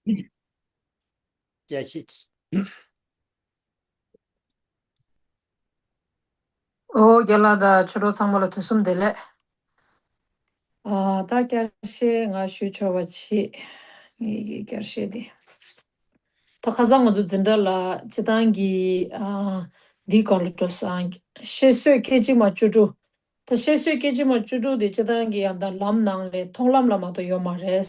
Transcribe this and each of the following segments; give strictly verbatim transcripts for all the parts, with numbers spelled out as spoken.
བཀྲ་ཤིས། ཨོ་རྒན་ལགས་དང་ཆོས་གྲོགས་ཚང་མ་ལ་དུས་གསུམ་བདེ་ལེགས། ཨ་ད་བསྐྱར་བཤད་ང་ཞུ་ཆོག་པ་བྱེད། ངེད་ཀྱི་བསྐྱར་བཤད་དེ། ད་ཁ་སང་ང་ཚོ་འཛིན་གྲྭ་ལ་སྤྱི་བཏང་གི་ཨ་འདིའི་སྐོར་ལ་འགྲོ་སོང་། བཤད་སྲོལ་སྐད་ཅིག་མ་བཅུ་དྲུག་ད་བཤད་སྲོལ་སྐད་ཅིག་མ་བཅུ་དྲུག་དེ་སྤྱི་བཏང་གི་ཡང་ད་ལམ་ནང་ལས་མཐོང་ལམ་ལ་མ་གཏོགས་ཡོད་མ་རེད།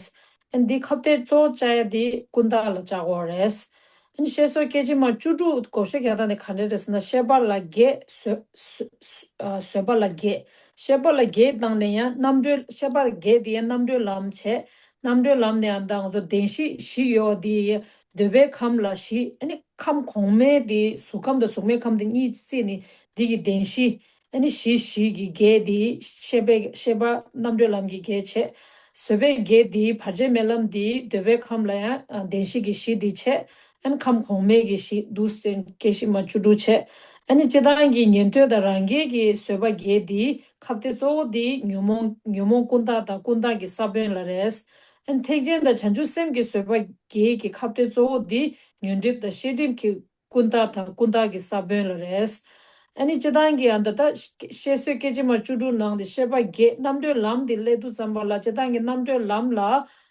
ཨ་འདི་ཁ་གཏད་གཙོ་བོ་བཅའ་ཡ་དེ་ཀུན་བརྟགས་ལ་བཅའ་དགོས་རེད། ཨ་ནི་བཤད་སྲོལ་སྐད་ཅིག་མ་བཅུ་དྲུག་བགོ་བཤའ་རྒྱག་སྟངས་དེ་ག་འདྲ་རེད་ཟེར་ན། བཤད་པ་ལ་བརྒྱད། བཟོད་བཟོད་བཟོད་ཨ་བཟོད་པ་ལ་བརྒྱད། བཤད་པ་ལ་བརྒྱད་བཏང་ནས་ཡང་རྣམ་གྲོལ། བཤད་པ་ལ་བརྒྱད་དེ་ཡང་རྣམ་གྲོལ་ལམ་བྱས། རྣམ་གྲོལ་ལམ་ནས་ཡང་ད་ང་ཚོ་བདེན་བཞི་བཞི་ཡོད་དེ། འདོད་པའི་ཁམས་ལ་བཞི། ཨ་ནི་ཁམས་གོང་མའི་དེ་གཟུགས་ཁམས་དང་གཟུགས་མེད་ཁམས་དེ་གཉིས་བརྩིས་ནས་འདི་གི་བདེན་བཞི། ཨ་ནི་བཞི་བཞི་གི་བརྒྱད་དེ་བཤད་པའི་བཤད་པ་རྣམ་གྲོལ་ལམ་གྱི་བརྒྱད་བྱས། བཟོད་པའི་བརྒྱད་དེ་བར་ཆད་མེད་ལམ་དེ་འདོད་པའི་ཁམས་ལ་ཡང་ཨ་བདེན་བཞི་གི་བཞི་དེ་བྱས། ཨ་ནི་ཁམས་གོང་མའི་གི་བཞི་འདུག་སེ་སྐད་ཅིག་མ་བཅུ་དྲུག་བྱས། ཨ་ནི་སྤྱི་བཏང་གི་ཉན་ཐོས་དང་རང་རྒྱལ་གྱི་བཟོད་པ་བརྒྱད་དེ་ཁ་གཏད་གཙོ་བོ་དེ་ཉོན་མོངས་ཉོན་མོངས་ཀུན་བརྟགས་དང་ཀུན་བརྟགས་ཀྱི་ས་བོན་ལ་རེད། ཨ་ནི་ཐེག་ཆེན་དང་བྱང་ཆུབ་སེམས་ཀྱི་བཟོད་པ་བརྒྱད་ཀྱི་ཁ་གཏད་གཙོ་བོ་དེ་ཉོན་སྒྲིབ་དང་ཤེས་སྒྲིབ་ཀྱི་ཀུན་བརྟགས་དང་ཀུན་བརྟགས་ཀྱི་ས་བོན་ལ་རེད། ཨ་ནི་སྤྱི་བཏང་གི་ཨ་ད་ད་བཤད་སྲོལ་སྐད་ཅིག་མ་བཅུ་དྲུག་ནང་དེ་བཤད་པ་བརྒྱད་རྣམ་གྲོལ་ལམ་དེ་སླེབས་དུས་ཙམ་པ་ལ་སྤྱི་བཏང་གི་རྣམ་གྲོལ་ལམ་ལ་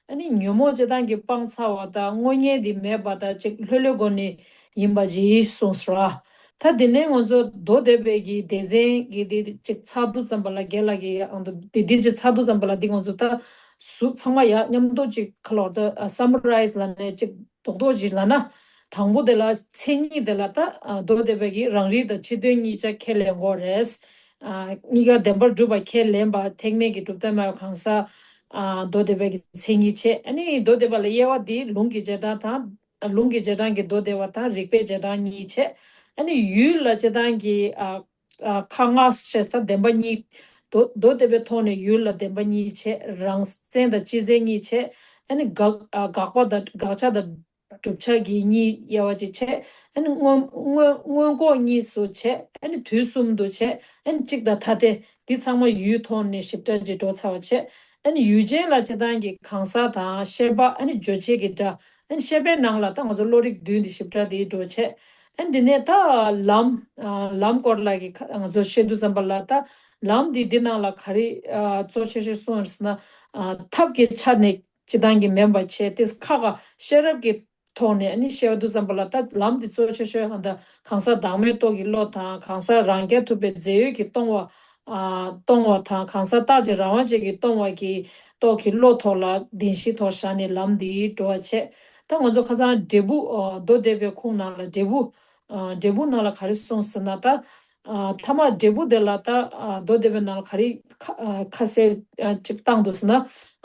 ཨ་ནི་ཉོན་མོངས་སྤྱི་བཏང་གི་སྤངས་ཚར་བ་དང་དངོས་གཉེན་དེ་མེད་པ་དང་ཅིག་ལྷོད་ལྷོད་སྒོ་ནས་ཡིན་པ་ཅིག་གསུངས་སོང་ར། ད་དེ་ནས་ང་ཚོ་མདོ་སྡེ་པའི་གི་སྡེ་ཚན་གྱི་དེ་ཅིག་ཚར་དུས་ཙམ་པ་ལ་རྒན་ལགས་ཀྱིས་ཨ་ད་དེ་དེ་ཅིག་ཚར་དུས་ཙམ་པ་ལ་འདི་ང་ཚོ་ད་ཟུར་ཚང་མ་ཡ་མཉམ་དུ་ཅིག་ཁ་ལོར་ད་སམ་རའི་ཛི་ལ་ནས་ཅིག་རྡོག་རྡོག་ཅིག་ལབ་ན། དང་པོ་དེ་ལ་མཚན་ཉིད་དེ་ལ་ད་ཨ་མདོ་སྡེ་པ་གིས་རང་རིག་དང་ཕྱི་དོན་གཉིས་ཆ་ཁས་ལེན་དགོས་རེད། ཨ་གཉིས་ཀ་བདེན་པར་གྲུབ་པ་ཁས་ལེན་པ་ཐེག་དམན་གྱི་གྲུབ་མཐའ་སྨྲ་བའི་གང་ཟག་ཨ་མདོ་སྡེ་པ་གི་མཚན་ཉིད་བྱས། ཨ་ནི་མདོ་སྡེ་པ་ལ་དབྱེ་བ་འདི་ལུང་གི་རྗེས་འབྲང་དང་། ལུང་གི་རྗེས་འབྲང་གི་མདོ་སྡེ་པ་དང་རིགས་པའི་རྗེས་འབྲང་གཉིས་བྱས། ཨ་ནི་ཡུལ་ལ་སྤྱི་བཏང་གི་ཨ་ཨ་ཁག་ལྔ་བཤད་ས་བདེན་པ་གཉིས། མདོ་མདོ་སྡེ་པའི་ཐོག་ནས་ཡུལ་ལ་བདེན་པ་གཉིས་བྱས། རང་མཚན་དང་སྤྱི་མཚན་གཉིས་བྱས། ཨ་ནི་དགག་ཨ་དགག་པ་དང་དགག་བྱ་དང་བསྒྲུབ་བྱ་གི་གཉིས་དབྱེ་བ་གཅིག་བྱས། ཨ་ནི་མངོན་མངོན་མངོན་ལྐོག་གཉིས་སུ་བྱས། ཨ་ནི་དུས་གསུམ་དུ་བྱས། ཨ་ནི་གཅིག་དང་ཐ་དད་འདི་ཚང་མ་ཡུལ་ཐོག་ནས་ཞིབ་ཕྲ་ཅིག་འགྲོ་ཚར་བ་བྱས། ཨ་ནི་ཡུལ་ཅན་ལ་སྤྱི་བཏང་གི་གང་ཟག་དང་ཤེས་པ། ཨ་ནི་རྗོད་བྱེད་ཀྱི་སྒྲ། ཨ་ནི་ཤེས་པའི་ནང་ལ་ད་ང་ཚོ་བློ་རིག་བདུན་འདི་ཞིབ་ཕྲ་འདི་འགྲོ་བྱས། ཨ་ནི་འདི་ནས་ད་ལམ་ཨ་ལམ་སྐོར་ལ་གི་ཁ་ང་ཚོ་བཤད་དུས་ཙམ་པ་ལ་ད་ལམ་འདི་འདི་ནང་ལ་ག་རེ་ཨ་གཙོ་ཆེ་ཤོས་གསུངས་ཡོད་ཟེར་ན། ཨ་ཐབས་ཀྱི་ཆ་ནས་སྤྱི་བཏང་གི་མིན་པ་བྱས་ཏེ་ཁ་ཁ་ཤེས་རབ་ཀྱི་ཐོག་ནས་ཨ་ནི་བཤད་པ་དུས་ཙམ་པ་ལ་ད་ལམ་འདི་གཙོ་ཆེ་ཤོས་ཧ་ད་གང་ཟག་བདག་མེད་རྟོགས་ཀྱི་བློ་དང་གང་ཟག་རང་རྐྱ་ཐུབ་པའི་རྫས་ཡོད་ཀྱིས་སྟོང་བ་ཨ་སྟོང་བ་དང་གང་ཟག་རྟག་གཅིག་རང་དབང་ཅན་གྱིས་སྟོང་བ་གི་རྟོགས་ཀྱི་བློ་ཐོག་ལ་བདེན་བཞིའི་ཐོག་བཞག་ནས་ལམ་འདི་འགྲོ་བ་བྱས། ད་ང་ཚོ་ཁ་སང་འབྲས་བུ་ཨ་མདོ་སྡེ་པའི་ཁུངས་ནང་ལ་འབྲས་བུ་ཨ་འབྲས་བུ་ནང་ལ་ག་རེ་གསུངས་ཟེར་ན། ད་ཨ་ཐ་མ་འབྲས་བུ་དེ་ལ་ད་ཨ་མདོ་སྡེ་པའི་ནང་ལ་ག་རེ་ཁ་ཨ་ཁ་གསལ་ཨ་ཅིག་བཏང་འདུག་ཟེར་ན།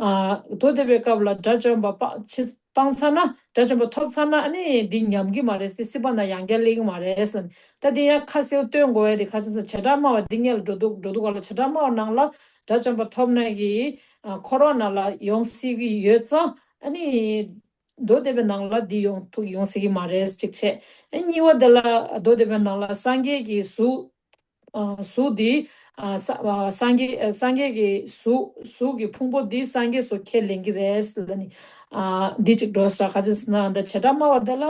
ཨ་མདོ་སྡེ་པའི་སྐབས་ལ་དགྲ་བཅོམ་པ་སྤ་ཕྱི་སྤངས་ཚར་ན། དགྲ་བཅོམ་པ་ཐོབ་ཚར་ན་ཨ་ནི་འདི་ཉམས་ཀྱི་མ་རེད། དེ་སྲིད་པ་ན་ཡང་བསྐྱར་སླེབས་ཀྱི་མ་རེད་ཟེར། ད་འདི་ཡང་ཁ་གསལ་སྟོན་དགོས་ཡ་དེ་ག་ཅི་ཟེར་བྱེ་བྲག་སྨྲ་བ་འདི་སྔོན་ལ་འགྲོ་འདུག་འགྲོ་འདུག་ག་ལ། བྱེ་བྲག་སྨྲ་བ་ནང་ལ་དགྲ་བཅོམ་པ་ཐོབ་ན་གི་ཨ་འཁོར་བ་ནང་ལ་ཡོང་སྲིད་ཀྱི་ཡོད་ཙང་། ཨ་ནི་མདོ་སྡེ་པའི་ནང་ལ་འདི་ཡོང་ཐུག་ཡོང་སྲིད་ཀྱི་མ་རེད་ཅིག་བྱས། ཨ་གཉིས་པ་དེ་ལ་མདོ་སྡེ་པའི་ནང་ལ་སངས་རྒྱས་ཀྱི་གཟུགས། ཨ་གཟུགས་འདི་ཨ་ས་ཨ་སངས་རྒྱས་ཨ་སངས་རྒྱས་ཀྱི་གཟུགས་གཟུགས་ཀྱི་ཕུང་པོ་འདི་སངས་རྒྱས་སུ་ཁས་ལེན་གྱི་རེད་ཟེར་ནི། ཨ་འདི་གཅིག་འགྲོ་ས་ག་ཅི་ཟེར་ན། འདི་བྱེ་བྲག་སྨྲ་བ་དེ་ལ་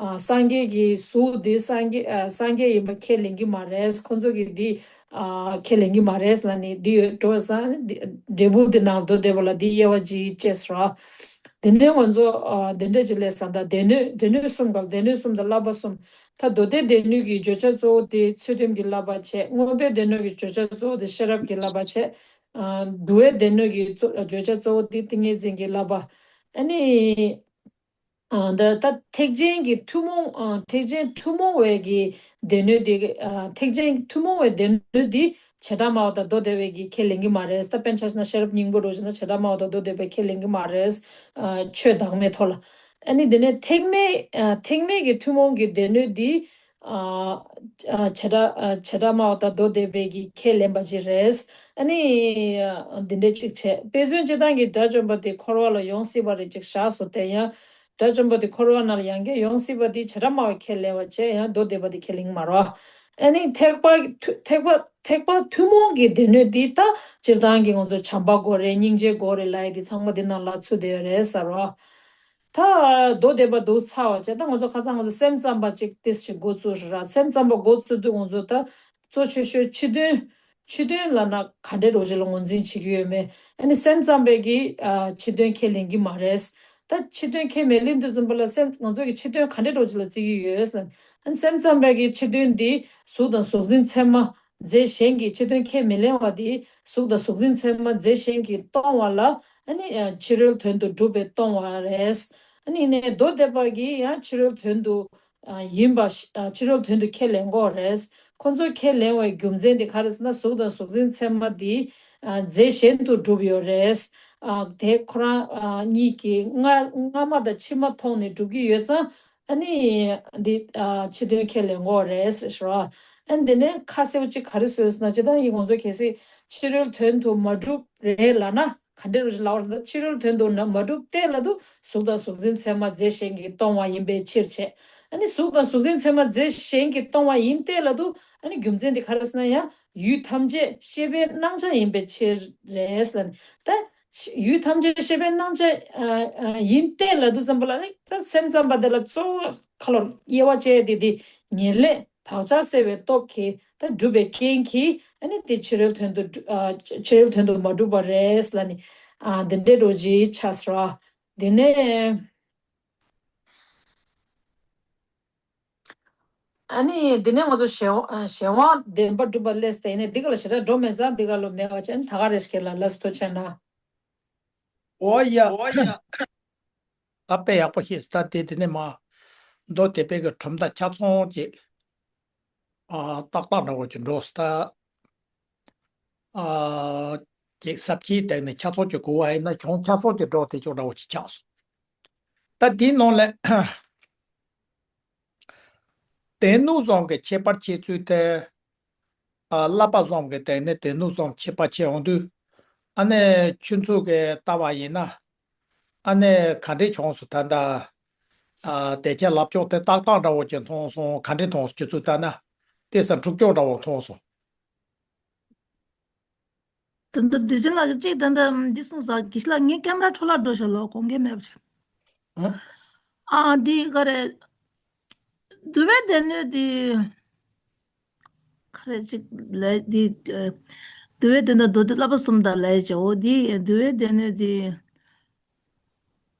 ཨ་སངས་རྒྱས་ཀྱི་གཟུགས་འདི་སངས་རྒྱས་ཨ་སངས་རྒྱས་ཡིན་པ་ཁས་ལེན་གྱི་མ་རེད། ཁོ་ཚོ་གིས་འདི་ཨ་ཁས་ལེན་གྱི་མ་རེད་ཟེར་ནི་འདི་ཡོད་འགྲོ་ས། འདི་འབྲས་བུ་འདི་ནང་མདོ་སྡེ་པ་ལ་འདི་དབྱེ་བ་གཅིག་བཅས་སོ། དེ་ནས་ང་ཚོ་ཨ་འདི་འདྲ་ཅིག་ལས་ས། ད་སྡེ་སྣོད་སྡེ་སྣོད་གསུམ་ག་ལ། སྡེ་སྣོད་གསུམ་དང་བསླབ་པ་གསུམ། ད་མདོ་སྡེ་སྡེ་སྣོད་ཀྱི་བརྗོད་བྱ་གཙོ་བོ་དེ་ཚུལ་ཁྲིམས་ཀྱི་བསླབ་པ་བྱས། མངོན་པའི་སྡེ་སྣོད་ཀྱི་བརྗོད་བྱ་གཙོ་བོ་དེ་ཤེས་རབ་ཀྱི་བསླབ་པ་བྱས། ཨ་འདུལ་བའི་སྡེ་སྣོད་ཀྱི་གཙོ་བརྗོད་བྱ་གཙོ་བོ་དེ་ཏིང་ངེ་འཛིན་གྱི་བསླབ་པ། ཨ་ནི་ཨ་ད་ད་ཐེག་ཆེན་གྱི་ཐུན་མོང་ཨ་ཐེག་ཆེན་ཐུན་མོང་བའི་གི་སྡེ་སྣོད་དེ་ཨ་ཐེག་ཆེན་ཐུན་མོང་བའི་སྡེ་སྣོད་དེ་བྱེ་བྲག་སྨྲ་བ་དང་མདོ་སྡེ་པའི་གི་ཁས་ལེན་གྱི་མ་རེད། ད་དཔེར་ན་ཆ་བཞག་ན་ཤེས་རབ་སྙིང་པོ་འདྲ་བྱས་ན་བྱེ་བྲག་སྨྲ་བ་དང་མདོ་སྡེ་པའི་ཁས་ལེན་གྱི་མ་རེད། ཨ་ཆོས་བདག་མེད་ཐོག་ལ། ཨ་ནི་དེ་ནས་ཐེག་དམན་ཨ་ཐེག་དམན་གྱི་ཐུན་མོང་གི་སྡེ་སྣོད་འདི་ཨ་ཨ་བྱེ་བྲག་ཨ་བྱེ་བྲག་སྨྲ་བ་དང་མདོ་སྡེ་པའི་གིས་ཁས་ལེན་པ་ཅིག་རེད། ཨ་ནི་ཨ་འདི་འདྲ་ཅིག་བྱས། དཔེ་མཚོན་སྤྱིར་བཏང་གི་དགྲ་བཅོམ་པ་དེ་འཁོར་བ་ལ་ཡོང་སྲིད་པ་རེད་ཅིག་བཞག་སོང་། དེ་ཡང་དགྲ་བཅོམ་པ་དེ་འཁོར་བ་ནང་ལ་ཡང་བསྐྱར་ཡོང་སྲིད་པ་དེ་བྱེ་བྲག་སྨྲ་བས་ཁས་ལེན་པ་བྱས། ཡང་མདོ་སྡེ་པ་དེ་ཁས་ལེན་གྱི་མ་རེད། ཨ་ནི་ཐེག་པ་ཐུ་ཐེག་པ་ཐེག་པ་ཐུན་མོང་གི་སྡེ་སྣོད་འདི་ད་སྤྱིར་བཏང་གི་ང་ཚོ་བྱམས་པ་དགོས་རེད། སྙིང་རྗེ་དགོས་རེད་ལབ་ཡ་འདི་ཚང་མ་འདི་ནང་ལ་ཚུད་བསྡད་ཡོད་རེད་ཟེར་རོ། ད་མདོ་སྡེ་པ་འདུག་ཚར་བ་བྱས། ད་ང་ཚོ་ཁ་སང་ང་ཚོ་སེམས་ཙམ་པ་ཅིག་ཏིས་ཅིག་འགོ་བཙུགས་ར། སེམས་ཙམ་པ་འགོ་བཙུགས་དུས་ང་ཚོ་ད་གཙོ་ཆེ་ཤོས་ཕྱི་དོན། ཕྱི་དོན་ལབ་ན་ག་འདྲའི་རོ་ཅིག་ལ་ངོས་འཛིན་བྱེད་ཀྱི་ཡོད་མེད། ཨ་ནི་སེམས་ཙམ་པས་ཀྱིས་ཨ་ཕྱི་དོན་ཁས་ལེན་གྱི་མ་རེད། ད་ཕྱི་དོན་ཁས་མི་ལེན་དུས་ཙམ་པ་ལ་སེམས་ང་ཚོ་གི་ཕྱི་དོན་ག་འདྲའི་རོ་ཅིག་ལ་བརྩི་གི་ཡོད་ཟེར་ན། ཨ་ནི་སེམས་ཙམ་པས་ཀྱིས་ཕྱི་དོན་འདི་གཟུགས་དང་གཟུགས་འཛིན་ཚད་མ་རྫས་གཞན་གྱིས། ཕྱི་དོན་ཁས་མི་ལེན་པ་དེ་གཟུགས་དང་གཟུགས་འཛིན་ཚད་མ་རྫས་གཞན་གྱིས་སྟོང་བ་ལ། ཨ་ནི་ཨ་ཕྱི་རོལ་དོན་དུ་གྲུབ་པས་སྟོང་བ་རེད། ཨ་ནི་ནས་མདོ་སྡེ་པ་གིས་ཡང་ཕྱི་རོལ་དོན་དུ་ཨ་ཡིན་པ་ཞིག་ཨ་ཕྱི་རོལ་དོན་དུ་ཁས་ལེན་དགོས་རེད། ཁོ་ཚོས་ཁས་ལེན་པའི་རྒྱུ་མཚན་དེ་ག་རེ་ཟེར་ན། གཟུགས་དང་གཟུགས་འཛིན་ཚད་མ་དེ་ཨ་རྫས་གཞན་དུ་གྲུབ་ཡོད་རེད། ཨ་དེ་ཁོ་རང་ཨ་གཉིས་ཀྱིས་སྔ་སྔ་མ་དང་ཕྱི་མ་མཐོང་ནས་གྲུབ་ཀྱི་ཡོད་ཙང་། ཨ་ནི་འདི་ཨ་ཕྱི་དོན་ཁས་ལེན་དགོས་རེད་ཟེར་རོ། ཨ་ནི་འདི་ནས་ཁ་གསལ་པོ་གཅིག་ག་རེ་བཟོས་ཟེར་ན། སྤྱིར་བཏང་ཡིན་ང་ཚོ་གལ་སྲིད་ཕྱི་རོལ་དོན་དུ་མ་གྲུབ་རེད་ལབ་ན། ག་འདྲ་རེད་ལབ་པ་ཟེར་ན། ཕྱི་རོལ་དོན་དུ་ན་མ་གྲུབ་སྟེ་ལབ་དུས་གཟུགས་དང་གཟུགས་འཛིན་ཚད་མ་རྫས་གཞན་གྱིས་སྟོང་བ་ཡིན་པའི་ཕྱིར་བྱས། ཨ་ནི་གཟུགས་དང་གཟུགས་འཛིན་ཚད་མ་རྫས་གཞན་གྱིས་སྟོང་བ་ཡིན་ཏེ་ལབ་དུས། ཨ་ནི་རྒྱུ་མཚན་དེ་ག་རེ་ཟེར་ན། ཡང་ཡུལ་ཐམས་ཅད་ཤེས་པའི་སྣང་ཆ་ཡིན་པའི་ཕྱིར་རེད་ལབ་ནས། ད་ཡུལ་ཐམས་ཅད་ཤེས་པའི་སྣང་ཆ་ཨ་ཨ་ཡིན་ཏེ་ལབ་དུས་ཙམ་པ་ལ། ཨ་ནི་ད་སེམས་ཙམ་པ་དེ་ལ་གཙོ་བོ་ཁ་ལོ་དབྱེ་བ་བཅད་དེ་དེ་ཉེར་ལེན་བག་ཆགས་སེལ་བའི་སྟོབས་ཀྱིས་ད་གྲུབ་པའི་རྐྱེན་གྱིས། ཨ་ནི་དེ་ཕྱི་རོལ་དོན་དུ་གྲུ་ཨ་ཕྱི་རོལ་དོན་དུ་མ་གྲུབ་པ་རེད་ལབ་ནས། ཨ་འདི་འདྲའི་རོ་ཅིག་ཆགས་སོང་ར། དེ་ནས་ཨ་ནི་དེ་ནས་ང་ཚོ་གཞན་དབང་གཞན་དབང་བདེན་པར་གྲུབ་པ་སླེབས་ཏེ། ཡིན་ནའི་འདི་ག་ལ་ཞེ་དྲག་འགྲོ་མེད་ཙང་། འདི་ག་ལ་མེད་པ་བྱས་ནས། ད་ག་རེ་ཞིག་ལ་ལགས་སོ། ཐུགས་རྗེ་གནང་། འོ་ཡ། ད་དཔེ་ཡག་པོ་ཤེས་སོང་། ད་དེ་དེ་ནས་མ་མདོ་སྡེ་པའི་གི་གྲུབ་མཐའ་ཆ་ཚང་ཅིག་ཨ་ཏག་ཏག་འདྲ་བོ་ཅིག་འགྲོ་སོང་། ད་ཨ་ཅིག་ཟབ་ཆོས་སྟེང་ནས་ཆ་ཚང་ཅིག་གོ་བ་ཡིན་ན། གཞུང་ཆ་ཚང་ཅིག་འགྲོ་བསྡད་ཀྱོག་འདྲ་བོ་ཅིག་ཆགས་སོང་། ད་དེའི་ནང་ལས་སྡེ་སྣོད་གསུམ་གྱི་ཁྱད་པར་ཕྱེ་ཚུལ་དེ། ཨ་བསླབ་པ་གསུམ་གྱི་སྟེང་ནས་སྡེ་སྣོད་གསུམ་ཁྱད་པར་ཕྱེ་འོང་དུས། ཨ་ནི་ཁྱོད་ཚོ་གིས་ལྟ་བ་ཡིན་ན། ཨ་ནི་ག་འདྲས་བྱུང་སོང་། ད་ལྟ་ཨ་དེ་ཆ་ལབ་ཀྱོག་དེ་ཏག་ཏག་འདྲ་བོ་ཅིག་མཐོང་སོང་། ག་འདྲས་མཐོང་སོང་། ཁྱོད་ཚོས་ལྟ་ན། དེ་ས་འཁྲུག་ཀྱོག་འདྲ་བོ་མཐོང་སོང་། ད་ལྟ་བདེ་ཆེན་ལགས་ཀྱིས་གཅིག་ད་ལྟ་འདི་གསུངས་ས། དགེ་བཤེས་ལགས་ངའི་ཀེམ་ར་འཕྲོ་བརླག་འགྲོ་ཤག་ལོ། གོང་གེ་མེད་པ་བྱས། ཨ། ཨ་འདི་ག་རེ། འདུལ་བའི་སྡེ་སྣོད་འདི་ག་རེ་ཅིག་ལས་འདི། ཨ་འདུལ་བའི་སྡེ་སྣོད་མདོ་སྡེ་བསླབ་པ་གསུམ་དང་ལས་བྱའོ། འདི་འདུལ་བའི་སྡེ་སྣོད་འདི།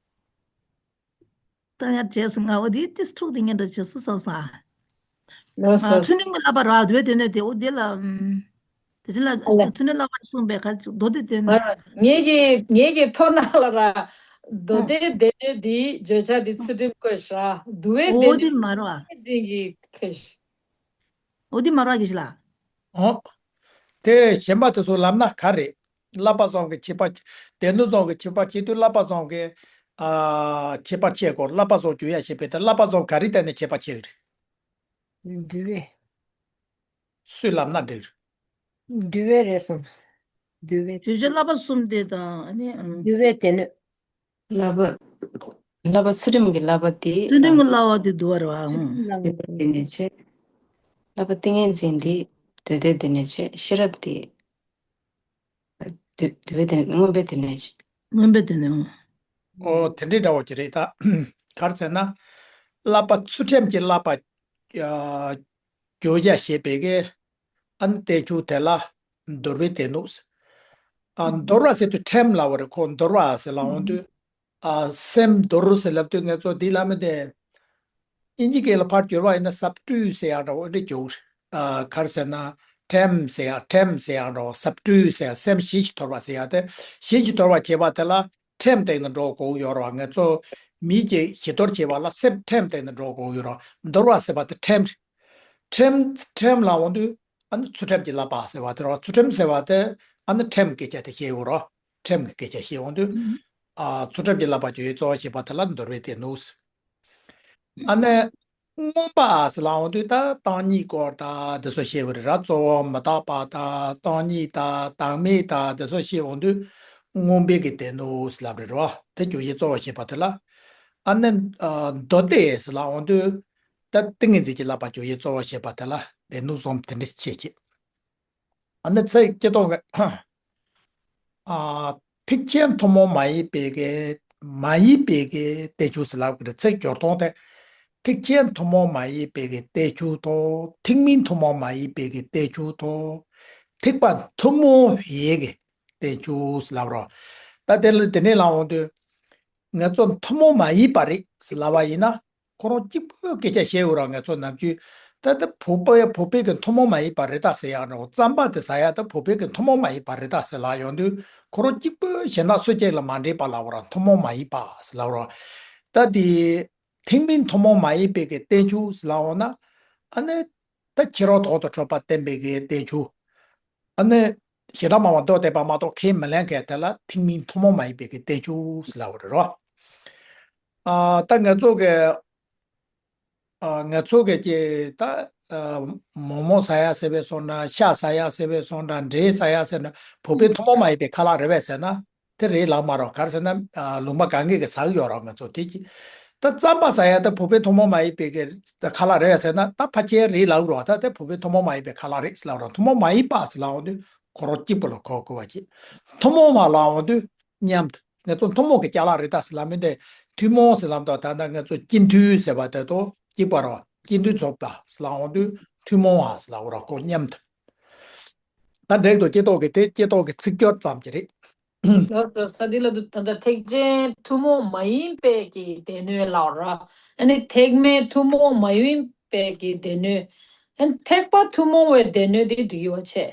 ད་ཡར་བྱས་སོང་ང་། འོ་དེ་ཏིས་འཁྲུག་དེ་ཉན་འདྲ་བྱེད་སོང་ས་ས། ལགས་སོ། ཚུལ་ཁྲིམས་ཀྱི་བསླབ་པ་ར། འདུལ་བའི་སྡེ་སྣོད་དེ། འོ་དེ་ལ་ཨམ། དེ་དེ་ལ་ཨ་ལ། ཚུལ་ཁྲིམས་བསླབ་པ་གསུངས་པའི་ཁ་མདོ་སྡེ་སྡེ་སྣོད། ཨ་ངེད་ཀྱི་ངེད་ཀྱི་ཐོག་ནང་ལ་ར། མདོ་ཨ་སྡེ་སྡེ་སྣོད་དེའི་བརྗོད་བྱ་དེ་ཚུལ་ཁྲིམས་བཀོད་ཤག་འདུལ་བའི་སྡེ་འོ་དེ་སྣོད་མ་ར། ཏིང་ངེ་འཛིན་གྱི་བཀོད་ཤག་འོ་དེ་མ་ར་གི་ཤི་ལ། ཨོ། དེ་གཞན་པ་དེ་ཚོ་ལབ་ན་ག་རེད། བསླབ་པ་གསུམ་གྱི་ཁྱད་པར། སྡེ་སྣོད་གསུམ་གྱི་ཁྱད་པར་ཕྱེ་དུས། བསླབ་པ་གསུམ་གྱི་ཨ་ཁྱད་པར་ཕྱེ་དགོས། བསླབ་པ་གསུམ་བརྗོད་ཡ་བྱེད་པའི་དེ། བསླབ་པ་གསུམ་ག་རེ་བརྟེན་ནས་ཁྱད་པར་ཕྱེ་གི་རེད། འདུལ་བའི། སུས་ལབ་ན་འགྲིག་རེད། འདུལ་བའི་རེད་སོང་། འདུལ་བའི། བརྗོད་བྱ་བསླབ་པ་གསུམ་དེ་དང་། ཨ་ནི་ཨམ། འདུལ་བའི་སྡེ་སྣོད། བསླབ་པ། བསླབ་པ་ཚུལ་ཁྲིམས་ཀྱི་བསླབ་པ་དེ་ཚུལ་ཁྲིམས་དང་། ཀྱི་བསླབ་པ་དེ་འདུལ་བ་རེད་བ། ཚུལ་ཁྲིམས་ཀྱི་བསླབ་པ་དེ་ནས་བྱས། བསླབ་པ་ཏིང་ངེ་འཛིན་དེ་མདོ་སྡེ་སྡེ་ནས་བྱས། ཤེས་རབ་དེ་འདུལ་འདུལ་བའི་སྡེ་ནས། མངོན་པའི་སྡེ་ནས་བྱས། མངོན་པའི་སྡེ་ནས། ཨོ། དེ་འདྲའི་འདྲ་བོ་ཅིག་རེད་ད། ག་རེ་ཟེར་ན། བསླབ་པ་ཚུལ་ཁྲིམས་ཀྱི་བསླབ་པ་ཨ་བརྗོད་བྱ་བྱེད་པའི་གི། ཨ་ནི་བསྟན་བཅོས་དེ་ལ་འདུལ་བའི་སྡེ་སྣོད་ཟེར། ཨ་འདུལ་བ་ཟེར་དུས་ཁྲིམས་ལབ་པ་རེད། ཁོ་འདུལ་བ་ཟེར་ལབ་འོང་དུས། ཨ་སེམས་འདུལ་ཟེར་ལབ་དུས་ང་ཚོ་འདི་ལ་མི་དེ། ཨིན་ཇི་སྐད་ལ་ཕར་བསྒྱུར་བ་ཡིན་ན་སབ་ཌུ་ཟེར་ཡག་འདྲ་བོ་འདི་བསྒྱུར། ཨ་ག་རེ་ཟེར་ན། ཁྲིམས་ཟེར་ཡག་ཁྲིམས་ཟེར་ཡག་འདྲ་བོ། སབ་ཌུ་ཟེར་ཡག་སེམས་ཞི་ཞིང་དུལ་བ་ཟེར་ཡག་དེ། ཞི་ཞིང་དུལ་བ་བྱེད་པ་དེ་ལ་ཁྲིམས་སྟེང་ནས་འགྲོ་དགོས་ཡོད་རེད་བ། ང་ཚོ་མི་གི་ཞི་དུལ་བྱེད་པ་ལ་སེམས་ཁྲིམས་སྟེང་ནས་འགྲོ་དགོས་ཡོད་རེད་བ། འདུལ་བ་ཟེར་བ་དེ་ཁྲིམས་རེད། ཁྲིམས་ཁྲིམས་ལབ་འོང་དུས། ཨ་ནི་ཚུལ་ཁྲིམས་ཀྱི་བསླབ་པ་ཟེར་བ་དེ་རེད་བ། ཚུལ་ཁྲིམས་ཟེར་བ་དེ་ཨ་ནི་ཁྲིམས་སྐད་ཆ་དེ་བཤད་ཡོད་རེད། ཁྲིམས་ཀྱི་སྐད་ཆ་བཤད་འོང་དུས། ཨ་ཚུལ་ཁྲིམས་ཀྱི་བསླབ་པ་བརྗོད་བྱའི་རྩོལ་བ་བྱེད་པ་དེ་ལ་འདུལ་བའི་སྡེ་སྣོད། ཨ་ནི་མངོན་པ་ཟེར་ལབ་འོང་དུས། ད་བདག་ཉིད་སྐོར་དང་དེ་ཚོ་བཤད་པ་རེད་ར། གཙོ་བོ་མི་རྟག་པ་དང་། བདག་ཉིད་དང་བདག་མེད་དང་དེ་ཚོ་བཤད་འོང་དུས། མངོན་པའི་གི་སྡེ་སྣོད་ཟེར་ལབ་རེད་ར། དེ་བརྗོད་བྱའི་རྩོལ་བ་བྱེད་པ་དེ་ལ། ཨ་ནི་ཨ་མདོ་སྡེ་ཟེར་ལབ་འོང་དུས། ད་ཏིང་ངེ་འཛིན་གྱི་བསླབ་པ་བརྗོད་བྱའི་རྩོལ་བ་བྱེད་པ་དེ་ལ་སྡེ་སྣོད་གསུམ་དེ་འདྲ་བྱེད་ཅིག་ཨ་ནི་ཚིག་སྤྱི་ལྡོག་གི། ཨ་ཐེག་ཆེན་ཐུན་མོང་མ་ཡིན་པའི་གི་ མ་ཡིན་པའི་གི་བསྟན་བཅོས་ཟེར་ལབ་ཀྱི་རེད། ཚིག་སྦྱོར་སྟངས་དེ། ཐེག་ཆེན་ཐུན་མོང་མ་ཡིན་པའི་གི་བསྟན་བཅོས་དང་། ཐེག་དམན་ཐུན་མོང་མ་ཡིན་པའི་གི་བསྟན་བཅོས་དང་། ཐེག་པ་ཐུན་མོང་བའི་གི་བསྟན་བཅོས་ཟེར་ལབ་རོགས། ད་དེ་ལ་དེ་ནས་ལབ་འོང་དུས། ང་ཚོ་ཐུན་མོང་མ་ཡིན་པ་རེད་ཟེར་ལབ་པ་ཡིན་ན། ཁོ་རང་གཅིག་པུ་སྐད་ཆ་བཤད་ཡོད་ར། ང་ཚོ་ནམ་རྒྱུན་ད་ལྟ་བོད་པ་བོད་པའི་གི་ཐུན་མོང་མ་ཡིན་པ་རེད་ད་ཟེར་ཡག་འདྲ་བོ། རྩམ་པ་དེ་ཟ་ཡག་ད་བོད་པའི་གི་ཐུན་མོང་མ་ཡིན་པ་རེད་ད་ཟེར་ལབ་ཡོང་དུས། ཁོ་རང་གཅིག་པུ་གཞན་དག་སུ་གཅིག་ལ་མ་འགྲིག་པ་ལབ་པ་ར། ཐུན་མོང་མ་ཡིན་པ་ཟེར་ལབ་ར། ད་དེ་ཐེག་དམན་ཐུན་མོང་མ་ཡིན་པའི་གི་བསྟན་བཅོས་ཟེར་ལབ་འོང་ན། ཨ་ནི་ད་ཕྱི་རོལ་དོན་དུ་གྲུབ་པ་བསྟན་པའི་གི་བསྟན་བཅོས། ཨ་ནི་བྱེ་བྲག་སྨྲ་བ་མདོ་སྡེ་པ་མ་གཏོགས་ཁས་མི་ལེན་མཁན་དེ་ལ་ཐེག་དམན་ཐུན་མོང་མ་ཡིན་པའི་གི་བསྟན་བཅོས་ཟེར་ལབ་པ་རེད་རོ། ཨ་ད་ང་ཚོ་གི་ཨ་ང་ཚོ་གི་ཀྱི་ད་ཨ་མོག་མོག་ཟ་ཡག་ཟེར་བས་སོང་འདྲ། ཤ་ཟ་ཡག་ཟེར་བས་སོང་འདྲ། འབྲས་ཟ་ཡག་ཟེར་ན་བོད་པའི་ཐུན་མོང་མ་ཡིན་པའི་ཁ་ལག་རེད་པས་ཟེར་ན། དེ་རེད་ལབ་མ་རོགས། ག་རེ་ཟེར་ན་ཨ་ལུང་པ་ག་གེ་གི་ཟ་གི་ཡོད་རོགས། ང་ཚོ་དེ་གི་ད་རྩམ་པ་ཟ་ཡག་ད་བོད་པའི་ཐུན་མོང་མ་ཡིན་པའི་གི་ཁ་ལག་རེད་ཟེར་ན། ད་ཕལ་ཆེར་རེད་ལབ་རོགས། ད་དེ་བོད་པའི་ཐུན་མོང་མ་ཡིན་པའི་ཁ་ལག་རེད་ཟེར་ལབ་རོགས། ཐུན་མོང་མ་ཡིན་པ་ཟེར་ལབ་འོང་དུས་ཁོ་རང་གཅིག་པུ་ལ་གོ་དགོས་པ་ཅིག་ཐུན་མོང་མ་ལབ་འོང་དུས་མཉམ་དུ། ང་ཚོ་ཐུན་མོང་གི་ཅ་ལག་རེད་ད་ཟེར་ལབ་མི་འདི། ཐུན་མོང་ཟེར་ལབ་དུས་ད་ལྟ་ང་ཚོ་སྤྱི་མཐུན་ཟེར་བ་དེ་དང་གཅིག་པ་རོ། སྤྱི་མཐུན་ཚོགས་པ་ཟེར་ལབ་འོང་དུས་ཐུན་མོང་བ་ཟེར་ལབ་རོགས། ཁོ་མཉམ་དུ། ད་འགྲིག་འདུག་སྐྱེ་ཐོག་གི་དེ་སྐྱེ་ཐོག་གི་ཚིག་སྦྱོར་ཙམ་གྱི་རེད། ལགས་སོ། ས་འདི་ལ་འདུག་ད་ལྟ་ཐེག་ཆེན་ཐུན་མོང་མ་ཡིན་པའི་གི་སྡེ་སྣོད་ལབ་ར། ཨ་ནི་ཐེག་དམན་ཐུན་མོང་མ་ཡིན་པའི་གི་སྡེ་སྣོད། ཨ་ནི་ཐེག་པ་ཐུན་མོང་བའི་སྡེ་སྣོད་དེ་འགྲིག་གི་ཡོད་ཆེ།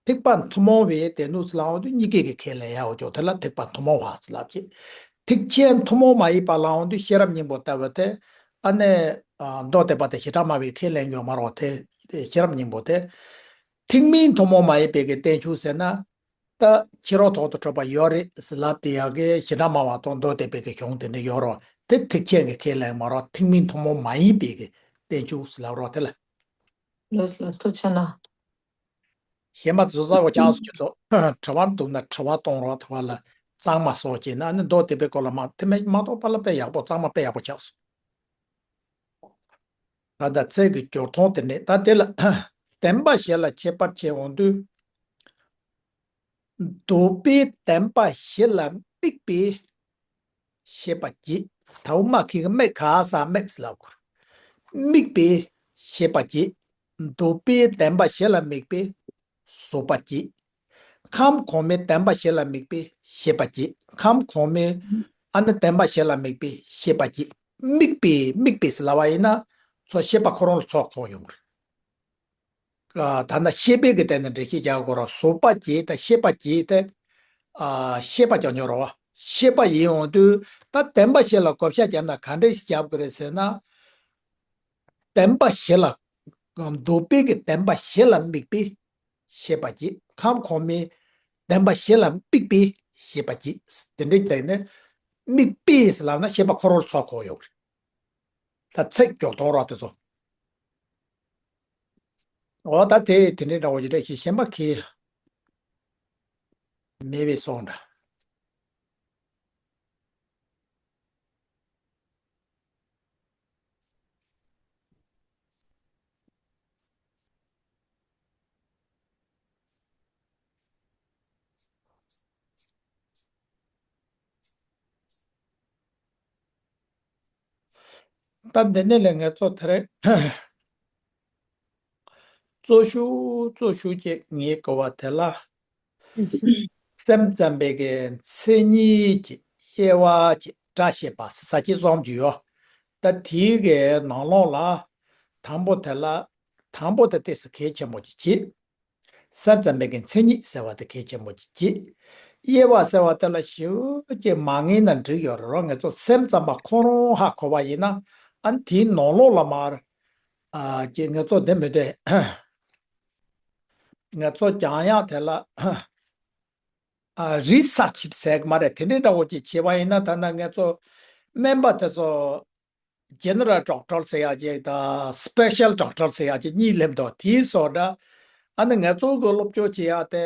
ཐེག་པ་ཐུན་མོང་བའི་སྡེ་སྣོད་ཟེར་ལབ་འོང་དུས་གཉིས་ཀའི་གི་ཁས་ལེན་ཡག་འོ་ཅོག་དེ་ལ་ཐེག་པ་ཐུན་མོང་བ་ཟེར་ལབ་ཀྱི། ཐེག་ཆེན་ཐུན་མོང་མ་ཡིན་པ་ལབ་འོང་དུས་ཤེས་རབ་སྙིང་པོ་ལྟ་བུ་དེ། ཨ་ནི་ཨ་མདོ་སྡེ་པ་དེ་བྱེ་བྲག་སྨྲ་བས་ཁས་ལེན་ཡོད་མ་རོགས། དེ་དེ་ཤེས་རབ་སྙིང་པོ་དེ། ཐེག་དམན་ཐུན་མོང་མ་ཡིན་པའི་གི་བསྟན་བཅོས་ཟེར་ན། ད་ཕྱི་རོལ་དོན་དུ་གྲུབ་པ་ཡོད་རེད་ཟེར་ལབ་དེ་ཡག་གི་བྱེ་བྲག་སྨྲ་བ་དང་མདོ་སྡེ་པའི་གི་གཞུང་དེ་འདྲ་ཡོད་རོགས། དེ་ཐེག་ཆེན་གྱི་ཁས་ལེན་མ་རོགས། ཐེག་དམན་ཐུན་མོང་མ་ཡིན་པའི་གི་བསྟན་བཅོས་ཟེར་ལབ་རོགས་དེ་ལ། ལགས་ལགས་ཐུགས་རྗེ་གནང་། གཞན་པ་ཚོ་ས་གོ་ཆགས་སུ་ཁྱོད་ཚོ་དྲི་བ་འདུག་ན་དྲི་བ་གཏོང་རོགས། དྲི་བ་ལ་གཙང་མ་སོགས་བྱས་ན་ནི་མདོ་སྡེ་པའི་སྐོར་ལ་མ་དེ་མ་མ་གཏོགས་པ་ལ་དཔེ་ཡག་པོ་གཙང་མ་དཔེ་ཡག་པོ་ཆགས་སོང་། ད་ལྟ་ཚིག་གི་སྦྱོར་སྟངས་དེ་ནས་ད་དེ་ལ་བདེན་པ་བཞི་ལ་ཁྱད་པར་ཕྱེ་འོང་དུས། འདོད་པའི་བདེན་པ་བཞི་ལ་དམིགས་པའི་ཤེས་པ་བརྒྱད། ད་འོ་མ་ཁི་གི་དམིགས་ག་ས་དམིགས་ལབ་དགོས། དམིགས་པའི་ཤེས་པ་བརྒྱད། འདོད་པའི་བདེན་པ་བཞི་ལ་དམིགས་པའི་བཟོད་པ་བརྒྱད། ཁམས་གོང་མའི་བདེན་པ་བཞི་ལ་དམིགས་པའི་ཤེས་པ་བརྒྱད། ཁམས་གོང་མའི་ཨ་ནི་བདེན་པ་བཞི་ལ་དམིགས་པའི་ཤེས་པ་བརྒྱད། དམིགས་པའི་དམིགས་པའི་ཟེར་ལབ་པ་ཡིན་ན་ཚོ་ཤེས་པ་ཁོ་རང་ལ་ཚོགས་གང་ཡོང་གི་རེད། ཨ་ད་ནི་ཤེས་པའི་གི་སྟེང་ནས་འགྲེལ་བཤད་རྒྱག་དགོས་ར། བཟོད་པ་བརྒྱད་དང་ཤེས་པ་བརྒྱད་དེ། ཨ་ཤེས་པ་ཀྱང་ཉོ་ར་བ། ཤེས་པ་ཡིན་འོང་དུས་ད་བདེན་པ་བཞི་ལ་བགོ་བཤའ་བརྒྱབ་ན་ག་འདྲས་ཤིག་རྒྱབ་དགོས་རེད་ཟེར་ན། བདེན་པ་བཞི་ལ། འདོད་པའི་གི་བདེན་པ་བཞི་ལ་དམིགས་པའི་ཤེས་པ་བརྒྱད། ཁམས་གོང་མའི་བདེན་པ་བཞི་ལ་དམིགས་པའི་ཤེས་པ་བརྒྱད། དེ་འདྲའི་སྟེང་ནས་དམིགས་པའི་ཟེར་ལབ་ན་ཤེས་པ་ཁོ་རང་ལ་ཚོགས་གང་ཡོང་གི་རེད། ད་ཚིག་སྦྱོར་སྟངས་ར་དེ་ཚོ། འོ་ད་དེ་དེ་འདྲའི་འདྲ་བོ་ཞིག་རེད་ཞེས་གཞན་པ་གི་མེད་པའི་སོང་འདྲ། ད་འདི་ནས་ལས་ངས་གཙོ་དེ་རེད། གཙོ་ཤུགས་གཙོ་ཤུགས་ཀྱི་ངས་གོ་བ་དེ་ལ། སེམས་ཙམ་པའི་གི་མཚན་ཉིད་ཀྱི་དབྱེ་བ་ཀྱི་སྒྲ་བཤད་པ་ས་ཀྱི་གསུམ་གྱི་ཡོད། ད་དེའི་གི་ནང་ལོགས་ལ་དང་པོ་དེ་ལ་དང་པོ་དེ་ཏོག་ཙམ་གལ་ཆེན་པོ་ཅིག་བྱེད། སེམས་ཙམ་པའི་གི་མཚན་ཉིད་ཟེར་བ་དེ་གལ་ཆེན་པོ་ཅིག་བྱེད། དབྱེ་བ་ཟེར་བ་དེ་ལ་ཞེ་པོ་ཅིག་མ་ངེས་ན་འགྲིག་ཡོད་རེད་རོ། ང་ཚོ་སེམས་ཙམ་པ་ཁོ་རང་ཧ་གོ་བ་ཡིན་ན་ཨ་ནི་དེའི་ནང་ལོགས་ལ་མར་ཨ་ཅེ་ང་ཚོ་དེ་མི་འདོད། ང་ཚོ་ཀྱང་ཡང་དེ་ལ་ཨ་རི་སར་ཆི་ཟེར་གི་མ་རེད། དེ་འདྲའི་འདྲ་བོ་ཅིག་བྱས་པ་ཡིན་ན་ད་ལྟ་ང་ཚོ་སྨན་པ་དེ་ཚོ་ཇེ་ནེ་རལ་ཌོག་ཊར་ཟེར་ཡག་ཅིག་དང་སི་པེ་ཤལ་ཌོག་ཊར་ཟེར་ཡག་ཅིག་གཉིས་སླེབས་འདུག་དེའི་སོགས་འདྲ། ཨ་ནི་ང་ཚོ་གི་སློབ་སྦྱོང་བྱེད་ཡག་དེ་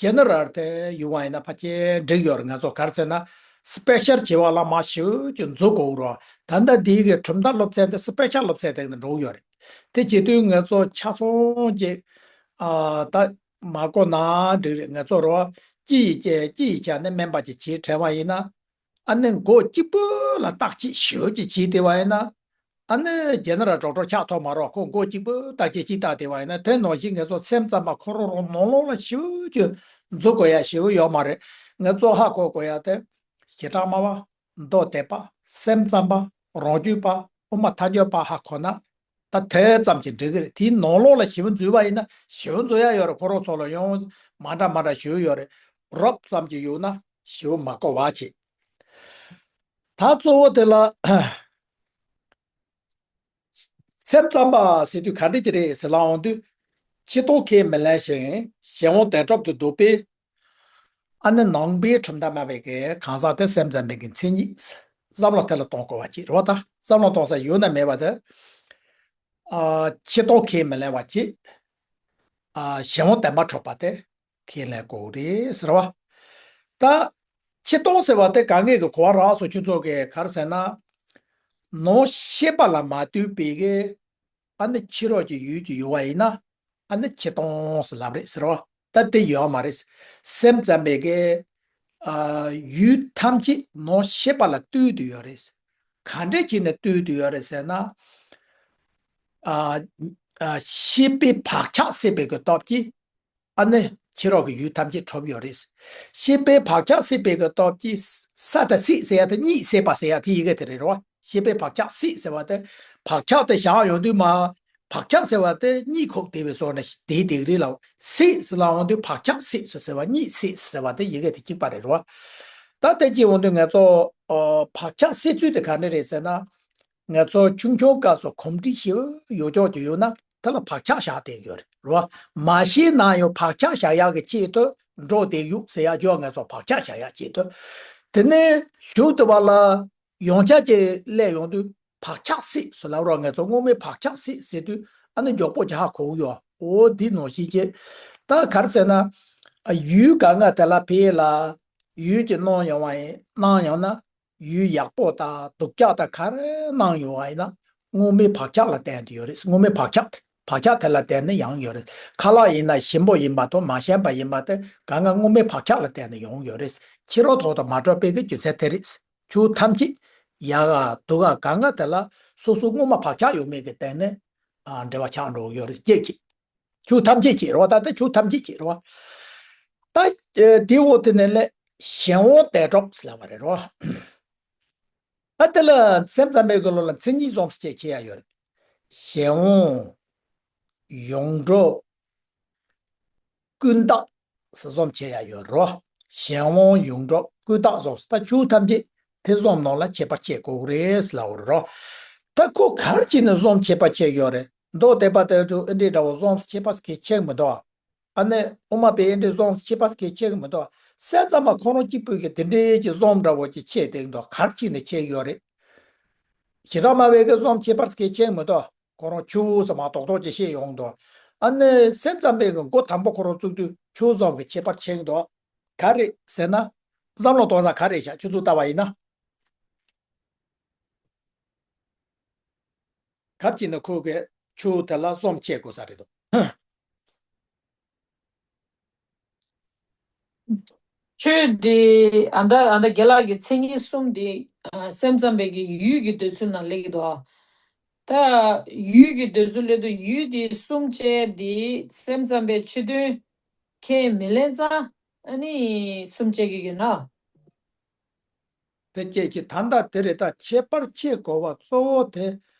ཇེ་ནེ་རལ་དེ་ཡོང་བ་ཡིན་ན་ཕལ་ཆེར་འགྲིག་ཡོད་རེད། ང་ཚོ་ག་རེ་ཟེར་ན་སི་པེ་ཤལ་བྱེད་པ་ལ་མར་ཞེ་པོ་ཅིག་འཛུལ་དགོས་རེད། ད་ལྟ་འདིའི་གི་གྲུབ་མཐའ་སློབ་ཚན་དེ་སི་པེ་ཤལ་སློབ་ཚན་སྟེང་དུ་འགྲོ་གི་ཡོད་རེད། དེ་བྱེད་དུས་ང་ཚོ་ཆ་ཚང་ཅིག་ཨ་ད་མ་གོ་ན་འགྲིག་རེད། ང་ཚོ་རེད་བ། སྤྱི་ཡི་སྤྱི་ཡི་ཆ་ནས་སྨན་པ་ཅིག་བྱེད་བྲལ་བ་ཡིན་ན། ཨ་ནི་མགོ་གཅིག་པུ་ལ་བརྟག་དཔྱད་ཞིབ་ཅིག་བྱས་བསྡད་པ་ཡིན་ན། ཨ་ནི་རྒྱ་ནག་ར་ཌོག་ཊར་ཆགས་ཐུབ་མ་རེད། ཁོ་མགོ་གཅིག་པུ་བརྟག་དཔྱད་ཅིག་བལྟས་བསྡད་པ་ཡིན་ན། དེ་ནང་བཞིན་ངེད་ཚོ་སེམས་ཙམ་པ་ཁོ་རང་རང་ནང་ལོགས་ལ་ཞིབ་ཅིག་འཛུལ་དགོས་ཡ་ཞིབ་ཡོད་མ་རེད། ངེད་ཚོ་ཧ་གོ་དགོས་ཡ་དེ་བྱེ་བྲག་སྨྲ་བ། མདོ་སྡེ་པ། སེམས་ཙམ་པ། རང་རྒྱུད་པ། དབུ་མ་ཐལ་འགྱུར་པ་ཧ་གོ་ན། ད་དེ་ཙམ་གྱིས་འགྲིག་གི་རེད། དེའི་ནང་ལོགས་ལ་ཞིབ་འཛུལ་བ་ཡིན་ན་ཞིབ་འཛུལ་ཡ་ཡོད་རེད། ཁོ་རང་ཚོ་ལ་ཡང་མ་འདྲ་མ་འདྲ་ཞིག་ཡོད་རེད། རོབ་ཙམ་གྱིས་ཡོད་ན་ཞིབ་མ་གོ་བ་བྱེད། ད་གཙོ་བོ་དེ་ལ་སེམས་ཙམ་པ་ཟེར་དུས་ག་འདྲ་ཅིག་རེད་ཟེར་ལབ་འོང་དུས། ཕྱི་ལྟོ་ཁས་མི་ལེན་ཞིང་གཞན་དབང་དོན་གྲུབ་ཏུ་འདོད་པས། ཨ་ནི་ནང་པའི་ཁྲིམས་དང་སྨྲ་བའི་གི་གང་ཟག་དེ་སེམས་ཙམ་པའི་གི་མཚན་ཉིད་བསམ་བློ་དེ་ལ་གཏོང་དགོས་པ་ཅིག་རེད་བ། ད་བསམ་བློ་གཏོང་ས་ཡོད་ན་མེད་པ་དེ། ཨ་ཕྱི་ལྟོ་ཁས་མི་ལེན་པ་ཅིག་ཨ་གཞན་དབང་དོན་གྲུབ་པ་དེ་ཁས་ལེན་དགོས་རེད་ཟེར་བ། ད་ཕྱི་ལྟོ་ཟེར་བ་དེ་ག་ངེས་ཀྱི་གོ་བ་རག་སོང་། ཁྱོད་ཚོ་གི་ག་རེ་ཟེར་ན། ནང་ཤེས་པ་ལ་མ་ལྟོས་པའི་གི་ཨ་ནི་ཕྱི་རོལ་གྱི་ཡུལ་གྱི་ཡུལ་བ་ཡིན་ན། ཨ་ནི་ཕྱི་ལྟོ་ཟེར་ལབ་རེད་ཟེར་བ། ད་དེ་ཡོད་མ་རེད། སེམས་ཙམ་པའི་གི་ཨ་ཡུལ་ཐམས་ཅད་ནང་ཤེས་པ་ལ་ལྟོས་ཏེ་ཡོད་རེད། ག་འདྲས་བྱས་ནས་ལྟོས་ཏེ་ཡོད་རེད་ཟེར་ན། ཨ་ཨ་ཤེས་པས་བག་ཆགས་སད་པའི་གི་སྟོབས་ཀྱིས། ཨ་ནི་ཕྱི་རོལ་གྱི་ཡུལ་ཐམས་ཅད་གྲུབ་ཡོད་རེད། ཤེས་པས་བག་ཆགས་སད་པའི་གི་སྟོབས་ཀྱིས་སད་དང་སད་ཟེར་ཡ་དེ་གཉིད་སད་པ་ཟེར་ཡ་དེ་ཡི་གེ་དེ་རེད་རོ། ཤེས་པས་བག་ཆགས་སད་ཟེར་བ་དེ་བག་ཆགས་དེ་བཞག་ཡོང་དུས་མ། བག་ཆགས་ཟེར་བ་དེ་གཉིད་ཁུག་བསྡད་པའི་བཟོ་ནས་བསྡད་བསྡད་ཀྱི་རེད་ལ། སད་ཟེར་ལབ་ཡོང་དུས་བག་ཆགས་སད་ཟེར་ཟེར་བ། གཉིད་སད་ཟེར་བ་དེ་ཡི་གེ་དེ་གཅིག་པ་རེད་རོ། ད་དེ་གཅིག་འོང་དུས་ངེད་ཚོ་ཨ་བག་ཆགས་སད་ཚུལ་དེ་ག་འདྲ་རེད་ཟེར་ན། ངེད་ཚོ་ཆུང་ཆུང་སྐབས་སུ་གོམས་འདྲིས་ཞིག་ཡོད་ཀྱོག་ཀྱི་ཡོད་ན་དེ་ལ་བག་ཆགས་བཞག་བསྡད་ཡོད་རེད་རོ། མ་ཤེས་ན་ཡང་བག་ཆགས་བཞག་ཡག་གི་ཆེད་དུ་འགྲོ་བསྡད་ཡོད་ཟེར་ཡག་ཅོག་ངེད་ཚོ་བག་ཆགས་བཞག་ཡག་ཆེད་དུ། དེ་ནས་གཞུག་དེ་བ་ལ་ཡོངས་ཁྱབ་ཀྱི་སླེབས་ཡོང་དུས་བག་ཆགས་སད་ཟེར་ལབ་རོགས། ངེད་ཚོ་སྔོན་མའི་བག་ཆགས་སད་ཟེར་དུས་ཨ་ནི་མགྱོགས་པོ་ཅིག་ཧ་གོ་གི་ཡོད། འོ་འདི་ནང་བཞིན་བྱས། ད་ག་རེ་ཟེར་ན། ཨ་ཡུལ་ག་ང་དེ་ལ་ཕེ་ལ་ཡུལ་གྱི་སྣང་ཡོང་བ་ཡིན། སྣང་ཡོང་ན། ཡུལ་ཡག་པོ་དང་སྡུག་ཅག་དང་ག་རེ་སྣང་ཡོང་བ་ཡིན་ན་སྔོན་མའི་བག་ཆགས་ལ་བརྟེན་ཏེ་ཡོད་རེད། སྔོན་མའི་བག་ཆགས་བག་ཆགས་དེ་ལ་བརྟེན་ནས་ཡོང་ཡོད་རེད། ཁ་ལག་ཡིན་ན་ཞིམ་པོ་ཡིན་པ་དང་མ་ཞིམ་པ་ཡིན་པ་དེ་གང་ག་སྔོན་མའི་བག་ཆགས་ལ་བརྟེན་ནས་ཡོང་ཡོད་རེད། ཕྱི་རོལ་ཐོག་ཏུ་མ་གྲུབ་པའི་གི་རྒྱུ་མཚན་དེ་རེད། ཆོས་ཐམས་ཅད་ཡག་ག་སྡུག་ག་གང་ག་དེ་ལ་སོ་སོ་སྔོན་མ་བག་ཆགས་ཡོད་མེད་ཀྱི་སྟེང་ནས་ཨ་འབྲེལ་བ་ཆགས་འགྲོ་གི་ཡོད་རེད། སྐྱེད་ཀྱི། ཆོས་ཐམས་ཅད་ཀྱི་རེད་བ། ད་ལྟ་ཆོས་ཐམས་ཅད་ཀྱི་རེད་བ། ད་ཨེ་དེའི་འོག་དེ་ནས་ལས་གཞན་དབང་དོན་གྲུབ་ཟེར་ལབ་པ་རེད་རོ། ད་དེ་ལ་སེམས་ཙམ་པའི་གི་ལོ་ལ་མཚན་ཉིད་གསུམ་ཞིག་ཕྱེ་ཡ་ཡོད་རེད། གཞན་དབང་། ཡོངས་གྲུབ། ཀུན་བརྟགས་ཟེར་གསུམ་ཕྱེ་ཡ་ཡོད་རོ། གཞན་དབང་ཡོངས་གྲུབ་ཀུན་བརྟགས་གསུམ། ད་ཆོས་ཐམས་ཅད་དེ་གསུམ་ནང་ལ་ཁྱད་པར་ཕྱེ་དགོས་རེད་ཟེར་ལབ་པ་རེད་རོ། ད་ཁོ་ག་རེ་བྱས་ནས་གསུམ་ཁྱད་པར་ཕྱེ་ཡོད་རེད། མདོ་སྡེ་པ་དེ་ཚོ་ཨེ་འདྲའི་འདྲ་བོ་གསུམ་ཁྱད་པར་གྱི་ཕྱེ་མི་འདུག་ཨ་ནི་དབུ་མ་པའི་ཨེ་འདྲའི་གསུམ་ཁྱད་པར་གྱི་ཕྱེ་མི་འདུག་སེམས་ཙམ་པ་ཁོ་རང་གཅིག་པུས་ཀྱི་དེ་འདྲའི་གི་གསུམ་འདྲ་བོ་ཅིག་ཕྱེ་བསྡད་འདུག་ག་རེ་བྱས་ནས་ཕྱེ་ཡོད་རེད། བྱེ་བྲག་སྨྲ་བའི་གི་གསུམ་ཁྱད་པར་གྱི་ཕྱེ་མི་འདུག་ཁོ་རང་ཆོས་ཟེར་མ་ཏོག་ཏོག་ཅིག་བཤད་ཡོང་འདུག་ཨ་ནི་སེམས་ཙམ་པའི་གི་མགོ་དང་པོ་ཁོ་རང་བཙུགས་དུས་ཆོས་གསུམ་གྱི་ཁྱད་པར་ཕྱེ་གི་འདུག་ག་རེ་ཟེར་ན། བསམ་བློ་གཏོང་ས་ག་རེ་བཞག་ཁྱོད་ཚོས་ལྟ་བ་ཡིན་ན། ག་རེ་བྱས་ནས་ཁོ་གི་ཆོས་དེ་ལ་གསུམ་ཕྱེ་དགོས་ས་རེད་དོ། ཆོས་འདི་ཨ་མདའ་ཨ་མདའ་རྒན་ལགས་ཀྱི་མཚན་ཉིད་གསུམ་འདི་ཨ་སེམས་ཙམ་པའི་གི་ཡུལ་གྱི་འདོད་ཚུལ་ནང་སླེབས་ཀྱི་འདུག་ད་ཡུལ་གྱི་འདོད་ཚུལ་སླེབས་དུས་ཡུལ་འདི་གསུམ་བཅས་འདི་སེམས་ཙམ་པའི་ཕྱི་དོན་ཁས་མི་ལེན་ཙང་ཨ་ནི་གསུམ་བཅས་ཀྱི་ཡོད་ན། དེ་སྐད་ཀྱི་ད་ལྟ་དེ་རེད། ད་ཁྱད་པར་ཕྱེ་དགོས་པ་གཙོ་བོ་དེ་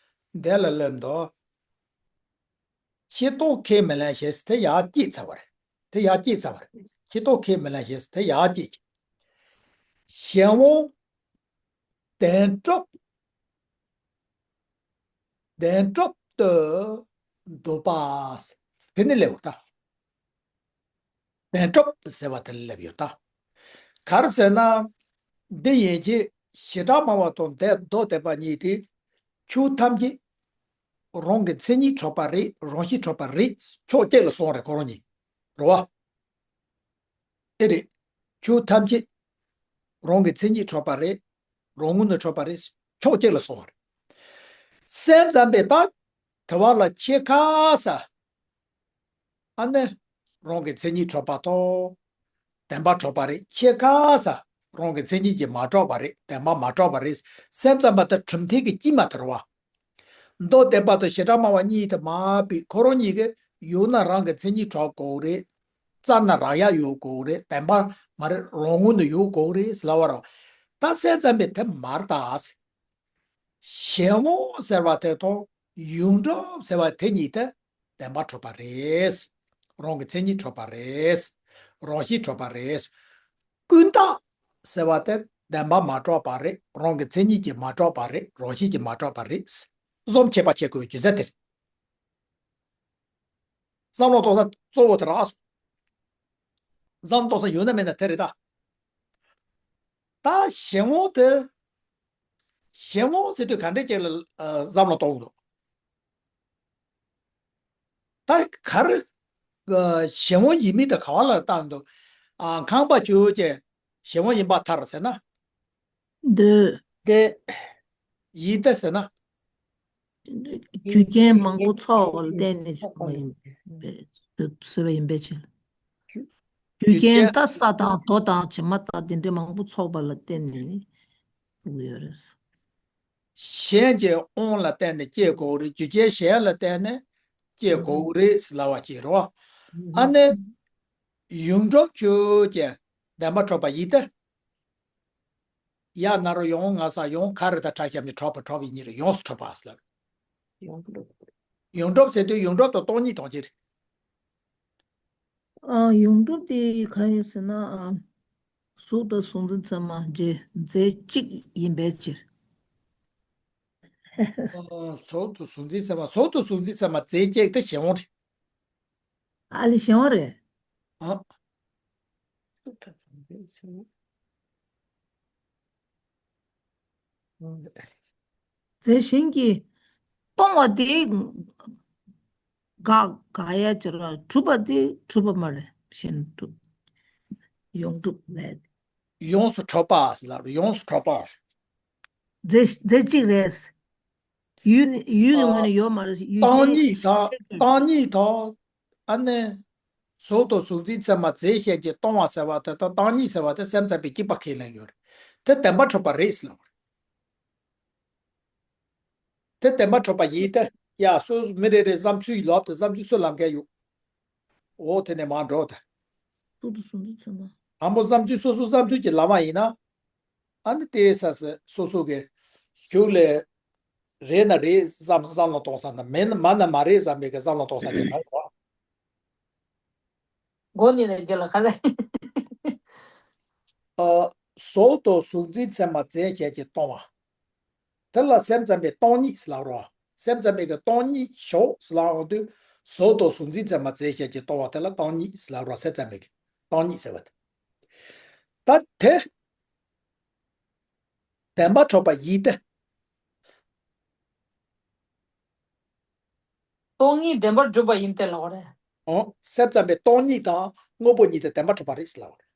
འདི་ལ་སླེབས་འདུག་ཕྱི་ལྟོ་ཁས་མི་ལེན་ཞེས་དེ་ཡར་སྐྱེས་ཚར་བ་རེད། དེ་ཡར་སྐྱེས་ཚར་བ་རེད། ཕྱི་ལྟོ་ཁས་མི་ལེན་ཞེས་དེ་ཡར་སྐྱེས་ཀྱི། གཞན་དབང་དོན་གྲུབ། དོན་གྲུབ་ཏུ་འདོད་པ། དེ་ནི་སླེབས་འོ་ད། དོན་གྲུབ་ཟེར་བ་དེ་ལ་སླེབས་ཡོད་ད། ག་རེ་ཟེར་ན། འདི་ཡན་ཆད་བྱེ་བྲག་སྨྲ་བ་དང་དེ་མདོ་སྡེ་པ་གཉིས་དེ། ཆོས་ཐམས་ཅད་རང་གི་མཚན་ཉིད་གྲུབ་པ་རེད། རང་བཞིན་གྲུབ་པ་རེད། ཕྱོགས་གཅིག་ལ་སོང་རེད་ཁོ་རང་གཉིས། རེད་བ། ཨེ་རེད། ཆོས་ཐམས་ཅད་རང་གི་མཚན་ཉིད་གྲུབ་པ་རེད། རང་ངོས་ནས་གྲུབ་པ་རེད། ཕྱོགས་གཅིག་ལ་སོང་བ་རེད། སེམས་ཙམ་པས་ད་དེ་བ་ལ་ཕྱེད་ཀ་ས། ཨ་ནི་རང་གི་མཚན་ཉིད་གྲུབ་པ་དང་བདེན་པ་གྲུབ་པ་རེད། ཕྱེད་ཀ་ས། རང་གི་མཚན་ཉིད་ཀྱིས་མ་གྲུབ་པ་རེད། བདེན་པ་མ་གྲུབ་པ་རེད་ཟེར་བསམ་པ་དེ་གྲུབ་མཐའི་གི་དཀྱིལ་མ་དེ་རེད་བ། མདོ་སྡེ་པ་དང་བྱེ་བྲག་སྨྲ་བ་གཉིས་དེ་མ་བུད་ཁོ་རང་གཉིས་ཀྱི་ཡང་ན་རང་གི་མཚན་ཉིད་གྲུབ་དགོས་རེད། རྩ་ན་རག་ཡ་ཡོད་དགོས་རེད། བདེན་པ་མ་རེད། རང་ངོས་ནས་ཡོད་དགོས་རེད་ཟེར་ལབ་པ་རེད། ད་བསམ་བསམ་པའི་དེ་མ་རེད་ད། གཞན་དབང་ཟེར་བ་དེ་དང་ཡོངས་གྲུབ་ཟེར་བ་དེ་གཉིས་དེ་བདེན་པ་གྲུབ་པ་རེད། རང་གི་མཚན་ཉིད་གྲུབ་པ་རེད། རང་བཞིན་གྲུབ་པ་རེད། ཀུན་བརྟགས་ཟེར་བ་དེ་བདེན་པ་མ་གྲུབ་པ་རེད། རང་གི་མཚན་ཉིད་ཀྱིས་མ་གྲུབ་པ་རེད། རང་བཞིན་གྱིས་མ་གྲུབ་པ་རེད། བཟོ་འཆད་པ་བྱེད་དགོས་རྒྱུ་མཚན་དེ་རེད། བསམ་བློ་གཏོང་ས་གཙོ་བོ་དེ་རེད། བསམ་བློ་གཏོང་ས་ཡོད་ན་མེད་ན་དེ་རེད་ད། ད་གཞན་དབང་དེ། གཞན་དབང་ཟེར་དུས་ག་འདྲ་ཅིག་ལ་ཨ་བསམ་བློ་གཏོང་འདུག་ད་ག་རེ་ཨ་གཞན་དབང་ཡིན་མིན་དེ་ག་བ་ལ་བལྟ་འདུག་ཨ་ཁང་པ་བཅུ་ཅེ་གཞན་དབང་ཡིན་པར་ཐལ་ཟེར་ན། འདོད། འདོད། ཡིན་ཏེ་ཟེར་ན། རྒྱུ་རྐྱེན་མང་པོ་ཚོགས་པ་ལ་བརྟེན་ནས་བྱུང་བ་ཡིན་པས་བཟོས་པ་ཡིན་པའི་ཕྱིར། རྒྱུ་རྐྱེན་ད་ས་དང་རྡོ་དང་བྱེ་མ་དང་དེ་འདྲའི་མང་པོ་ཚོགས་པ་ལ་བརྟེན་ནས་བྱུང་གི་ཡོད་རེད། གཞན་གྱི་དབང་ལ་བརྟེན་ནས་སྐྱེ་དགོས་རེད། རྒྱུ་རྐྱེན་གཞན་ལ་བརྟེན་ནས་སྐྱེ་དགོས་རེད་ཟེར་ལབ་པ་ཅིག་རེད་བ། ཨ་ནི་ཡོངས་གྲུབ་ཆོས་ཅན་བདེན་པ་གྲུབ་པ་ཡིན་ཏེ། ཡང་ན་རོ་ཡང་ང་ས་ཡང་ག་རེ་ད་ཕྲ་ཞབས་ནི་གྲུབ་པ་གྲུབ་པའི་ཉིད་རེད། ཡོངས་སུ་གྲུབ་པ་ཟེར་ལབ། ཡོངས་གྲུབ། ཡོངས་གྲུབ་ཟེར་དུས་ཡོངས་གྲུབ་དང་སྟོང་ཉིད་དང་གཅིག་རེད། ཨ་ཡོངས་གྲུབ་དེ་ག་རེ་ཟེར་ན་ཨ་གཟུགས་དང་གཟུགས་འཛིན་ཚད་མ་རྫས་རྫས་གཅིག་ཡིན་པའི་ཕྱིར། ཨ་གཟུགས་དང་གཟུགས་འཛིན་ཚད་མ་གཟུགས་དང་གཟུགས་འཛིན་ཚད་མ་རྫས་གཅིག་དེ་གཞན་དབང་རེད། ཨ་ལས་གཞན་དབང་རེད། ཨ། རྫས་གཞན་གྱིས་སྟོང་བ་དེ་དགག་དགག་ཡ་ཅིག་ར། གྲུབ་པ་དེ་གྲུབ་པ་མ་རེད། གཞན་གྲུབ། ཡོངས་གྲུབ་རེད། ཡོངས་སུ་གྲུབ་པ་ཟེར་ལ་ཡོངས་སུ་གྲུབ་པ། རྫས་རྫས་གཅིག་རེད། ཡུལ་ནི་ཡུལ་གྱི་ངོས་ནས་ཡོད་མ་རེད། ཡུལ་ཅན་སྟོང་ཉིད་དང་སྟོང་ཉིད་དང་། ཨ་ནི། གཟུགས་དང་གཟུགས་འཛིན་ཚད་མ་རྫས་གཞན་གྱིས་སྟོང་བ་ཟེར་བ་དེ་དང་སྟོང་ཉིད་ཟེར་བ་དེ་སེམས་ཙམ་པའི་དཔྱད་པ་ཁས་ལེན་ཡོད་རེད། དེ་བདེན་པ་གྲུབ་པ་རེད་ཟེར་ལབ་པ་རེད། དེ་བདེན་པ་གྲུབ་པ་ཡིན་ཏེ། ཡ་སོ་སོ་མི་རེ་རེ་བསམ་ཚུལ་ལབ་དེ་བསམ་ཚུལ་སུ་ལབ་མཁན་ཡོད། འོ་དེ་ནས་མར་འགྲོ་དེ། གཟུགས་དང་གཟུགས་འཛིན་ཚད་མ། དང་པོ་བསམ་ཚུལ་སོ་སོ་བསམ་ཚུལ་གྱི་ལབ་པ་ཡིན་ན། ཨ་ནི་དེ་ས་ས་སོ་སོ་གི་གཞུག་ལས་རེད་ན་རེད་བསམ་བསམ་བློ་གཏོང་ས་དང་མེད་ན་མ་ན་མ་རེད་བསམ་པའི་གི་བསམ་བློ་གཏོང་ས་ཅིག་ལ་ཡོད། མགོ་ནས་ལ་རྒྱ་ལ་ཁ་ལ། ཨ་གཟུགས་དང་གཟུགས་འཛིན་ཚད་མ་རྫས་གཞན་གྱིས་སྟོང་བ། དེ་ལ་སེམས་ཙམ་པའི་སྟོང་ཉིད་ཟེར་ལབ་རོ། སེམས་ཙམ་པའི་གི་སྟོང་ཉིད་ཞོག་ཟེར་ལབ་འོང་དུས་གཟུགས་དང་གཟུགས་འཛིན་ཚད་མ་རྫས་གཞན་གྱིས་སྟོང་བ་དེ་ལ་སྟོང་ཉིད་ཟེར་ལབ་རོ། སེམས་ཙམ་པའི་གི་སྟོང་ཉིད་ཟེར་བ་དེ། ད་དེ། བདེན་པ་གྲུབ་པ་ཡིན་ཏེ། སྟོང་ཉིད་བདེན་པར་གྲུབ་པ་ཡིན་ཏེ་ལབ་པ་རེད། འོ། སེམས་ཙམ་པའི་སྟོང་ཉིད་དང་དངོས་པོ་གཉིས་དེ་བདེན་པར་གྲུབ་པ་རེད་ཟེར་ལབ་པ་རེད།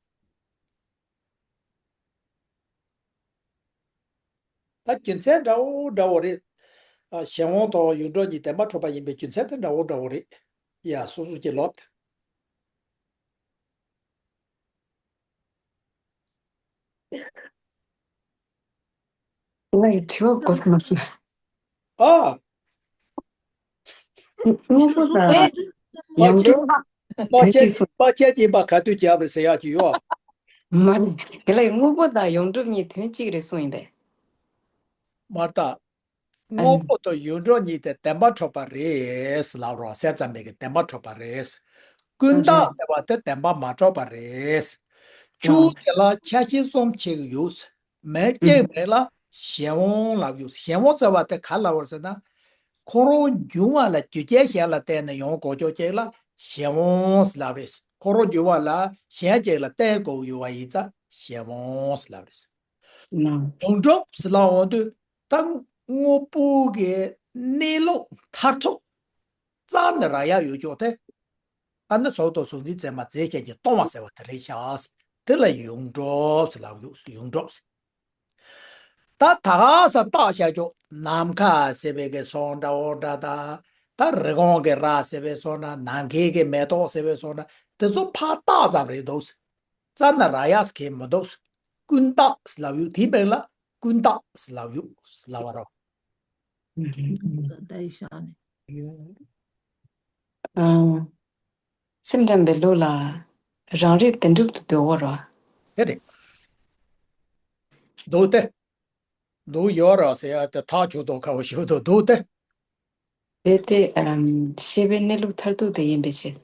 ད་རྒྱུ་མཚན་འདྲ་བོ་འདྲ་བོ་རེད། ཨ་གཞན་དབང་དང་ཡོངས་གྲུབ་གཉིས་བདེན་པར་གྲུབ་པ་ཡིན་པའི་རྒྱུ་མཚན་དེ་འདྲ་བོ་འདྲ་བོ་རེད། ཡ་སོ་སོ་གྱིས་ལབ་དེ། ང་ཡི་དྲི་བ་གོ་མ་སོང་། ཨ། དངོས་པོ་དང་ཡོངས་གྲུབ་དོན་གཅིག་སོང་། དཔེ་ཆ་དཔེ་ཆ་སྦྱིན་པ་ག་དུས་བརྒྱབ་རེད་ཟེར་ཡག་ཅིག་ཡོད། མ་རེད། དེ་ལ་དངོས་པོ་དང་ཡོངས་གྲུབ་གཉིས་དོན་གཅིག་རེད་གསུངས་ཡིན་པས། མ་རེད་ད། ཨ་ནི། དངོས་པོ་དང་ཡོངས་གྲུབ་གཉིས་དེ་བདེན་པར་གྲུབ་པ་རེད་ལབ་རོ། སེམས་ཙམ་པའི་གི་བདེན་པར་གྲུབ་པ་རེད། ཀུན་བརྟགས་ཟེར་བ་དེ་བདེན་པར་མ་གྲུབ་པ་རེད། ཆུ་བོ་དེ་ལ་ཆ་ཤས་གསུམ་ཕྱེ་གི་ཡོད། མེ་སྐྱེས་མེད་ལ་གཞན་དབང་ལབ་ཡོད། གཞན་དབང་ཟེར་བ་དེ་ག་ལབ་པ་རེད་ཟེར་ན། ཁོ་རང་འབྱུང་བ་ལ་རྒྱུ་རྐྱེན་གཞན་ལ་བརྟེན་ནས་ཡོང་དགོས་ཀྱོག་ཅིག་ལ་གཞན་དབང་ཟེར་ལབ་རེད། ཁོ་རང་འབྱུང་བ་ལ་གཞན་ཅིག་ལ་བརྟེན་དགོས་ཡོད་པ་ཡིན་ཙང་གཞན་དབང་ཟེར་ལབ་རེད། ཡོངས་གྲུབ་ཟེར་ལབ་འོང་དུས། ད་དངོས་པོ་གི་གནས་ལུགས་མཐར་ཐུག་རྩ་ནས་རག་ཡག་ཡོད་ཀྱོག་དེ། ཨ་ནི་གཟུགས་དང་གཟུགས་འཛིན་ཚད་མ་རྫས་གཞན་གྱིས་སྟོང་བ་ཟེར་བ་དེ་རེད་ཤག་དེ་ལ་ཡོངས་གྲུབ་ཟེར་ལབ་ཡོད། ཡོངས་གྲུབ་ཟེར། ད་ད་ག་ས་བརྟག་བྱ་ཀྱོག་ནམ་མཁའ་ཟེར་བའི་གི་སོང་འདྲ་འོ་འདྲ་ད། ད་རི་སྒང་གི་ར་ཟེར་བའི་སོང་ན་ནམ་མཁའི་གི་མེ་ཏོག་ཟེར་བའི་སོང་ན་དེ་ཚོ་ཕར་བརྟག་ཙམ་རེད་འདུག་རྩ་ནས་རག་ཡག་གི་མི་འདུག་ཀུན་བརྟགས་ལབ་ཡོད། དེའི་མིང་ལ་ཀུན་བརྟགས་ལབ་ཡོད་ལབ་པ་རེད། ད་ཡི་ཤ་ནི། ཨ། སེམས་ཙམ་པའི་ལུགས་ལ་རང་རིག་བདེན་གྲུབ་ཏུ་འདོད་དགོས་རོ། དེ་རེད། འདུག་སྟེ། འདུག་ཡོད་ར་ཟེར་ཡ་དེ་ཐག་ཆོད་དོ་ཁ་བ་ཞུ་དོ་འདུག་སྟེ། དེ་སྟེ། ཨམ། ཤེས་པའི་གནས་ལུགས་མཐར་ཐུག་དེ་ཡིན་པའི་ཕྱིར།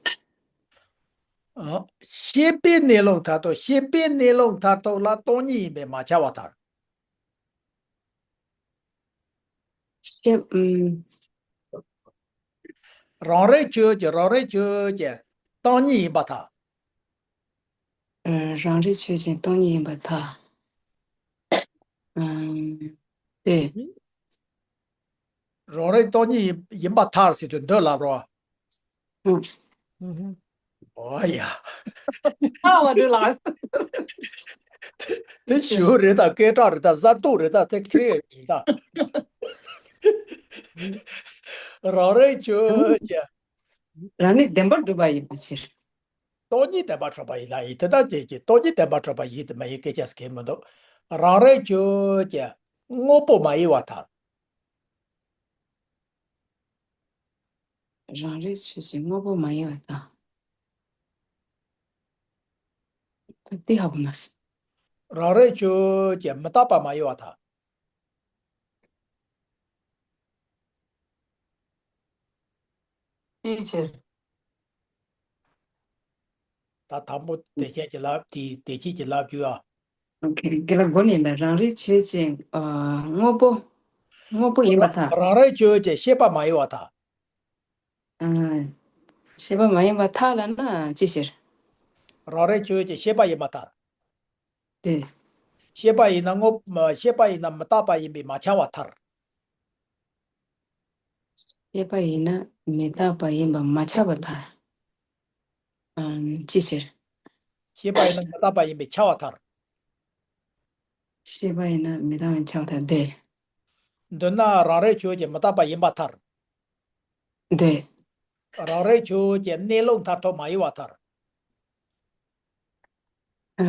ཨ། ཤེས་པའི་གནས་ལུགས་མཐར་ཐུག་ཤེས་པའི་གནས་ལུགས་མཐར་ཐུག་ལ་སྟོང་ཉིད་ཡིན་པས་མ་ཁྱབ་པར་ཐལ། ཤེས། ཨམ། རང་རིག་ཆོས་ཅན། རང་རིག་ཆོས་ཅན། སྟོང་ཉིད་ཡིན་པར་ཐལ། ཨ། རང་རིག་ཆོས་ཅན། སྟོང་ཉིད་ཡིན་པར་ཐལ། ཨམ། ཏེ། རང་རིག་སྟོང་ཉིད་ཡིན་པར་ཐལ་ཟེར་དུས་འདོད་ལབ་རོ། ཨུ། ཨོ་ཡ། ཨ་བ་འདོད་ལ། དེ་ཞུ་རེད་ད། སྐད་གྲགས་རེད་ད། གསར་གཏོད་རེད་ད། དེ་ཁེ་རེད་ད། རང་རིག་ཆོས་ཅན། རང་ནི་བདེན་པར་གྲུབ་པ་ཡིན་པའི་ཕྱིར། སྟོང་ཉིད་བདེན་པར་གྲུབ་པ་ཡིན་ལ་ཡིན། དེ་ལྟར་དེ་ཀྱི་སྟོང་ཉིད་བདེན་པར་གྲུབ་པ་ཡིན་དེ་མ་ཡིན་སྐད་ཆ་ཟེར་མཁན་མི་འདུག་རང་རིག་ཆོས་ཅན། དངོས་པོ་མ་ཡིན་པར་ཐལ། རང་རིག་ཆོས་ཅན། དངོས་པོ་མ་ཡིན་པར་ཐལ། འདི་ཧ་གོ་མ་སོང་། རང་རིག་ཆོས་ཅན། མི་རྟག་པ་མ་ཡིན་པར་ཐལ། ཅིའི་ཕྱིར། ད་དང་པོ་དེ་ཁྱེད་ཀྱི་ལབ་དེ་དེ་ཁྱེད་ཀྱི་ལབ་རྒྱུ་ཨ། ཨོ་ཁེ། དེ་ལ་མགོ་ནས་ལ་རང་རིག་ཆོས་ཅན། ཨ། དངོས་པོ། དངོས་པོ་ཡིན་པར་ཐལ། རང་རིག་ཆོས་ཅན། ཤེས་པ་མ་ཡིན་པར་ཐལ། ཨ། ཤེས་པ་མ་ཡིན་པར་ཐལ་ལབ་ན་ཅི་ཕྱིར། རང་རིག་ཆོས་ཅན། ཤེས་པ་ཡིན་པར་ཐལ། དེ། ཤེས་པ་ཡིན་ན་དངོས། ཤེས་པ་ཡིན་ན་མི་རྟག་པ་ཡིན་པས་མ་ཁྱབ་པར་ཐལ། ཤེས་པ་ཡིན་ན་མི་རྟག་པ་ཡིན་པས་མ་ཁྱབ་པར་ཐལ། ཨམ། ཅི་ཕྱིར། ཤེས་པ་ཡིན་ན་མི་རྟག་པ་ཡིན་པས་ཁྱབ་པར་ཐལ། ཤེས་པ་ཡིན་ན་མི་རྟག་པ་ཡིན་ཁྱབ་པར་ཐལ། དེ། མདོར་ན་རང་རིག་ཆོས་ཅན། མི་རྟག་པ་ཡིན་པར་ཐལ། དེ། རང་རིག་ཆོས་ཅན། གནས་ལུགས་མཐར་ཐུག་མ་ཡིན་པར་ཐལ། ཨ།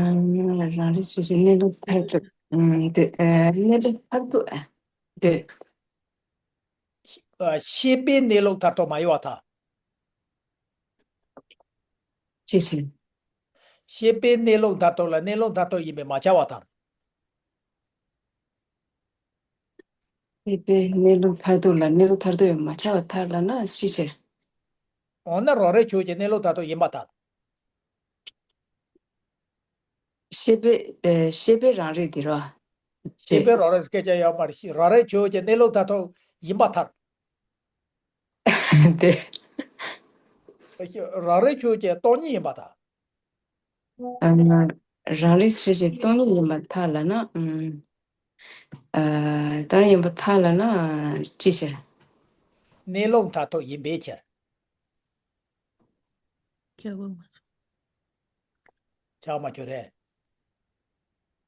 རང་རིག་ཆོས་ཅན། གནས་ལུགས་མཐར་ཐུག་ཨ། དེ། ཨ། གནས་ལུགས་མཐར་ཐུག་ཨ། དེ། ཤེས་པའི་གནས་ལུགས་མཐར་ཐུག་མ་ཡིན་པར་ཐལ། ཅི་ཕྱིར། ཤེས་པའི་གནས་ལུགས་མཐར་ཐུག་ལ་གནས་ལུགས་མཐར་ཐུག་ཡིན་པས་མ་ཁྱབ་པར་ཐལ། ཤེས་པའི་གནས་ལུགས་མཐར་ཐུག་ལ་གནས་ལུགས་མཐར་ཐུག་ཡང་མ་ཁྱབ་པར་ཐལ་ལབ་ན་ཅི་ཕྱིར། འོ་ན་རང་རིག་ཆོས་ཅན། གནས་ལུགས་མཐར་ཐུག་ཡིན་པར་ཐལ། ཤེས་པའི། ཨེ། ཤེས་པའི་རང་རིག་དེ་རོ། ཤེས་པའི་རང་རིག་སྐད་ཆ་ཡོད་མ་རེད། རང་རིག་ཆོས་ཅན། གནས་ལུགས་མཐར་ཐུག་ཡིན་པར་ཐལ། དེ། རང་རིག་ཆོས་ཅན། སྟོང་ཉིད་ཡིན་པར་ཐལ། ཨ། རང་རིག་ཆོས་ཅན། སྟོང་ཉིད་ཡིན་པར་ཐལ་ལབ་ན། ཨམ། ཨ། སྟོང་ཉིད་ཡིན་པར་ཐལ་ལབ་ན་ཅི་ཕྱིར། གནས་ལུགས་མཐར་ཐུག་ཡིན་པའི་ཕྱིར། ཁྱབ་པ་མ་བྱུང་། ཁྱབ་པ་མ་བྱུང་རེད།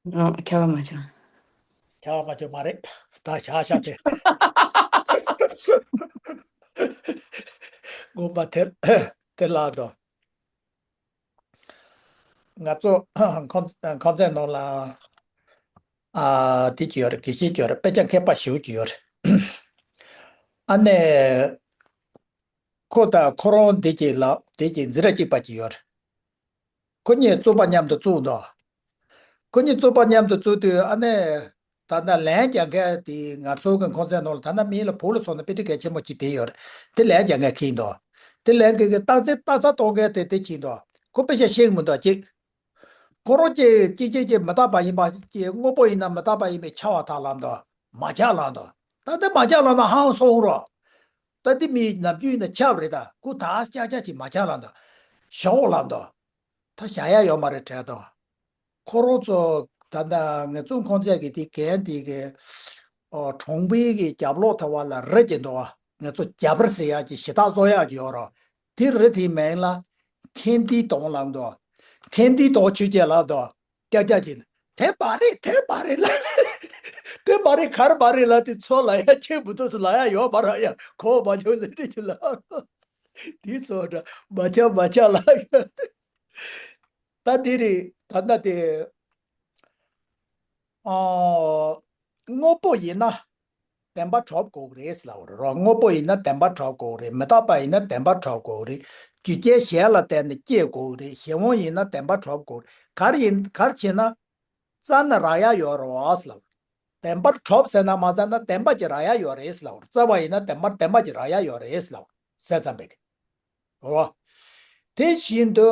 ཨ། ཁྱབ་པ་མ་བྱུང་། ཁྱབ་པ་མ་བྱུང་མ་རེད། ད་བཞག་བཞག་དེ། ངོ་མ་དེ་དེ་ལགས་དོ། ང་ཚོ་ཁོང་ཁོང་ཚོའི་ནང་ལ་ཨ་དེ་ཅི་ཡོད་རེད། དགེ་བཤེས་ཅི་ཡོད་རེད། དཔེ་ཆ་མཁས་པ་ཞེ་པོ་ཅིག་ཡོད་རེད། ཨ་ནི། ཁོ་དང་ཁོ་རང་དེ་གྱི་ལག་དེ་གྱི་འཛིན་གྲྭ་གཅིག་པ་གཅིག་ཡོད་རེད། ཁོ་གཉིས་རྩོད་པ་མཉམ་དུ་བཙུགས་འདུག་ཁོ་གཉིས་རྩོད་པ་མཉམ་དུ་བཙུགས་དུས་ཨ་ནི། ད་ལྟ་ལན་རྒྱག་མཁན་དེ་ང་ཚོ་གི་ཁོང་ཚོའི་ནང་ལ་ད་ལྟ་མི་ལ་བོད་ལ་སོང་ན་དཔེ་ཁྲིད་གལ་ཆེན་པོ་གཅིག་དེ་ཡོད་རེད། དེ་ལན་རྒྱག་མཁན་ཁེལ་འདུག་དེ་ལན་གི་གི་རྟགས་རྩེ་རྟགས་གསལ་གཏོང་མཁན་དེ་དེ་གཅིག་འདུག་ཁོ་དཔེ་ཆ་ཤེས་ཀྱི་མི་འདུག་གཅིག་ཁོ་རང་གཅིག་གཅིག་གཅིག་གཅིག་མི་རྟག་པ་ཡིན་པ་གཅིག་དངོས་པོ་ཡིན་ན་མི་རྟག་པ་ཡིན་པས་ཁྱབ་པར་ཐལ་ལབ་འདུག་མ་ཁྱབ་ལབ་འདུག་ད་ལྟ་མ་ཁྱབ་ལབ་ན་ཧང་སང་རོ། ད་འདི་མི་ནམ་རྒྱུན་ཡིན་ན་ཁྱབ་རེད། ད་ཁོ་ད་ཅག་ཅག་ཅིག་མ་ཁྱབ་ལབ་འདུག་ཞོག་ལབ་འདུག་ད་བཞག་ཡ་ཡོད་མ་རེད་དྲན་འདུག་ཁོ་རང་ཚོ་ད་ལྟ་ངེད་ཚོ་ཁོང་ཚོས་ཀྱི་དེ་གན་དེ་གི་ཨོ་གྲོང་པའི་གི་རྒྱབ་ལོགས་ཐ་བ་ལ་རི་ཅིག་འདུག་བ། ངེད་ཚོ་རྒྱབ་རི་ཟེར་ཡག་ཅིག་ཞེ་དྲག་བཟོ་ཡག་ཅིག་ཡོད་རོགས། དེ་རི་དེའི་མིང་ལ་ཁེན་ཏི་དོང་ལབ་འདུག་ཁེན་ཏི་དོང་ཆུ་ཅེ་ལབ་འདུག་ཀྱག་ཀྱག་ཅིག་དེ་མ་རེད། དེ་མ་རེད་ལ། དེ་མ་རེད། གར་མ་རེད་ལ། དེ་ཚོ་ལ་ཡ་ཆེ་མི་འདུག་ཟེར་ལ་ཡ་ཡོད་མ་ར་ཡ་གོ་མ་བྱུང་ལ་རེད་ཅིག་ལ། དེ་ཚོ་འདྲ་མ་ཆགས་མ་ཆགས་ལ་ཡ། ད་དེ་རེད། ད་ལྟ་དེ་ ཨོ། དངོས་པོ་ཡིན་ན་བདེན་པ་གྲུབ་དགོས་ཀྱི་རེད་ལབ་པ་རེད་རོ། དངོས་པོ་ཡིན་ན་བདེན་པ་གྲུབ་དགོས་ཀྱི་རེད། མི་རྟག་པ་ཡིན་ན་བདེན་པ་གྲུབ་དགོས་ཀྱི་རེད། རྒྱུ་རྐྱེན་གཞན་ལ་བརྟེན་ནས་སྐྱེ་དགོས་ཀྱི་རེད། གཞན་དབང་ཡིན་ན་བདེན་པ་གྲུབ་དགོས་ཀྱི་རེད། ག་རེ་ཡིན་ག་རེ་བྱས་ན་རྩ་ནས་རག་ཡ་ཡོད་རེད་ལབ། བདེན་པར་གྲུབ་ཟེར་ན་མ་རྩ་ན་བདེན་པ་ཅིག་རག་ཡ་ཡོད་རེད་ལབ། རྩ་བ་ཡིན་ན་བདེན་པར་བདེན་པ་ཅིག་རག་ཡ་ཡོད་རེད་ལབ་ཟེར་ཙམ་པས་རོ། དེ་བཞིན་དུ།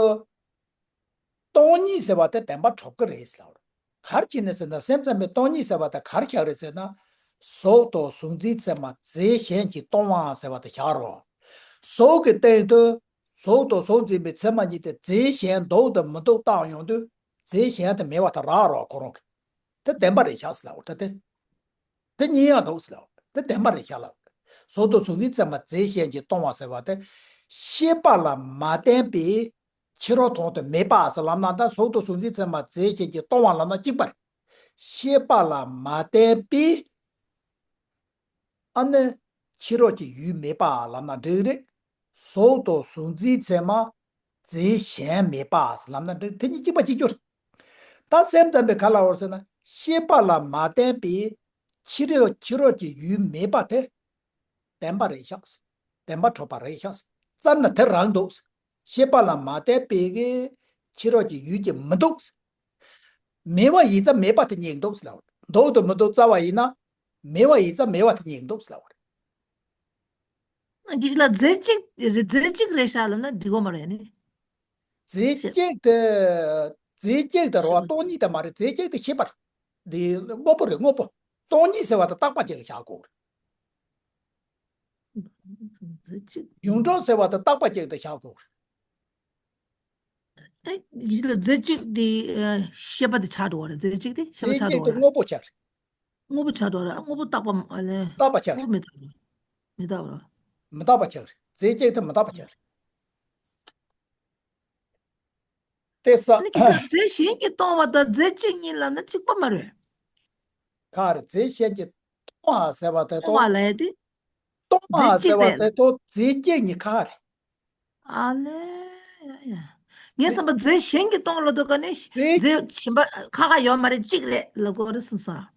སྟོང་ཉིད་ཟེར་བ་དེ་བདེན་པ་གྲུབ་ཀྱི་རེད་ལབ། ག་རེ་བྱས་ནས་ཟེར་ན་སེམས་ཙམ་པའི་སྟོང་ཉིད་ཟེར་བ་དེ་ག་རེ་བཞག་རེད་ཟེར་ན། གཟུགས་དང་གཟུགས་འཛིན་ཚད་མ་རྫས་གཞན་གྱིས་སྟོང་བ་ཟེར་བ་དེ་བཞག་རོགས། གཟུགས་ཀྱི་སྟེང་དུ་གཟུགས་དང་གཟུགས་འཛིན་པའི་ཚད་མ་གཉིས་དེ་རྫས་གཞན་འདུག་དང་མི་འདུག་བཏང་ཡོང་དུས་རྫས་གཞན་དེ་མེད་པ་དེ་རག་རོགས་ཁོ་རང་གི། དེ་བདེན་པ་རེད་བཞག་ཟེར་ལབ་ད་དེ། དེ་གཉིས་ཡང་འདུག་ཟེར་ལབ། དེ་བདེན་པ་རེད་བཞག་ལབ། གཟུགས་དང་གཟུགས་འཛིན་ཚད་མ་རྫས་གཞན་གྱིས་སྟོང་བ་ཟེར་བ་དེ། ཤེས་པ་ལ་མ་བརྟེན་པའི་ཕྱི་རོལ་དོན་དུ་མེད་པ་ཟེར་ལབ་ན་ད་གཟུགས་དང་གཟུགས་འཛིན་ཚད་མ་རྫས་གཞན་གྱིས་སྟོང་བ་ལབ་ན་གཅིག་པ་རེད། ཤེས་པ་ལ་མ་བརྟེན་པའི་ཨ་ནི་ཕྱི་རོལ་གྱི་ཡུལ་མེད་པ་ལབ་ན་འགྲིག་རེད། གཟུགས་དང་གཟུགས་འཛིན་ཚད་མ་རྫས་གཞན་མེད་པ་ལབ་ན་འགྲིག་དེ་གཉིས་གཅིག་པ་གཅིག་གྱུར། ད་སེམས་ཙམ་པས་ག་ལབ་པ་རེད་ཟེར་ན་ཤེས་པ་ལ་མ་བརྟེན་པའི་ཕྱི་རོལ་ཕྱི་རོལ་གྱི་ཡུལ་མེད་པ་དེ་བདེན་པ་རེད་ཤག་བདེན་པ་གྲུབ་པ་རེད་ཤག་རྩ་ནས་དེ་རང་འདུག་ཤེས་པ་ལ་མ་བརྟེན་པའི་གི་ཕྱི་རོལ་གྱི་ཡུལ་གྱི་མི་འདུག་མེད་པ་ཡིན་ཙང་མེད་པ་དེ་གཉིས་འདུག་ལབ། འདུག་དང་མི་འདུག་རྩ་བ་ཡིན་ན། མེད་པ་ཡིན་ཙང་མེད་པ་དེ་གཉིས་འདུག་ལབ། འདི་ལ་རྫས་གཅིག་རེད། རྫས་གཅིག་རེད་ཤག་ལབ་ན་འགྲིག་གི་མ་རེད་ནི། རྫས་གཅིག་དེ། རྫས་གཅིག་དེ་རེད་བ། སྟོང་ཉིད་དེ་མ་རེད། རྫས་གཅིག་དེ་ཤེས་པ་རེད། འདི་དངོས་པོ་རེད་དངོས་པོ། སྟོང་ཉིད་ཟེར་བ་དེ་རྟག་པ་ཅིག་ལ་བཞག་དགོས་རེད། ཡོངས་གྲུབ་ཟེར་བ་དེ་རྟག་པ་ཅིག་ལ་བཞག་དགོས་རེད། ཨེ། ཡིད་ལ་རྫས་གཅིག་དེ་ཨ། ཤེས་པ་དེ་ཆགས་འགྲོ་བ་རེད། རྫས་གཅིག་དེ་ཤེས་པ་རྫས་ཆགས་འགྲོ་བ་གཅིག་དེ་རེད། དངོས་པོ་ཆགས་རེད། དངོས་པོ་ཆགས་འགྲོ་རེད། དངོས་པོ་རྟག་པ་ཨ་ལས། རྟག་པ་ཆགས་རེད། དངོས་པོ་མི་རྟག་པ་རེད། མི་རྟག་པ་རེད། མི་རྟག་པ་ཆགས་རེད། རྫས་གཅིག་དེ་མི་རྟག་པ་ཆགས་རེད། དེ་ས། ཨ་ནི་ཁྱེད་ཚོས་རྫས་གཞན་གྱིས་སྟོང་བ་དང་རྫས་གཅིག་གཉིས་ལབ་ན་གཅིག་པ་མ་རེད། ག་རེ་རྫས་གཞན་གྱིས་སྟོང་བ་ཟེར་བ་དེ་སྟོང་བ་ལབ་ཡ་དེ། སྟོང་བ་ཟེར་བ་དེ་ཏོ་རྫས་གཅིག་གཉིས་ཁ་རེད། ཨ་ལེ། ཡ་ཡ། ངས་བསམ་པ་རྫས་གཞན་གྱིས་སྟོང་ལ་འདུག་ག་ནས་རྫས། རྫས་གཞན་པ་ཁ་ཁ་ཡོད་མ་རེད། གཅིག་རེད་ལབ་དགོས་རེད་བསམ་སོང་།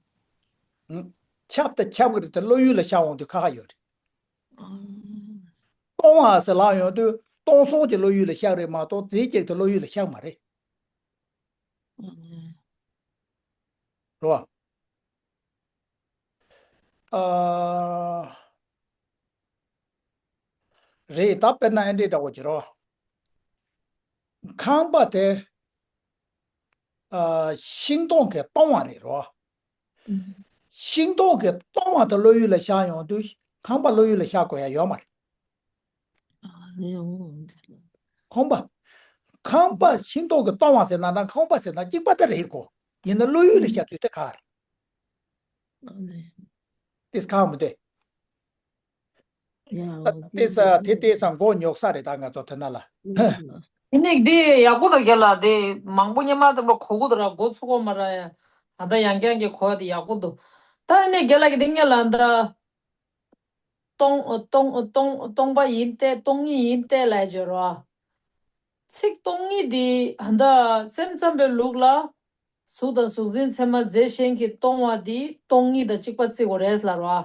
ཁྱབ་དང་ཁྱབ་ཀྱི་རེད་དེ་བློ་ཡུལ་ལ་ཤར་འོང་དུས་ཁ་ཁ་ཡོད་རེད། ཨ། སྟོང་བ་ཟེར་ལབ་ཡོང་དུས་སྟོང་སོང་གི་བློ་ཡུལ་ལ་ཤར་རེད་མ་གཏོགས་རྫས་གཅིག་དེ་བློ་ཡུལ་ལ་ཤར་མ་རེད། ཨ། རེད་བ། ཨ། རེད། ད་དཔེར་ན་ཨེ་འདྲས་འདྲ་བོ་ཅིག་རོ། ཁང་པ་དེ། ཨ། ཤིང་སྡོང་གིས་སྟོང་བ་རེད་རོ། ཨུམ། ཤིང་སྡོང་གིས་སྟོང་བ་དེ་བློ་ཡུལ་ལ་ཤར་ཡོང་དུས་ཁང་པ་བློ་ཡུལ་ལ་ཤར་དགོས་ཡ་ཡོད་མ་རེད། ཨ་ལེ་འོ། ཁང་པ། ཁང་པ་ཤིང་སྡོང་གིས་སྟོང་བ་ཟེར་ན་ན་ཁང་པ་ཟེར་ན་གཅིག་པ་དེ་རེད་གོ། ཡིན་ན་བློ་ཡུལ་ལ་ཤར་ཚུལ་དེ་ག་རེད། ཨ་ལེ། དེས་ཁག་མི་འདུག་ཡ། ད་དེ་ས་དེ་དེ་ས་མགོ་ཉོག་ས་རེད་ད་ང་ཚོ་དེ་ན་ལ། དེ་ནས་འདི་ཡག་པོ་འདུག་རྒན་ལགས། དེ་མང་པོ་སྔོན་མ་དེ་འདྲ་གོ་གི་འདུག་ར། མགོ་ཚོད་གོ་མ་ར་ཡ། ད་ལྟ་ཡང་བསྐྱར་གྱི་གོ་བ་དེ་ཡག་པོ་འདུག་ད་ཨ་ནི་རྒན་ལགས་ཀྱིས་དེ་སྔོན་ལ་ད། སྟོང་སྟོང་སྟོང་སྟོང་པ་ཡིན་ཏེ་སྟོང་ཉིད་ཡིན་ཏེ་ལབ་བརྗོད་རོ། ཚིག་སྟོང་ཉིད་འདི་ད་སེམས་ཙམ་པའི་ལུགས་ལ། གཟུགས་དང་གཟུགས་འཛིན་ཚད་མ་རྫས་གཞན་གྱིས་སྟོང་བ་འདི་སྟོང་ཉིད་དང་གཅིག་པ་བརྩི་དགོས་རེད་ལབ་རོ།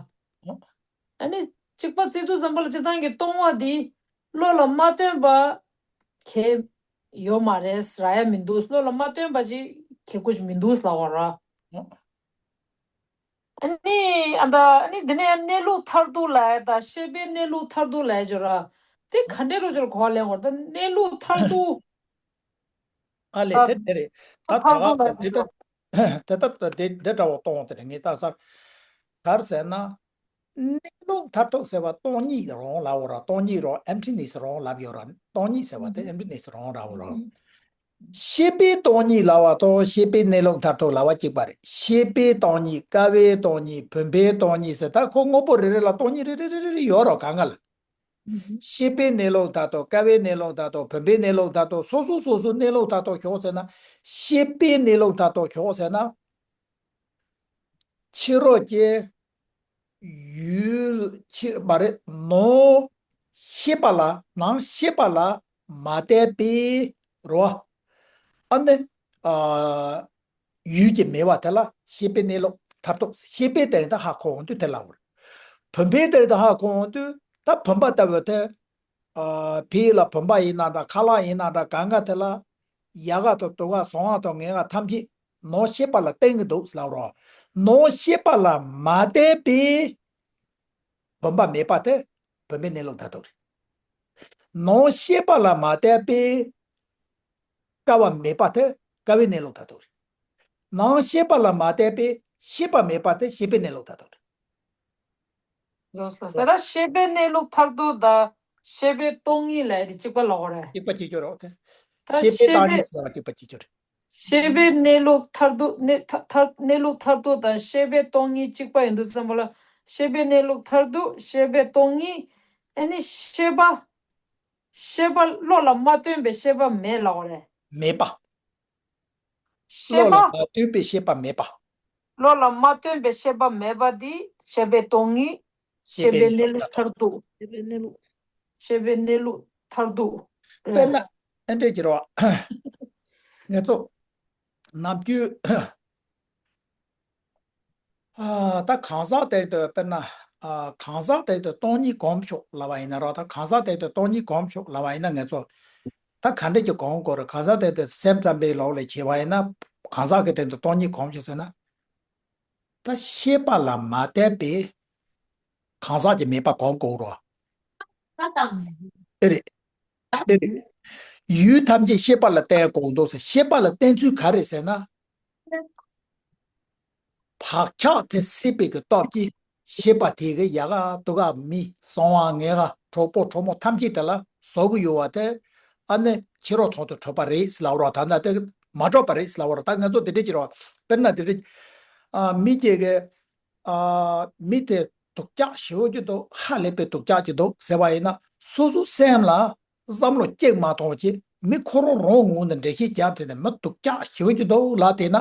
ཨ་ནི་གཅིག་པ་བརྩི་དུས་ཙམ་པ་ལ་སྤྱིར་བཏང་གི་སྟོང་བ་འདི་བློ་ལ་མ་བཏོན་པ་གང་ཡོད་མ་རེད། རག་ཡ་མི་འདུག་བློ་ལ་མ་བཏོན་པ་ཅིག་གང་ཡང་མི་འདུག་ལབ་པ་ར། ཨ་ནི་ཨ་ད་ཨ་ནི་འདི་ནས་གནས་ལུགས་མཐར་ཐུག་ལབ་ཡ་ད་ཤེས་པའི་གནས་ལུགས་མཐར་ཐུག་ལབ་ཡ་ཅིག་ཡོད་ར། དེ་ག་འདྲས་རོ་ཅིག་གོ་བ་ལེན་དགོས་ར། ད་གནས་ལུགས་མཐར་ཐུག་ཨ་ལས་ད་དེ་དེ་རེད། ད་དེ་མཐར་ཐུག་ག་ལབ་ཟེར་དེ་ཡ་ད་དེ་ད་ད་དེ་དེ་འདྲ་བོ་གཏོང་དེ་རེད། ངས་ད་ཟེར་ག་རེ་ཟེར་ན། གནས་ལུགས་མཐར་ཐུག་ཟེར་བ་སྟོང་ཉིད་རང་ལབ་པ་ར། སྟོང་ཉིད་རང་emptiness རང་ལབ་ཡོད་ར། སྟོང་ཉིད་ཟེར་བ་དེ་emptiness རང་ལབ་པ་ར། ཤེས་པའི་སྟོང་ཉིད་ལབ་པ་དང་ཤེས་པའི་གནས་ལུགས་མཐར་ཐུག་ལབ་པ་གཅིག་པ་རེད། ཤེས་པའི་སྟོང་ཉིད། ཀ་བའི་སྟོང་ཉིད། བུམ་པའི་སྟོང་ཉིད་ཟེར་ད་ཁོ་དངོས་པོ་རེ་རེ་ལ་སྟོང་ཉིད་རེ་རེ་རེ་རེ་ཡོད་ར་གང་ག་ལ། ཤེས་པའི་གནས་ལུགས་མཐར་ཐུག། ཀ་བའི་གནས་ལུགས་མཐར་ཐུག། བུམ་པའི་གནས་ལུགས་མཐར་ཐུག། སོ་སོ་སོ་སོའི་གནས་ལུགས་མཐར་ཐུག་ཞོག་ཟེར་ན། ཤེས་པའི་གནས་ལུགས་མཐར་ཐུག་ཞོག་ཟེར་ན། ཕྱི་རོལ་གྱི་ཡུལ་ཕྱི་མ་རེད། ནང་ཤེས་པ་ལ་ནང་ཤེས་པ་ལ་མ་བརྟེན་པའི་རོ། ཨ་ནི་ཨ། ཡུལ་གྱི་མེད་པ་དེ་ལ་ཤེས་པའི་གནས་ལུགས་མཐར་ཐུག་ཤེས་པའི་སྟེང་དུ་ཧ་གོ་འོང་དུས་དེ་ལ་འོར། བུམ་པའི་སྟེང་དུ་ཧ་གོ་འོང་དུས་ད་བུམ་པ་ལྟ་བུ་དེ། ཨ་ཕ་ཡུལ་ལ་བུམ་པ་ཡིན་ན་འདྲ་ཁ་ལག་ཡིན་ན་འདྲ་གང་ག་དེ་ལ་ཡལ་ག་དང་དུག་ག་ཟོང་བ་དང་ངད་ག་ཐམས་ཅད་ནང་ཤེས་པ་ལ་བརྟེན་གྱི་འདུག་ཟེར་ལབ་རོགས། ནང་ཤེས་པ་ལ་མ་བརྟེན་པའི་བུམ་པ་མེད་པ་དེ་བུམ་པའི་གནས་ལུགས་མཐར་ཐུག་རེད། ནང་ཤེས་པ་ལ་མ་བརྟེན་པའི་ཀ་བ་མེད་པ་དེ་ཀ་བའི་གནས་ལུགས་མཐར་ཐུག་རེད། ནང་ཤེས་པ་ལ་མ་བརྟེན་པའི་ཤེས་པ་མེད་པ་དེ་ཤེས་པའི་གནས་ལུགས་མཐར་ཐུག་རེད། ལགས་སོ། ད་ཤེས་པའི་གནས་ལུགས་མཐར་ཐུག་དང་ཤེས་པའི་སྟོང་ཉིད་ལབ་ཡ་དེ་གཅིག་པ་ལབ་དགོས་རེད། གཅིག་པ་གཅིག་གྱུར་རོ་དེ། ད་ཤེས་པའི་ཤེས་སྟོང་པའི་ཉིད་ཟེར་བ་གཅིག་པ་གཅིག་གྱུར་རེད། ཤེས་པའི་གནས་ལུགས་མཐར་ཐུག་གནས་མཐར་མཐར་གནས་ལུགས་མཐར་ཐུག་དང་ཤེས་པའི་སྟོང་ཉིད་གཅིག་པ་ཡིན་དུས་ཙམ་པ་ལ། ཤེས་པའི་གནས་ལུགས་མཐར་ཐུག་ཤེས་པའི་སྟོང་ཉིད། ཨ་ནི་ཤེས་པ། ཤེས་པ་བློ་ལ་མ་བརྟེན་པའི་ཤེས་པ་མེད་ལབ་དགོས་རེད། མེད་པ། ཤེས་པ། བློ་ལ་མ་ལྟོས་པའི་ཤེས་པ་མེད་པ། བློ་ལ་མ་བརྟེན་པའི་ཤེས་པ་མེད་པ་འདི་ཤེས་པའི་སྟོང་ཉིད། ཤེས་པའི་གནས་ལུགས་མཐར་ཐུག་ཤེས་པའི་གནས་ལུགས། ཤེས་པའི་གནས་ལུགས་མཐར་ཐུག་དཔེར་ན་ཨེ་འདྲས་ཀྱི་རོ། ངེད་ཚོ་ནམ་རྒྱུན་ཨ་ད་གང་ཟག་སྟེང་དུ་དཔེར་ན་ཨ་གང་ཟག་སྟེང་དུ་སྟོང་ཉིད་གོམས་ཤོག་ལབ་པ་ཡིན་ན་རོ། ད་གང་ཟག་སྟེང་དུ་སྟོང་ཉིད་གོམས་ཤོག་ལབ་པ་ཡིན་ན་ངེད་ཚོ་ད་ག་འདྲས་ཀྱི་གོམས་དགོས་རེད། གང་ཟག་སྟེང་དུ་སེམས་ཙམ་པའི་ལོག་ལས་བྱས་པ་ཡིན་ན་གང་ཟག་གི་སྟེང་དུ་སྟོང་ཉིད་གོམས་ཤོག་ཟེར་ན། ད་ཤེས་པ་ལ་མ་བརྟེན་པའི་གང་ཟག་ཅིག་མེད་པ་གོ་དགོས་རོ། ཨེ་རེད། ཨེ་རེད། ཡུལ་ཐམས་ཅད་ཤེས་པ་ལ་བརྟེན་དགོས་འདུག་ཟེར། ཤེས་པ་ལ་བརྟེན་ཚུལ་ག་རེ་ཟེར་ན། བག་ཆགས་དེ་སྲིད་པའི་གི་སྟོབས་ཀྱིས་ཤེས་པ་དེ་གི་ཡལ་ག་དུག་ག་མེ་ཟོང་བ་ངད་ག་གྲོགས་པོ་གྲོགས་མོ་ཐམས་ཅད་དེ་ལ་བཟོ་གི་ཡོད་པ་དེ། ཨ་ནི་ཕྱི་རོལ་མཐོང་དུ་གྲུབ་པ་རེད་ཟེར་ལབ་རོགས། ད་ལྟ་དེ་མ་གྲུབ་པ་རེད་ཟེར་ལབ་རོགས། ད་ང་ཚོ་དེ་འདྲས་ཀྱི་རོགས། དཔེར་ན་དེ་འདྲས། ཨ་མི་སྐྱེ་གི་ཨ་མི་དེ་སྡུག་ཅག་ཞེ་པོ་ཅིག་འདུག་ཧ་ལས་པའི་སྡུག་ཅག་ཅིག་འདུག་ཟེར་བ་ཡིན་ན། སོ་སོའི་སེམས་ལ་བསམ་བློ་གཅིག་མ་གཏོགས་ཅིག་མི་ཁོ་རང་རང་ངོས་ནས་འགྲེལ་བཤད་རྒྱབ་དེ་ནས་མི་སྡུག་ཅག་ཞེ་པོ་ཅིག་འདུག་ལབ་དེ་ན།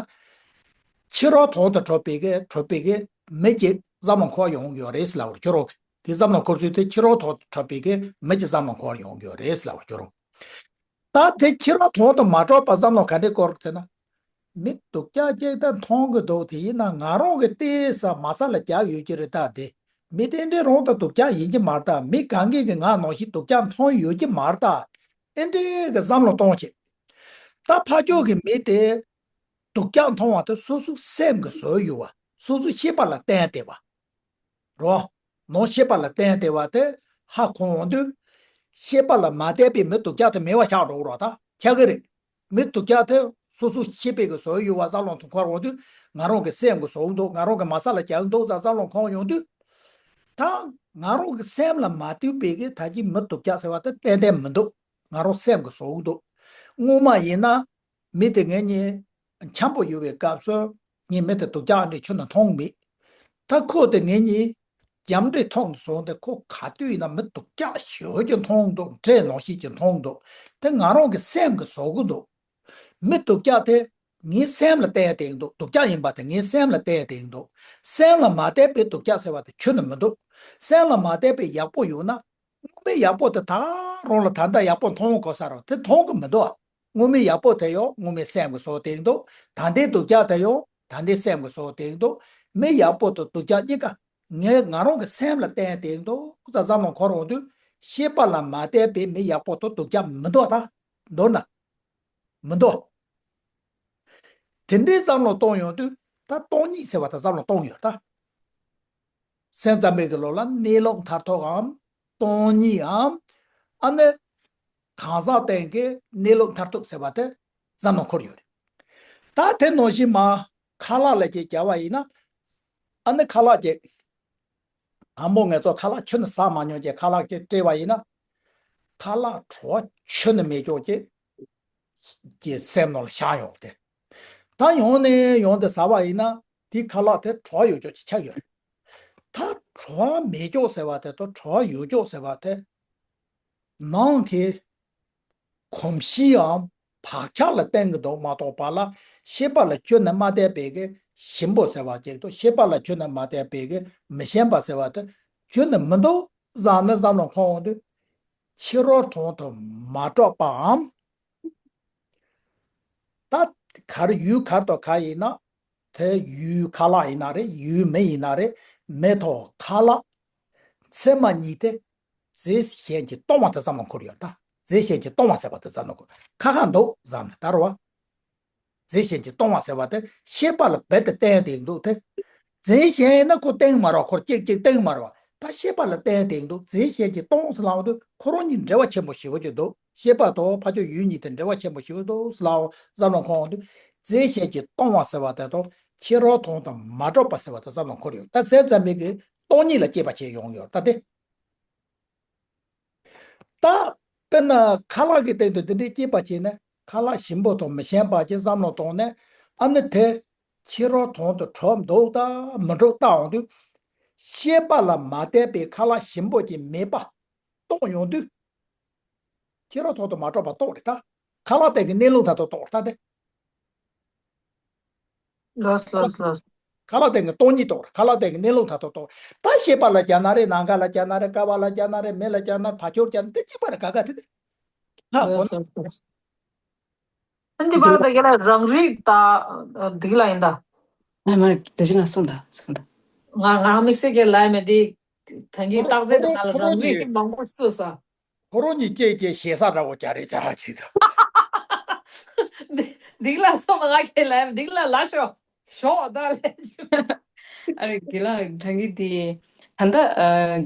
ཕྱི་རོལ་མཐོང་དུ་གྲུབ་པའི་གི་གྲུབ་པའི་གི་མི་གཅིག་བསམ་བློ་འཁོར་ཡོང་གི་ཡོད་རེད་ཟེར་ལབ་པར་ཁྱོད་རང་གི་དེ་བསམ་བློ་འཁོར་ཚུལ་དེ་ཕྱི་རོལ་མཐོང་དུ་གྲུབ་པའི་གི་མི་གཅིག་བསམ་བློ་འཁོར་ཡོང་གི་ཡོད་རེད་ཟེར་ལབ་པར་ཁྱོད་རང་། ད་དེ་ཕྱི་རོལ་མཐོང་དུ་མ་གྲུབ་པ་བསམ་བློ་ག་འདྲས་འཁོར་ཟེར་ན། མི་སྡུག་ཅག་ཅིག་ད་མཐོང་གི་འདུག་དེ་ཡིན་ན་ང་རང་གི་ལྟས་ས་མ་ས་ལ་རྒྱབ་ཡོད་ཀྱི་རེད། ད་དེ་མི་དེ་འདྲས་རང་ད་སྡུག་ཅག་ཡིན་གྱི་མ་རེད། ད་མི་གང་གིས་གི་ང་ནང་བཞིན་སྡུག་ཅག་མཐོང་ཡོད་ཀྱི་མ་རེད། ད་ཨེ་འདྲས་གི་བསམ་བློ་གཏོང་བྱེད། ད་ཕ་ཕྱོགས་ཀྱི་མི་དེ་སྡུག་ཅག་མཐོང་བ་དེ་སོ་སོའི་སེམས་ཀྱི་བཟོ་ཡོད་པ། སོ་སོའི་ཤེས་པ་ལ་བརྟེན་ཏེ་བ། རོ། ནང་ཤེས་པ་ལ་བརྟེན་ཏེ་བ་དེ་ཧ་གོ་འོང་དུས། ཤེས་པ་ལ་མ་བརྟེན་པའི་མི་སྡུག་ཅག་དེ་མེད་པ་ཆགས་འགྲོ་གི་རོ། ད་ཆགས་ཀྱི་རེད། མི་སྡུག་ཅག་དེ་སོ་སོ་ཤེས་པའི་གི་བཟོ་ཡོད་པ་བསམ་བློ་ཐོང་འཁོར་འོང་དུས། ང་རང་གི་སེམས་གི་བཟོ་འདུག་ང་རང་གི་མ་ས་ལ་རྒྱག་འདུག་ཟེར་བསམ་བློ་འཁོར་ཡོང་དུས། ད་ང་རང་གི་སེམས་ལ་མ་ལྟོས་པའི་གི་ད་ཅི་མི་སྡུག་ཅག་ཟེར་བ་དེ་ཏན་ཏན་མི་འདུག་ང་རང་སེམས་གི་བཟོ་འདུག་སྔོན་མ་ཡིན་ན། མི་དེ་ངེད་གཉིས་འཆམ་པོ་ཡོད་པའི་སྐབས་སུ་ངས་མི་དེ་སྡུག་ཅག་འདྲ་ཁྱོན་ནས་མཐོང་མེད། ད་ཁོ་དེ་ངེད་གཉིས་རྒྱབ་འདྲེ་ཐོག་ནས་བཟུང་སྟེ་ཁོ་ག་དུས་ཡིན་ན་མི་སྡུག་ཅག་ཞེ་པོ་ཅིག་མཐོང་འདུག་འདྲེ་ནང་བཞིན་ཅིག་མཐོང་འདུག་དེ་ང་རང་གི་སེམས་ཀྱིས་བཟོ་གི་འདུག་མི་སྡུག་ཅག་དེ་ངའི་སེམས་ལ་བལྟས་ཏེ་ཡིན་འདུག་སྡུག་ཅག་ཡིན་པ་དེ་ངའི་སེམས་ལ་བལྟས་ཏེ་ཡིན་འདུག་སེམས་ལ་མ་བལྟས་པའི་སྡུག་ཅག་ཟེར་བ་དེ་ཁྱོན་ནས་མི་འདུག་སེམས་ལ་མ་བལྟས་པའི་ཡག་པོ་ཡོད་ན། སྔོན་མའི་ཡག་པོ་དེ་ད་རུང་ལ་ད་ལྟ་ཡག་པོ་མཐོང་དགོས་ས་རེད། དེ་མཐོང་གི་མི་འདུག་སྔོན་མའི་ཡག་པོ་དེ་ཡང་སྔོན་མའི་སེམས་ཀྱིས་བཟོས་ཏེ་འདུག་ད་ལྟའི་སྡུག་ཅག་དེ་ཡང་ད་ལྟའི་སེམས་ཀྱིས་བཟོས་ཏེ་འདུག་མི་ཡག་པོ་དང་སྡུག་ཅག་གཉིས་ཀ་ངས་ང་རང་གི་སེམས་ལ་བརྟེན་ཏེ་འདུག་ཙ་བསམ་བློ་འཁོར་འོང་དུས། ཤེས་པ་ལ་མ་བརྟེན་པའི་མི་ཡག་པོ་དང་སྡུག་ཅག་མི་འདུག་ད་མདོར་ན། མི་འདུག་དེ་འདྲའི་བསམ་བློ་གཏོང་ཡོང་དུས་ད་སྟོང་ཉིད་ཟེར་བ་ད་བསམ་བློ་གཏོང་ཡོད་ད། སེམས་ཙམ་པའི་གི་ལོ་ལ་གནས་ལུགས་མཐར་ཐུག་གམ། སྟོང་ཉིད་འམ། ཨ་ནི། གང་ཟག་སྟེང་གི་གནས་ལུགས་མཐར་ཐུག་ཟེར་བ་དེ་བསམ་བློ་འཁོར་ཡོད་རེད། ད་དེ་ནང་བཞིན་མ་ཁ་ལག་ལ་ཅིག་བྱ་བ་ཡིན་ན། ཨ་ནི་ཁ་ལག་ཅིག་དང་པོ་ངེད་ཚོ་ཁ་ལག་ཁྱོན་ནས་ཟ་མ་མྱོང་ཅིག་ཁ་ལག་ཅིག་སྤྲད་པ་ཡིན་ན། ཁ་ལག་བྲོ་བ་ཁྱོན་ནས་མེད་ཅོག་ཅིག་གི་སེམས་ནང་ལ་ཤར་ཡོང་སྟེ། ད་ཡོང་ནས་ཡོང་སྟེ་ཟ་བ་ཡིན་ན་དེའི་ཁ་ལག་དེ་བྲོ་བ་ཡོད་ཅོག་ཅིག་ཆགས་ཡོད་རེད། ད་བྲོ་བ་མེད་ཅོག་ཟེར་བ་དེ་དང་བྲོ་བ་ཡོད་ཅོག་ཟེར་བ་དེ། ནང་གི་གོམས་གཤིས་འམ་བག་ཆགས་ལ་བརྟེན་གྱི་འདུག་མ་གཏོགས་པ་ལ་ཤེས་པ་ལ་ཁྱོན་ནས་མ་བལྟས་པའི་གི་ཞིམ་པོ་ཟེར་བ་ཅིག་དང་ཤེས་པ་ལ་ཁྱོན་ནས་མ་བལྟས་པའི་གི་མི་ཞིམ་པ་ཟེར་བ་དེ་ཁྱོན་ནས་མི་འདུག་བསམ་ནས་བསམ་བློ་འཁོར་འོང་དུས། ཕྱི་རོལ་མཐོང་དུ་མ་གྲུབ་པའམ། ད་ གར་ཡུལ་གར་དང་གར་ཡིན་ན། དེ་ཡུལ་ཁ་ལག་ཡིན་ན་རེད། ཡུལ་མི་ཡིན་ན་རེད། མི་དང་ཁ་ལག་ཚད་མ་གཉིས་དེ་རྫས་གཞན་གྱིས་སྟོང་བ་དེ་ཙམ་ལ་འཁོར་ཡོད་ད། རྫས་གཞན་གྱིས་སྟོང་བ་ཟེར་བ་དེ་ཙམ་ལ་འཁོར། ཁ་ཁ་འདུག་བསམ་ནས་ད་རེད་བ། རྫས་གཞན་གྱིས་སྟོང་བ་ཟེར་བ་དེ་ཤེས་པ་ལ་རྦད་དེ་བརྟེན་ཏེ་འདུག་དེ། རྫས་གཞན་ཡིན་ན་ཁོ་བརྟེན་མ་རེད་བ། ཁོར་གཅིག་གཅིག་བརྟེན་མ་རེད་བ། ད་ཤེས་པ་ལ་བརྟེན་ཏེ་འདུག་རྫས་གཞན་གྱིས་སྟོང་ཟེར་ལབ་དུས་ཁོ་རང་གཉིས་འབྲེལ་བ་ཆེན་པོ་ཞེ་པོ་ཅིག་འདུག་ཤེས་པ་དང་ཕར་ཕྱོགས་ཡུལ་གཉིས་དེ་འབྲེལ་བ་ཆེན་པོ་ཞེ་པོ་འདུག་ཟེར་ལབ་བསམ་བློ་འཁོར་འོང་དུས། རྫས་གཞན་གྱིས་སྟོང་བ་ཟེར་བ་དེ་དང་ཕྱི་རོལ་མཐོང་དང་མ་གྲུབ་པ་ཟེར་བ་དེ་ཙམ་ལ་འཁོར་ཡོད། ད་སེམས་ཙམ་པའི་གི་སྟོང་ཉིད་ལ་དཔྱད་པ་བྱེད་ཡོང་ཡོད་ད་དེ། ད་དཔེར་ན་ཁ་ལག་གི་སྟེང་དུ་དེ་འདྲའི་དཔྱད་པ་བྱས་ནས་ཁ་ལག་ཞིམ་པོ་དང་མི་ཞིམ་པ་ཅིག་བསམ་བློ་བཏང་ནས། ཨ་ནི་དེ་ཕྱི་རོལ་མཐོང་དུ་གྲུབ་འདུག་དང་མི་འགྲུབ་ལྟ་འོང་དུས། ཤེས་པ་ལ་མ་ལྟོས་པའི་ཁ་ལག་ཞིམ་པོ་ཅིག་མེད་པ་རྟོགས་ཡོང་དུས། ཕྱི་རོལ་མཐོང་དུ་མ་གྲུབ་པ་རྟོགས་རེད་ད། ཁ་ལག་སྟེང་གི་གནས་ལུགས་མཐར་ཐུག་རྟོགས་རེད་ད་དེ། ལོས་ལོས་ལོས། ཁ་ལག་སྟེང་གི་སྟོང་ཉིད་རྟོགས་རེད། ཁ་ལག་སྟེང་གི་གནས་ལུགས་མཐར་ཐུག་རྟོགས། ད་ཤེས་པ་ལ་སྦྱར་ན་རེད། ནམ་མཁའ་ལ་སྦྱར་ན་རེད། ཀ་བ་ལ་སྦྱར་ན་རེད། མེ་ལ་སྦྱར་ན་རེད། བར་ཆད་སྦྱར་ན་དེ་གཅིག་པ་རེད། ག་ག་དེ་དེ། ཧ་གོ་ན། ཨ་འདི་བར་དུ་ཡ་ལ་རང་རིག་ད་འདི་ལ་ཡིན་ད། ཨ་མ་རེད། དེ་ཅི་ན་གསུངས་ད་གསུངས་ད། ང་ང་རང་དམིགས་བསལ་གྱི་ལ་མེད་དེ། ད་གིན་རྟགས་གསལ་དེ་ན་ལ་རང་རིག་གི་མང་པོ་སུ་ས། ཁོ་རང་གཉིས་སྐད་སྐད་ཞེ་ས་འདྲ་བོ་རྒྱག་རེས་རྒྱག་བྱེད་དོ། འདི་ལ་སོང་ང་ཁྱེད་ལ་འདི་ལ་ལ་ཤོག་ཤོག་ད་ལས། ཨ་རེ་དགེ་ལགས་ད་གི་དེ་ད་ལྟ་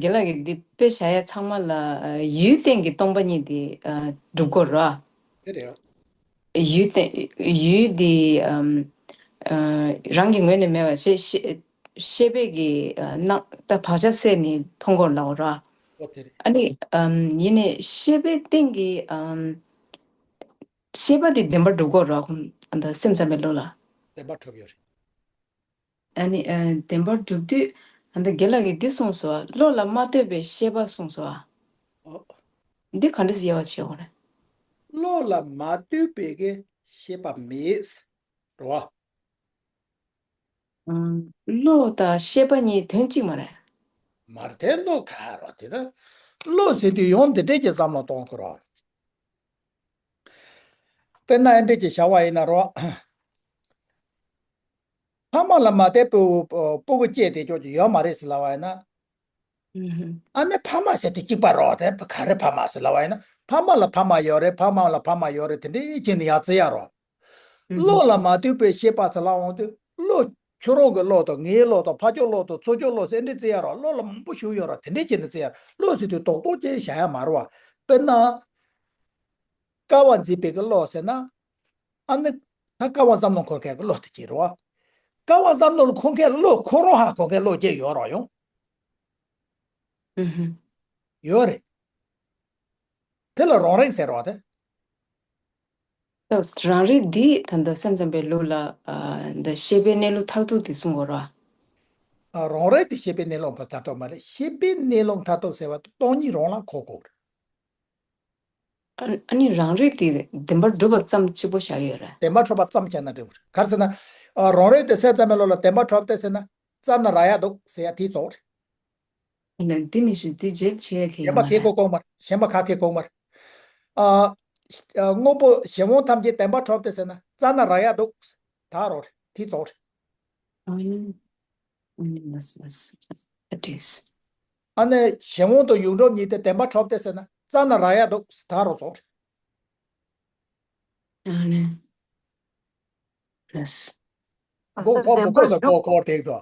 དགེ་ལགས་ཀྱི་འདི་དཔེ་བཞག་ཡ་ཚང་མ་ལ་ཡུལ་སྟེང་གི་སྟོང་པ་ཉིད་དེ་སྒྲུབ་དགོས་ར། དེ་རེད། ཡུལ་སྟེང་ཡུལ་དེ་རང་གི་ངོས་ནས་མེད་པ་ཤེས་ཤེས་པས་ཀྱི་སྣང་ད་བག་ཆགས་སད་ནས་མཐོང་དགོས་ལབ་ར། ཨོ་དེ་རེད། ཨ་ནི་ཡིན་ནའི་ཤེས་པའི་སྟེང་གི་ཤེས་པ་དེ་བདེན་པར་སྒྲུབ་དགོས་ར་ཁོང་ཨ་ད་སེམས་ཙམ་པའི་བློ་ལ། བདེན་པར་གྲུབ་ཡོད་རེད། ཨ་ནི་བདེན་པར་གྲུབ་དུས་ཨ་ད་དགེ་ལགས་ཀྱིས་འདི་གསུངས་སོ། བློ་ལ་མ་ལྟོས་པའི་ཤེས་པ་གསུངས་སོ། ཨོ། འདི་ག་འདྲ་དབྱེ་བ་ཕྱེ་དགོས་རེད། བློ་ལ་མ་ལྟོས་པའི་གི་ཤེས་པ་མེད། རེད་བ། བློ་དང་ཤེས་པ་གཉིས་དོན་གཅིག་མ་རེད། མ་རེད་དེ་བློ་ག་རེ་དེ་ན། བློ་ཟེར་དུས་ཡང་འདི་འདྲས་ཀྱི་བསམ་བློ་གཏོང་དགོས་རེད། དཔེར་ན་ཨེ་འདྲས་ཀྱི་བྱ་བ་ཡིན་ན་རོ། ཕ་མ་ལ་མ་བལྟས་སྤུ་སྤུ་གུ་སྐྱེས་དེ་ཅོག་ཅིག་ཡོད་མ་རེད་ཟེར་ལབ་པ་ཡིན་ན། ཨ་ནི་ཕ་མ་ཟེར་དུས་གཅིག་པ་རོ། དེ་ག་རེ་ཕ་མ་ཟེར་ལབ་པ་ཡིན་ན། ཕ་མ་ལ་ཕ་མ་ཡོད་རེད། ཕ་མ་ལ་ཕ་མ་ཡོད་རེད། དེ་འདྲས་ཀྱི་ནི་ཡང་བརྩི་ཡ་རོ། བློ་ལ་མ་ལྟོས་པའི་ཤེས་པ་ཟེར་ལབ་འོང་དུས་བློ། ཁྱོད་རང་གི་བློ་དང་ངའི་བློ་དང་ཕ་ཁྱོད་བློ་དང་ཚོ་ཁྱོད་བློ་ཟེར་འདྲ་བརྩི་ཡ་རོ། བློ་ལ་མང་པོ་ཞུགས་ཡོད་རོ། དེ་འདྲས་བྱས་ནས་བརྩི་ཡ་རོ། བློ་ཟེར་དུས་རྡོག་རྡོག་ཅན་བཞག་ཡ་མ་རེད་བ། དཔེར་ན། ཀ་བ་འཛིན་པའི་གི་བློ་ཟེར་ན། ཨ་ནི། ད་ཀ་བ་བསམ་བློ་འཁོར་མཁན་གི་བློ་དེ་ཅིག་རེད་བ། ཀ་བ་བསམ་བློ་འཁོར་མཁན་བློ་ཁོ་རང་ཧ་གོ་མཁན་བློ་ཅིག་ཡོད་རོ་ཡོང་། ཡོད་རེད། དེ་ལ་རང་རིག་ཟེར་བ་དེ། ད་རང་རིག་འདི་ད་ལྟ་སེམས་ཙམ་པའི་ལུགས་ལ་ཨ་འདི་ཤེས་པའི་གནས་ལུགས་མཐར་ཐུག་དེ་གསུང་དགོས་ར། ཨ་རང་རིག་དེ་ཤེས་པའི་གནས་ལུགས་མཐར་ཐུག་མ་རེད། ཤེས་པའི་གནས་ལུགས་མཐར་ཐུག་ཟེར་བ་དེ་སྟོང་ཉིད་རང་ལ་གོ་དགོས་རེད། ཨ་ཨ་ནི་རང་རིག་དེ་བདེན་པར་གྲུབ་པ་ཙམ་གཅིག་པོ་བཞག་ཡོད་རེད། བདེན་པར་གྲུབ་པ་ཙམ་བྱས་ན་འགྲིག་གི་རེད། ག་རེ་ཟེར་ན། ཨ་རང་རིག་དེ་སེམས་ཙམ་པའི་ལུགས་ལ་བདེན་པར་གྲུབ་སྟེ་ཟེར་ན་རྩ་ན་རག་ཡ་འདུག་ཟེར་ཡ་དེའི་རྫོགས་རེད། ལན་འདི་མི་ཞུ་འདི་རྗེས་བྱེད་ཡ་གི་གཞན་པ་ཁས་གོ་གོང་མར། གཞན་པ་ཁ་ཁས་གོང་མར། ཨ། དངོས་པོ་གཞན་དབང་ཐམས་ཅད་བདེན་པར་གྲུབ་སྟེ་ཟེར་ན་རྩ་ན་རག་ཡ་འདུག་ད་རོ་རེད། དེ་རྫོགས་རེད། ཨ་ནི། ཨ་ནི་ལགས་ལགས། ཨ་ཏིས། ཨ་ནི་གཞན་དབང་དང་ཡོངས་གྲུབ་གཉིས་དེ་བདེན་པར་གྲུབ་སྟེ་ཟེར་ན་རྩ་ན་རག་ཡ་འདུག་ད་རོ་རྫོགས་རེད། ཨ་ནི། ལགས། མགོ་མགོ་མགོ་ས་མགོ་སྐོར་དེ་དོ།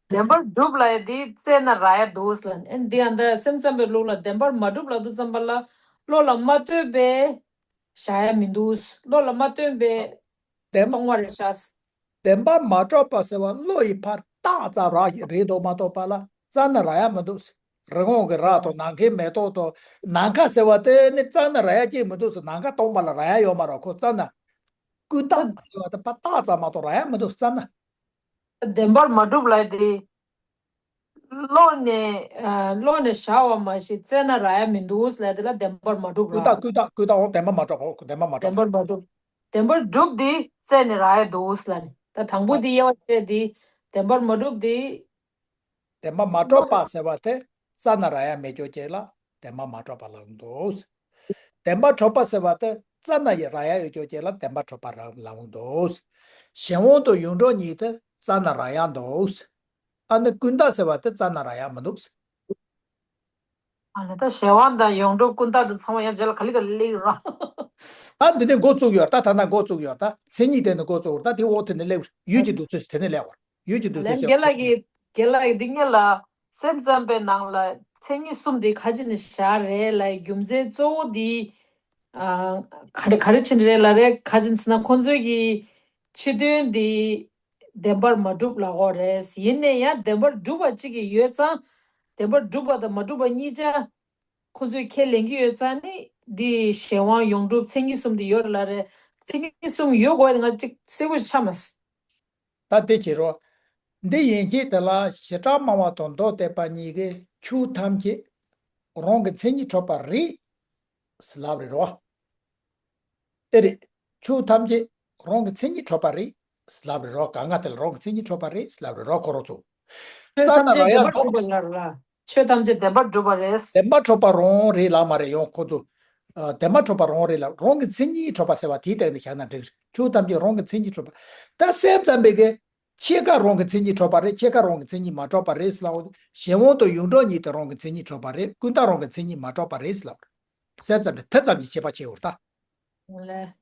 བདེན་པར་གྲུབ་ལ་ཡ་དེ་རྩ་ན་རག་ཡ་འདུག་ཟེར་ལ་ཨེ་འདི་ཨ་འདི་སེམས་ཙམ་པའི་ལུགས་ལ་བདེན་པར་མ་གྲུབ་ལབ་དུས་ཙམ་པ་ལ་བློ་ལ་མ་ལྟོས་པའི་བཞག་ཡ་མི་འདུག་བློ་ལ་མ་ལྟོས་པའི་བདེན་སྟོང་བ་རེད་ཤག་བདེན་པར་མ་གྲུབ་པ་ཟེར་བ་བློ་ཡི་ཕར་བཏགས་ཙམ་རག་གི་རེད་འདུག་མ་གཏོགས་པ་ལ་རྩ་ན་རག་ཡ་མི་འདུག་རི་བོང་གི་རྭ་དང་ནམ་མཁའི་མེ་ཏོག་དང་ནམ་མཁའ་ཟེར་བ་དེ་ནི་རྩ་ན་རག་ཡ་ཅིག་མི་འདུག་ཟེར། ནམ་མཁའ་སྟོང་པ་ལ་རག་ཡ་ཡོད་མ་རེད། ཁོ་རྩ་ན་ཀུན་བཏགས་ཟེར་བ་དེ་ཕར་བཏགས་ཙམ་མ་གཏོགས་རག་ཡ་མི་འདུག་རྩ་ན། བདེན་པར་མ་གྲུབ་ལབ་དེ། བློ་ནས་ཨ་བློ་ནས་བཞག་པ་མ་གཞི་རྩ་ན་རག་ཡ་མི་འདུག་ལབ་དེ་ལ་བདེན་པར་མ་གྲུབ་ལབ། ཀུན་བཏགས་ཀུན་བཏགས་ཀུན་བཏགས་འོ་བདེན་པར་མ་གྲུབ། འོ་བདེན་པར་མ་གྲུབ། བདེན་པར་མ་གྲུབ། བདེན་པར་གྲུབ་དེ་རྩ་ནས་རག་ཡ་འདུག་ལབ་ནས་ད་དང་པོ་དེ་དབྱེ་བ་ཕྱེ་དེ་བདེན་པར་མ་གྲུབ་དེ། བདེན་པར་མ་གྲུབ་པ་ཟེར་བ་དེ་རྩ་ན་རག་ཡ་མེད་ཀྱོག་ཅིག་ལ་བདེན་པར་མ་གྲུབ་པ་ལབ་འདུག་བདེན་པར་གྲུབ་པ་ཟེར་བ་དེ་ རྩ་ན་ཡི་རག་ཡ་ཡོད་ཅོག་ཅེ་ལ་བདེན་པ་གྲུབ་པ་རང་ལ་འོང་འདུག་གཞན་དབང་དང་ཡོངས་གྲུབ་གཉིས་དེ་རྩ་ན་རག་ཡ་འདུག་ཨ་ནི་ཀུན་བཏགས་ཟེར་བ་དེ་རྩ་ན་རག་ཡ་མི་འདུག་ཨ་ནི་ད་གཞན་དབང་དང་ཡོངས་གྲུབ་ཀུན་བཏགས་དེ་ཚང་མ་ཡང་རྗེས་ལ་ག་ལེ་ག་ལེ་སླེབས་ར། ཨ་འདི་ནས་འགོ་བཙུགས་ཡོད་ད། ད་ན་འགོ་བཙུགས་ཡོད་ད། མཚན་ཉིད་དེ་ནས་འགོ་བཙུགས་ད། དེ་འོག་དེ་ནས་སླེབས་ཡུལ་གྱི་འདུག་ཚུལ་དེ་ནས་སླེབས་པར་ཡུལ་གྱི་འདུག་ཚུལ་ལན་རྒན་ལགས་ཀྱིས་རྒན་ལགས་ཀྱིས་འདི་སྔོན་ལ་སེམས་ཙམ་པའི་ནང་ལ་མཚན་ཉིད་གསུམ་དེ་ག་ཅི་ནས་བཞག་རེད་ལ་རྒྱུ་མཚན་གཙོ་བོ་དེ་ཨ་ག་རེ་ག་རེ་ཕྱིན་རེད་ལ་རེད། ག་ཅི་ཟེར་ན་ཁོང་ཚོས་ཀྱི་ཕྱི་དོན་དེ་བདེན་པར་མ་གྲུབ་ལབ་ཀྱི་ཡོད་རེད། ཡིན་ནའི་ཡང་བདེན་པར་གྲུབ་པ་གཅིག་གི་ཡོད་ཙང་བདེན་པར་གྲུབ་པ་དང་མ་གྲུབ་པ་གཉིས་ཆ་ཁོང་ཚོས་ཁས་ལེན་གྱི་ཡོད་ཙང་ནི་འདི་གཞན་དབང་ཡོངས་གྲུབ་མཚན་ཉིད་གསུམ་དེ་ཡོད་རེད་ལ་རེད། མཚན་ཉིད་གསུམ་ཡོད་དགོས་ང་གཅིག་གསལ་པོ་ཆགས་མ་སོང་། ད་དེ་བྱེད་རོགས། འདི་ཡན་ཆད་དེ་ལ་བྱེ་བྲག་སྨྲ་བ་དང་མདོ་སྡེ་པ་གཉིས་ཀྱིས་ཆོས་ཐམས་ཅད་རང་གི་མཚན་ཉིད་གྲུབ་པ་རེད་ཟེར་ལབ་རེད་རོ། དེ་རེད། ཆོས་ཐམས་ཅད་རང་གི་མཚན་ཉིད་གྲུབ་པ་རེད་ཟེར་ལབ་རེད་རོ། གང་ག་དེ་ལ་རང་གི་མཚན་ཉིད་གྲུབ་པ་རེད་ཟེར་ལབ་རེད་རོ་ཁོ་རང་ཚོ། ཆོས་རྩ་ན་ཐམས་ཅད་རང་ཡང་བདེན་པར་གྲུབ་པ་ལབ་ར། ཆོས་ཐམས་ཅད་བདེན་པར་གྲུབ་པ་རེད། བདེན་པར་གྲུབ་པ་རང་རེད་ལབ་མ་རེད་ཡང་ཁོ་ཚོ། ཨ་བདེན་པར་གྲུབ་པ་རང་རེད་ལབ། རང་གི་མཚན་ཉིད་གྲུབ་པ་ཟེར་བ་དེའི་སྟེང་ནས་བཞག་ན་འགྲིག་རེད། ཆོས་ཐམས་ཅད་རང་གི་མཚན་ཉིད་གྲུབ་པ། ད་སེམས་ཙམ་པའི་གི་ཕྱེད་ཀ་རང་གི་མཚན་ཉིད་གྲུབ་པ་རེད། ཕྱེད་ཀ་རང་གི་མཚན་ཉིད་མ་གྲུབ་པ་རེད་ཟེར་ལབ། གཞན་དབང་དང་ཡོངས་གྲུབ་གཉིས་དེ་རང་གི་མཚན་ཉིད་གྲུབ་པ་རེད། ཀུན་བཏགས་རང་གི་མཚན་ཉིད་མ་གྲུབ་པ་རེད་ཟེར་ལབ། སེམས་ཙམ་པའི་དེ་ཙམ་གྱི་ཁྱད་པར་ཕྱེ་འོར་ད། ལས།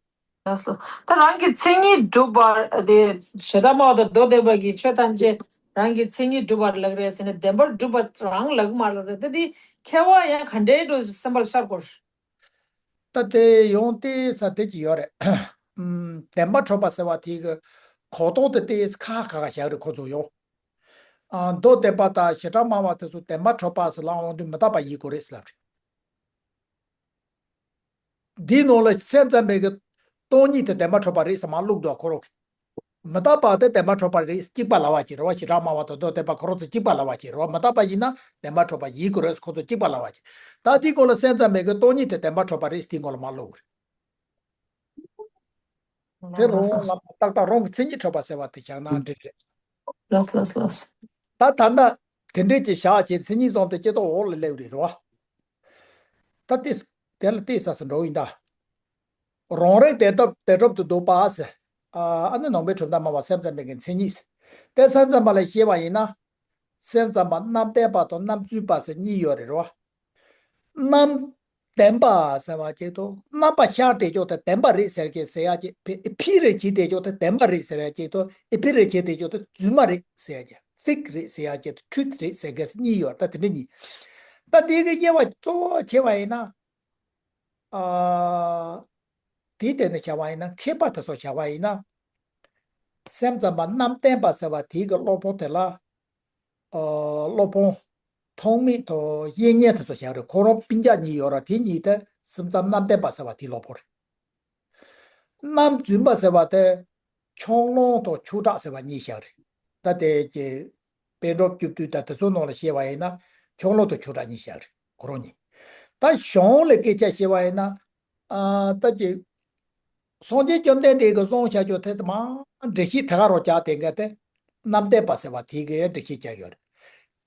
ལགས་སོ། ད་རང་གི་མཚན་ཉིད་གྲུབ་པ་དེ་བྱེ་བྲག་སྨྲ་བ་དང་མདོ་སྡེ་པ་གིས་ཆོས་ཐམས་ཅད་རང་གི་མཚན་ཉིད་གྲུབ་པར་ལབ་རེད་ཟེར་ནས་བདེན་པར་གྲུབ་པ་རང་ལབ་མ་ལབ་ཟེར་ད་དེ་ཁྱད་པར་ཡང་ག་འདྲའི་འགྲོ་སེམས་པར་ཤར་དགོས། ད་དེ་ཡོང་དེ་ས་དེ་ཅི་ཡོད་རེད། ཨམ་བདེན་པ་གྲུབ་པ་ཟེར་བ་དེ་གི་གོ་རྟོགས་དེ་དེ་ཁ་ཁ་ཁ་བཞག་རེད་ཁོ་ཚོ་ཡོང་། ཨ་མདོ་སྡེ་པ་དང་བྱེ་བྲག་སྨྲ་བ་དེ་ཚོ་བདེན་པ་གྲུབ་པ་ཟེར་ལབ་འོང་དུས་མི་རྟག་པ་ཡིན་དགོས་རེད་ཟེར་ལབ་རེད། འདིའི་ནང་ལ་སེམས་ཙམ་པའི་གི་སྟོང་ཉིད་དེ་བདེན་པ་གྲུབ་པ་རེད་ཟེར་མ་བླུགས་འདུག་ཁོ་རང་གིས། མི་རྟག་པ་དེ་བདེན་པ་གྲུབ་པ་རེད་གཅིག་པ་ལབ་པ་ཅིག་རེད་བ། བྱེ་བྲག་སྨྲ་བ་དང་མདོ་སྡེ་པ་ཁོ་རང་ཚོ་གཅིག་པ་ལབ་པ་ཅིག་རེད་བ། མི་རྟག་པ་ཡིན་ན་བདེན་པ་གྲུབ་པ་ཡིན་དགོས་རེད་ཁོ་ཚོ་གཅིག་པ་ལབ་པ་ཅིག་ད་དེའི་སྐོར་ལ་སེམས་ཙམ་པའི་གི་སྟོང་ཉིད་དེ་བདེན་པ་གྲུབ་པ་རེད་དེའི་སྐོར་ལ་མ་བླུགས་རེད། དེ་རང་ལ་ཏག་ཏག་རང་གི་མཚན་ཉིད་གྲུབ་པ་ཟེར་བ་དེ་བཞག་ན་འགྲིག་རེད། ལགས་ལགས་ལགས། ད་ད་ལྟ་དེ་འདྲས་ཀྱི་བཞག་བྱས་མཚན་ཉིད་བཟུང་སྟེ་སྐྱེ་སྟོབས་འོག་ལ་སླེབས་རེད་རོ། ད་ལྟས་དེ་ལ་ལྟས་ས་སུ་འགྲོ་ཡིན་ད། རང་རིག་དེ་སྟོབས་དེ་སྒྲུབ་ཏུ་འདུག་པ་ཟེར། ཨ་ནི་ནང་པའི་གྲུབ་མཐའ་སྨྲ་བ་སེམས་ཙམ་པའི་གི་མཚན་ཉིད་ཟེར། དེ་སེམས་ཙམ་པ་ལ་བཤད་པ་ཡིན་ན། སེམས་ཙམ་པ་རྣམ་བརྟན་པ་དང་རྣམ་རྫུན་པ་ཟེར་གཉིས་ཡོད་རེད་རོ། རྣམ་བདེན་པ་ཟེར་བ་ཅིག་ཏུ་རྣམ་པ་ཤར་བསྡད་ཀྱོག་དེ་བདེན་པ་རེད་ཟེར་གྱི་ཟེར་ཡ་ཅིག་ཕི་ཕི་རེ་བྱེད་བསྡད་ཀྱོག་དེ་བདེན་པ་རེད་ཟེར་ཡ་ཅིག་ཏུ་ཨི་ཕི་རེ་བྱེད་བསྡད་ཀྱོག་དེ་རྫུན་མ་རེད་ཟེར་ཡ་ཅིག་ཕིག་རེད་ཟེར་ཡ་ཅིག་ཏུ་ཊུ་རུ་ཐི་རེད་ཟེར་གྱི་གཉིས་ཡོད་ད་དེ་འདྲ་གཉིས། ད་འདི་གི་དབྱེ་བ་གཙོ་བོ་བྱས་པ་ཡིན་ན། ཨ་དེའི་སྟེང་ནས་བྱ་བ་ཡིན་ན་མཁས་པ་དེ་ཚོ་བྱ་བ་ཡིན་ན། སེམས་ཙམ་པ་རྣམ་བརྟན་པ་ཟེར་བ་དེའི་གི་སློབ་དཔོན་དེ་ལ། ཨ་སློབ་དཔོན། ཐོགས་མེད་དང་གཡས་གཉེན་དེ་ཚོ་བཞག་རེད། ཁོ་རང་སྤུན་ཀྱག་གཉིས་ཡོད་ར་དེ་གཉིས་དེ་སེམས་ཙམ་རྣམ་བརྟན་པ་ཟེར་བ་དེའི་སློབ་དཔོན་རེད། རྣམ་རྫུན་པ་ཟེར་བ་དེ་ཕྱོགས་གླང་དང་ཆོས་གྲགས་ཟེར་བ་གཉིས་བཞག་རེད། ད་དེ་ཀྱི་པཎ་གྲུབ་བཅུ་བདུན་དང་དེ་ཚོའི་ནང་ལ་བཤད་པ་ཡིན་ན་ཕྱོགས་གླང་དང་ཆོས་གྲགས་གཉིས་བཞག་རེད་ཁོ་རང་གཉིས། ད་གཞུང་ལ་སྐད་ཆ་བཤད་པ་ཡིན་ན། ཨ་ད་ཀྱི། སངས་རྒྱས་བཅོམ་ལྡན་འདས་ཀྱིས་གསུངས་བཞག་རྒྱུ་དེ་མ་འགྲེལ་བཤད་དེ་ག་རང་རྒྱག་དེ་འགའ་དེ། རྣམ་བརྟན་པ་ཟེར་བ་དེ་གའི་འགྲེལ་བཤད་རྒྱག་ཡོད་རེད།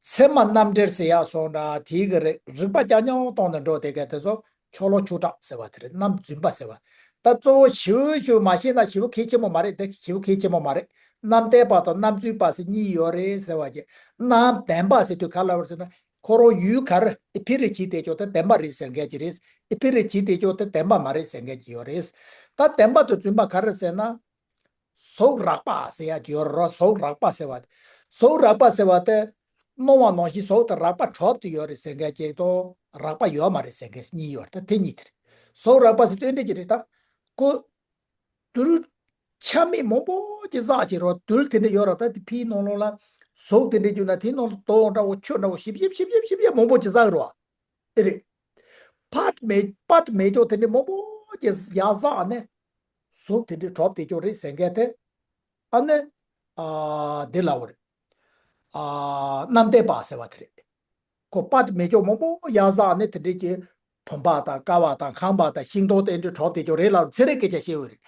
ཚད་མ་རྣམ་འགྲེལ་ཟེར་ཡག་སོང་འདྲ་དེ་གི་རེད། རིགས་པ་རྐྱང་རྐྱང་སྟོང་ནས་འགྲོ་དེ་གའི་དེ་ཚོ་ཕྱོགས་གླང་ཆོས་གྲགས་ཟེར་བ་དེ་རེད། རྣམ་རྫུན་པ་ཟེར་བ། ད་གཙོ་བོ་ཞེ་པོ་ཞེ་པོ་མ་ཤེས་ན་ཞེ་པོ་གལ་ཆེན་པོ་མ་རེད། དེ་ཞེ་པོ་གལ་ཆེན་པོ་མ་རེད། རྣམ་བརྟན་པ་དང་རྣམ་རྫུན་པ་ཟེར་གཉིས་ཡོད་རེད་ཟེར་བ་གྱི། རྣམ་བདེན་པ་ཟེར་དུས་ག་ལ་བར་ཟེར་ན། ཁོ་རང་ཡུལ་ག་རེ་ཨི་ཕི་རེ་བྱེད་བསྡད་ཀྱོག་དེ་བདེན་པ་རེད་ཟེར་མཁན་ཅིག་རེད། ཨི་ཕི་རེ་བྱེད་བསྡད་ཀྱོག་དེ་བདེན་པ་མ་རེད་ཟེར་མཁན་ཅིག་ཡོད་རེད། ད་བདེན་པ་དང་རྫུན་པ་ག་རེ་ཟེར་ན། གཟུགས་རགས་པ་ཟེར་ཡག་ཅིག་ཡོད་རེད། གཟུགས་རགས་པ་ཟེར་བ། གཟུགས་རགས་པ་ཟེར་བ་དེ། སྣང་བ་ནང་བཞིན་གཟུགས་དེ་རགས་པ་གྲུབ་ཏུ་ཡོད་རེད་ཟེར་མཁན་ཅིག་དང་རགས་པ་ཡོད་མ་རེད་ཟེར་མཁན་གཉིས་ཡོད་རེད། ད་དེ་གཉིས་དེ་རེད། གཟུགས་རགས་པ་ཟེར་དོན་འདི་ཅི་རེད་ད། ཁོ། རྡུལ། ཆ་མེད་མང་པོ་ཅིག་བསགས་བྱས་རོ། རྡུལ་དེ་འདྲ་ཡོད་ར། ད་དེ་ཕིའི་ནང་ལོགས་ལ་གཟུགས་དེ་འདྲ་བརྒྱུད་ན་དེའི་ནང་ལ་རྡོ་འདྲ་བོ་ཆུ་འདྲ་བོ་ཞིབ་ཞིབ་ཞིབ་ཞིབ་ཞིབ་ཞིབ་མང་པོ་ཅིག་བསགས་རོ། ཨེ་རེད། ཕར་མེད་ཕར་མེད་ཅོག་དེ་འདྲ་མང་པོ་ཅིག་ཡར་བསགས་ནས་གཟུགས་དེ་འདྲ་གྲུབ་བསྡད་ཅོག་རེད་ཟེར་མཁན་དེ། ཨ་ནི། ཨ་འདི་ལབ་པ་རེད། ཨ་རྣམ་བརྟན་པ་ཟེར་བ་དེ་རེད། ཁོ་པར་མེད་ཅོག་མང་པོ་ཡར་བསགས་ནས་དེ་འདྲས་ཀྱི་བུམ་པ་དང་ཀ་བ་དང་ཁང་པ་དང་ཤིང་སྡོང་དེ་འདྲས་གྲུབ་བསྡད་ཅོག་རེད་ལབ་ཚེ་རིང་སྐད་ཆ་བཤད་འོས་རེད།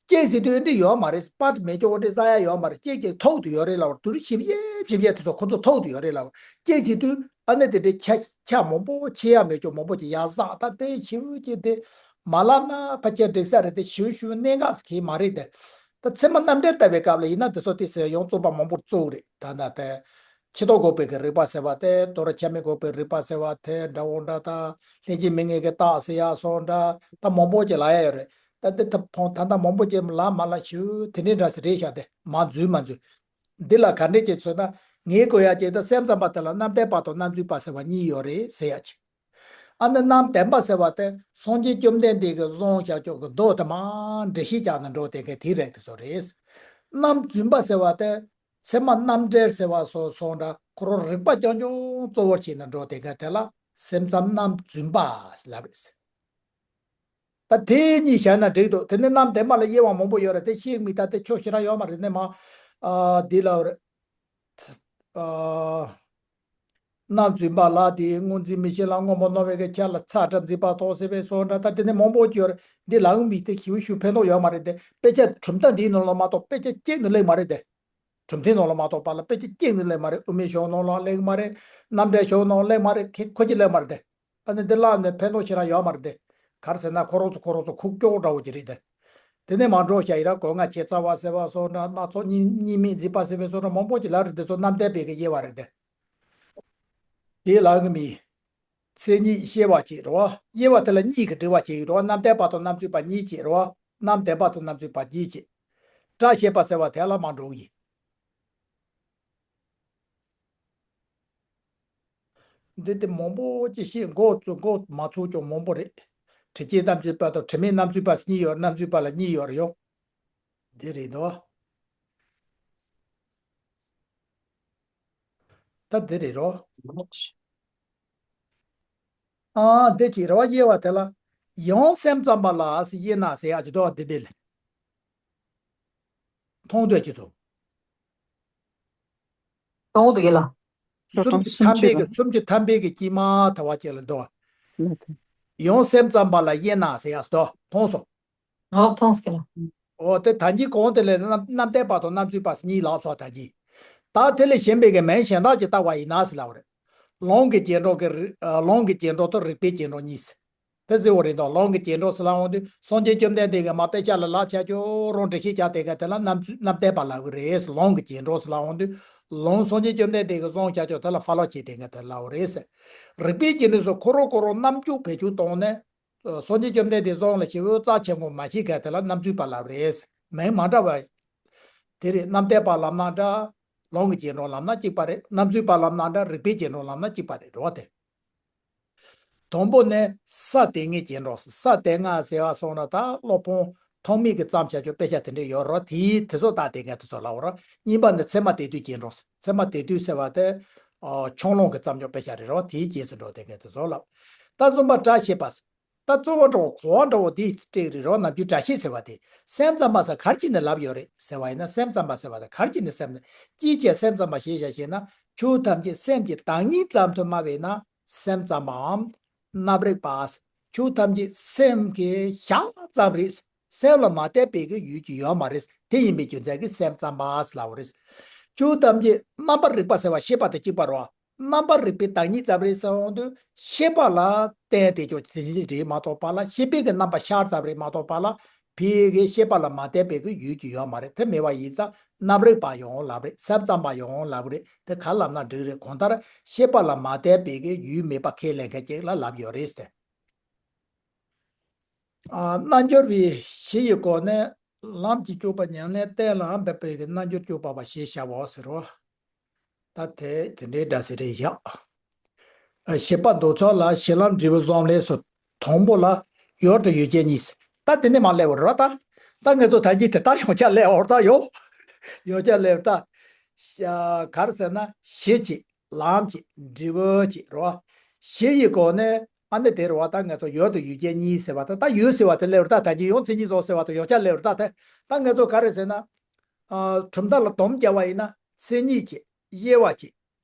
ཅེས་ཟེར་དུས་འདི་ཡོད་མ་རེད། པར་མེད་ཅོག་འདི་བསགས་ཡ་ཡོད་མ་རེད། ཅེས་ཅིག་ཐོག་ཏུ་ཡོད་རེད་ལབ། དུར་ཞིབ་ཡེ་ཞིབ་ཡེ་དེ་ཚོ་ཁོ་ཚོ་ཐོག་ཏུ་ཡོད་རེད་ལབ། ཅེས་ཟེར་དུས་ཨ་ནི་དེ་འདྲས་ཆ་ཆ་མང་པོ་ཆེ་ཡ་མེད་ཅོག་མང་པོ་ཅིག་ཡར་བསགས། ད་དེ་ཞིབ་ཅིག་དེ་ མ་ལབ་ན་ཕལ་ཆེར་འགྲིག་ས་རེད་དེ། ཞུ་ཞུ་གནད་འགག་གི་མ་རེད་དེ། ད་ཚད་མ་རྣམ་འགྲེལ་ལྟ་བའི་སྐབས་ལ་ཡིན་ན་དེ་ཚོ་དེ་ཟེར་ཡང་རྩོད་པ་མང་པོ་རྩོད་རེད། ད་ད་དེ་ཕྱི་ལྡོག་འགོག་པའི་གི་རིགས་པ་ཟེར་བ་དེ། དོར་ཁྱད་མེད་འགོག་པའི་རིགས་པ་ཟེར་བ་དེ་འདྲ་བོ་འདྲ། ད་ལྷན་ཅིག་དམིགས་ངེས་ཀྱི་རྟགས་ཟེར་ཡག་སོགས་འདྲ། ད་མང་པོ་ཅིག་ལབ་ཡ་ཡོད་རེད། ད་འདི་ད་ཕོང་ད་ལྟ་མང་པོ་ཅིག་ལབ་མ་ལབ་ཞུ་དེ་འདྲའི་འདྲ་ཟེར་རེད་ཤག་དེ་མ་འཛུལ་མ་འཛུལ། འདི་ལ་ག་འདྲས་ཅིག་མཚོན་ན། ངས་གོ་ཡ་ཅིག་ད་སེམས་ཙམ་པ་དེ་ལ་རྣམ་བདེན་པ་དང་རྣམ་རྫུན་པ་ཟེར་བ་གཉིས་ཡོད་རེད་ཟེར་ཡ་ཅིག་ཨ་ནི་རྣམ་བདེན་པ་ཟེར་བ་དེ་སངས་རྒྱས་བཅོམ་ལྡན་འདས་ཀྱིས་བཟུང་བཞག་ཀྱོག་གི་མདོ་དེ་མར་འགྲེལ་བཤད་རྒྱག་ནས་འགྲོ་དེ་ག་དེ་རེད་དེ་ཚོ་རེད། རྣམ་རྫུན་པ་ཟེར་བ་དེ་ཚད་མ་རྣམ་འགྲེལ་ཟེར་བ་སོགས་སོགས་འདྲ། ཁོ་རང་རིགས་པ་རྐྱང་རྐྱང་གཙོ་བོར་བྱས་ནས་འགྲོ་དེ་ག་དེ་ལ་སེམས་ཙམ་རྣམ་རྫུན་པ་ལབ་རེད། ད་དེ་གཉིས་བཞག་ན་འགྲིག་འདུག་དེ་ནི་རྣམ་བདེན་པ་ལ་དབྱེ་བ་མང་པོ་ཡོད་རེད་དེ། ཤེས་མི་ད་དེ་ཆོ་ཤེས་རང་ཡོད་མ་རེད་ནས་མ། ཨ་འདི་ལ་རེད། ཨ་རྣམ་རྫུན་པ་ལ་དེ་སྔོ་འཛིན་མིག་ཤེས་ལ་སྔོན་པོ་རྣོ་བའི་གི་ཆ་ལ་ཚ་གྲབས་འཛིན་པ་ཐོགས་སྲིད་པའི་སོགས་འདྲ། ད་དེ་ནི་མང་པོ་ཡོད་རེད། འདི་ལའང་མི་དེ་ཞིབ་ཞུ་ཕན་ཐོགས་ཡོད་མ་རེད་དེ། དཔེ་ཆ་གྲུབ་མཐའ་འདིའི་ནང་ལ་མ་གཏོགས་དཔེ་ཆ་གཅིག་ནི་སླེབས་མ་རེད་དེ། གྲུབ་མཐའི་ནང་ལ་མ་གཏོགས་པ་ལ་དཔེ་ཆ་གཅིག་ནི་སླེབས་མ་རེད། དབུ་མའི་ཞལ་ནང་ལ་སླེབས་མ་རེད། རྣམ་འགྲེལ་ཞལ་ནང་སླེབས་མ་རེད། ཁེ་ཁོ་གཅིག་སླེབས་མ་རེད་དེ། ཨ་ནི་འདི་བཀླགས་ནས་ཕན་ཐོགས་ཞེ་དྲག་ཡོད་མ་རེད་དེ། ག་རེ་ཟེར་ན་ཁོ་རང་ཚོ་ཁོ་རང་ཚོ་ཁུག་ཀྱོག་འདྲ་བོ་ཅིག་རེད་དེ། དེ་ནས་མ་འགྲོ་བྱ་ཡི་ར་གོ་ལྔ་ཆེ་རྩ་བ་ཟེར་བ་སོགས་འདྲ། སྣ་ཚོགས་གཉིས་གཉིས་མེད་འཛིན་པ་ཟེར་བའི་སོགས་འདྲ་མང་པོ་ཅིག་ལབ་རེད། དེ་ཚོ་རྣམ་བདེན་པའི་གི་དབྱེ་བ་རེད་དེ། དེ་ལའང་མི། མཚན་ཉིད་དབྱེ་བ་གཅིག་རེད་བ། དབྱེ་བ་དེ་ལ་གཉིས་ཀྱི་འགྲེལ་བ་གཅིག་རེད་བ། རྣམ་བདེན་པ་དང་རྣམ་རྫུན་པ་གཉིས་གཅིག་རེད་བ། རྣམ་བདེན་པ་དང་རྣམ་རྫུན་པ་གཉིས་གཅིག་སྒྲ་བཤད་པ་ཟེར་བ་དེ་ལ་མ་འགྲོ་གི་ཡིན། འདི་དེ་མང་པོ་ཅིག་བཤད། མགོ་བཙུགས་མགོ་མ་ཚོས་ཀྱང་མང་པོ་རེད། དྲི་བཅས་རྣམ་རྫུན་པ་དང་དྲི་མེད་རྣམ་རྫུན་པ་གཉིས་ཡོད། རྣམ་རྫུན་པ་ལ་གཉིས་ཡོད་རེད་ཡོ། འདི་རེད་དོ། ད་འདི་རེད་རོ། ཨ་འདི་ཅིག་རེད་བ། དབྱེ་བ་དེ་ལ་ཡང་སེམས་ཙམ་པ་ལ་དབྱེ་ན་ཟེར་ཡག་ཅིག་འདུག་འདི་འདི་ལ། མཐོང་ཐོས་ཀྱི་ཚོ། གཏོང་དགོས་ལ། སུམ་ཅུ་ཐམ་པའི་གི་སུམ་ཅུ་ཐམ་པའི་གི་དཀྱིལ་མ་དེ་བ་ཅིག་ལ་འདུག་ཡང་སེམས་ཙམ་པ་ལ་དབྱེ་ན་ཟེར་ཡག་ཟེར་དོ། མཐོང་སོང་། ཨོ་མཐོང་སོང་ལ། འོ་དེ་ད་གིན་གོང་དེ་ལས་རྣམ་རྣམ་བདེན་པ་དང་རྣམ་རྫུན་པ་གཉིས་ལབ་སོང་ད་གིན། ད་དེ་ལས་གཞན་པའི་གི་མིང་གཞན་དག་ཅིག་བཏགས་པ་ཡིན་ན་ཟེར་ལབ་པ་རེད། ལུང་གི་རྗེས་འགྲོ་གི་རིགས། ལུང་གི་རྗེས་འགྲོ་དང་རིགས་པའི་རྗེས་འགྲོ་གཉིས་ཟེར། དེ་ཟེར་བ་རེད་དོ། ལུང་གི་རྗེས་འགྲོ་ཟེར་ལབ་འོང་དུས་སངས་རྒྱས་བཅོམ་ལྡན་འདས་ཀྱིས་མ་དཔེ་ཆ་ལ་ལབ་བྱས་ཀྱང་རང་འགྲེལ་བཤད་རྒྱག་དེ་ག་དེ་ལ་རྣམ་རྣམ་བདེན་པ་ལབ་གི་རེད། ལུང་གི་རྗེས་འགྲོ་ཟེར་ལབ་འོང་དུས་ལུང་སངས་རྒྱས་བཅོམ་ལྡན་འདས་ཀྱིས་གསུངས་བྱས་ཀྱང་དེ་ལ་ཕར་ལོག་བྱས་དེ་ག་དེ་ལབ་པ་རེད་ཟེར། རིགས་པའི་རྗེས་འགྲོ་ཟེར་ཁོ་རང་ཁོ་རང་རྣམ་འཇོག་བེད་སྤྱོད་བཏང་ནས། སངས་རྒྱས་བཅོམ་ལྡན་འདས་གསུངས་ལ་ཞེ་པོ་རྩ་ཆེན་པོ་མ་བྱེད་མཁན་དེ་ལ་རྣམ་རྫུན་པ་ལབ་རེད། མིང་མ་འདྲ་བ། དེ་རེད། རྣམ་བདེན་པ་ལབ་ན་འདྲ། ལུང་གི་རྗེས་འགྲོ་ལབ་ན་གཅིག་པ་རེད། རྣམ་རྫུན་པ་ལབ་ན་འདྲ། རིགས་པའི་རྗེས་འགྲོ་ལབ་ན་གཅིག་པ་རེད་རོ་དེ། དང་པོ་ནས་ས་དེ་སྔའི་རྗེས་འགྲོ། ས་དེ་སྔ་ཟེར་བ་སོང་ན་ད་སློབ་དཔོན་ཐོགས་མེད་ཀྱིས་བརྩམས་བྱ་ཆོག་དཔེ་ཆ་དེ་འདྲ་ཡོད་རོ། དེའི་དེ་ཚོ་ད་དེ་སྔ་དེ་ཚོ་ལབ་རོ། གཉིས་པ་ནི་ཚད་མ་སྡེ་བསྡུས་རྗེས་འགྲོ། ཚད་མ་སྡེ་བསྡུས་ཟེར་བ་དེ་ཆུང་ལུང་གིས་བརྩམས་ཆོག་དཔེ་ཆ་རེད་རོ། དེའི་རྗེས་སུ་འགྲོ་དེ་སྔ་དེ་ཚོ་ལབ། ད་གསུམ་པ་སྒྲ་བཤད་པ། ད་གཙོ་བོ་འདྲ་བོ་གོ་བ་འདྲ་བོ་དེ་སྤྲད་རེད་རོ། ནམ་རྒྱུན་སྒྲ་བཤད་ཟེར་བ་དེ་སེམས་ཙམ་པ་ཟེར་ག་རེ་བྱས་ནས་ལབ་ཡོད་རེད་ཟེར་བ་ཡིན་ན། སེམས་ཙམ་པ་ཟེར་བ་དེ་ག་རེ་བྱས་ནས་སེམས་ཅིའི་ཕྱིར་སེམས་ཙམ་པ་ཞེས་བྱ་ཞེ་ན། ཆོས་ཐམས་ཅད་སེམས་ཀྱི་བདག་ཉིད་ཙམ་དུ་སྨྲ་བས་ན་སེམས་ཙམ་པའམ་རྣམ་རིག་པ། ཆོས་ཐམས་ཅད་སེམས་ཀྱི་ཞག་ཙམ་རེད། སེམས་ལ་མ་བརྟེན་པའི་གི་ཡུལ་གྱི་ཡོད་མ་རེད། དེ་ཡིན་པའི་རྒྱུ་མཚན་གྱིས་སེམས་ཙམ་པ་ལབ་པ་རེད། ཆོས་ཐམས་ཅད་རྣམ་པར་རིག་པ་ཟེར་བ་ཤེས་པ་དང་གཅིག་པ་རེད་བ། རྣམ་པར་རིག་པའི་བདག་ཉིད་ཙམ་རེད་ཟེར་འོང་དུས་ཤེས་པ་ལ་བརྟེན་ཏེ་ཀྱང་དེ་བཞིན་རེད་མ་གཏོགས་པ་ལ། ཤེས་པའི་གི་རྣམ་པ་ཤར་ཙམ་རེད་མ་གཏོགས་པ་ལ། ཕའི་གི་ཤེས་པ་ལ་མ་བརྟེན་པའི་གི་ཡུལ་གྱི་ཡོད་མ་རེད། དེ་མེད་པ་ཡིན་ཙང་རྣམ་རིག་པ་ཡང་ལབ་རེད། སེམས་ཙམ་པ་ཡང་ལབ་རེད། དེ་ག་ལབ་ན་འགྲིག་རེད། གང་ལྟར་ཤེས་པ་ལ་མ་བརྟེན་པའི་གི་ཡུལ་མེད་པ་ཁས་ལེན་མཁན་ཅིག་ལ་ལབ་ཡོད་རེད་ཟེར། ཨ། རྣལ་འབྱོར་པའི་གཞི་ཡི་སྒོ་ནས་ལམ་གྱི་སྤྱོད་པ་ཉམས་ལེན་གཏན་ལ་འབེབས་པའི་གི་རྣལ་འབྱོར་སྤྱོད་པ་པ་ཞེས་བྱའོ་ཟེར་རོ། ད་དེ་དེ་འདྲའི་སྒྲ་ཟེར་རེད་ཡ། ཨ། བཞི་པ་མདོ་ཚོགས་ལ་གཞི་ལམ་འབྲས་བུ་གསུམ་ལས་སོ། དང་པོ་ལ་ཡུལ་དང་ཡུལ་ཅན་གཉིས། ད་དེ་ནས་མར་སླེབས་པ་རེད་ད། ད་ངེད་ཚོ་ད་གིན་དེ་ལྟར་ཡང་བསྐྱར་སླེབས་པ་རེད་ད་ཡོ། ཡང་བསྐྱར་སླེབས་པ་ད། ག་རེ་ཟེར་ན་གཞི་གཅིག་ལམ་གཅིག་འབྲས་བུ་གཅིག་རེད་བ། གཞི་ཡི་སྒོ་ནས་ཨ་ནི་དེ་རེད་བ། ད་ང་ཚོ་ཡུལ་དང་ཡུལ་ཅན་གཉིས་ཟེར་བ་ད། ད་ཡུལ་ཟེར་བ་དེ་སླེབས་རེད་ད། ད་གིན་ཡང་མཚན་ཉིད་རྫོགས་ཟེར་བ་དང་ཡང་བསྐྱར་སླེབས་རེད་ད། དེ་ད་ང་ཚོ་ག་རེ་ཟེར་ན། ཨ། གྲུབ་མཐའ་ལ་སྡོམ་རྒྱག་པ་ཡིན་ན་མཚན་ཉིད་གཅིག་དབྱེ་བ་གཅིག་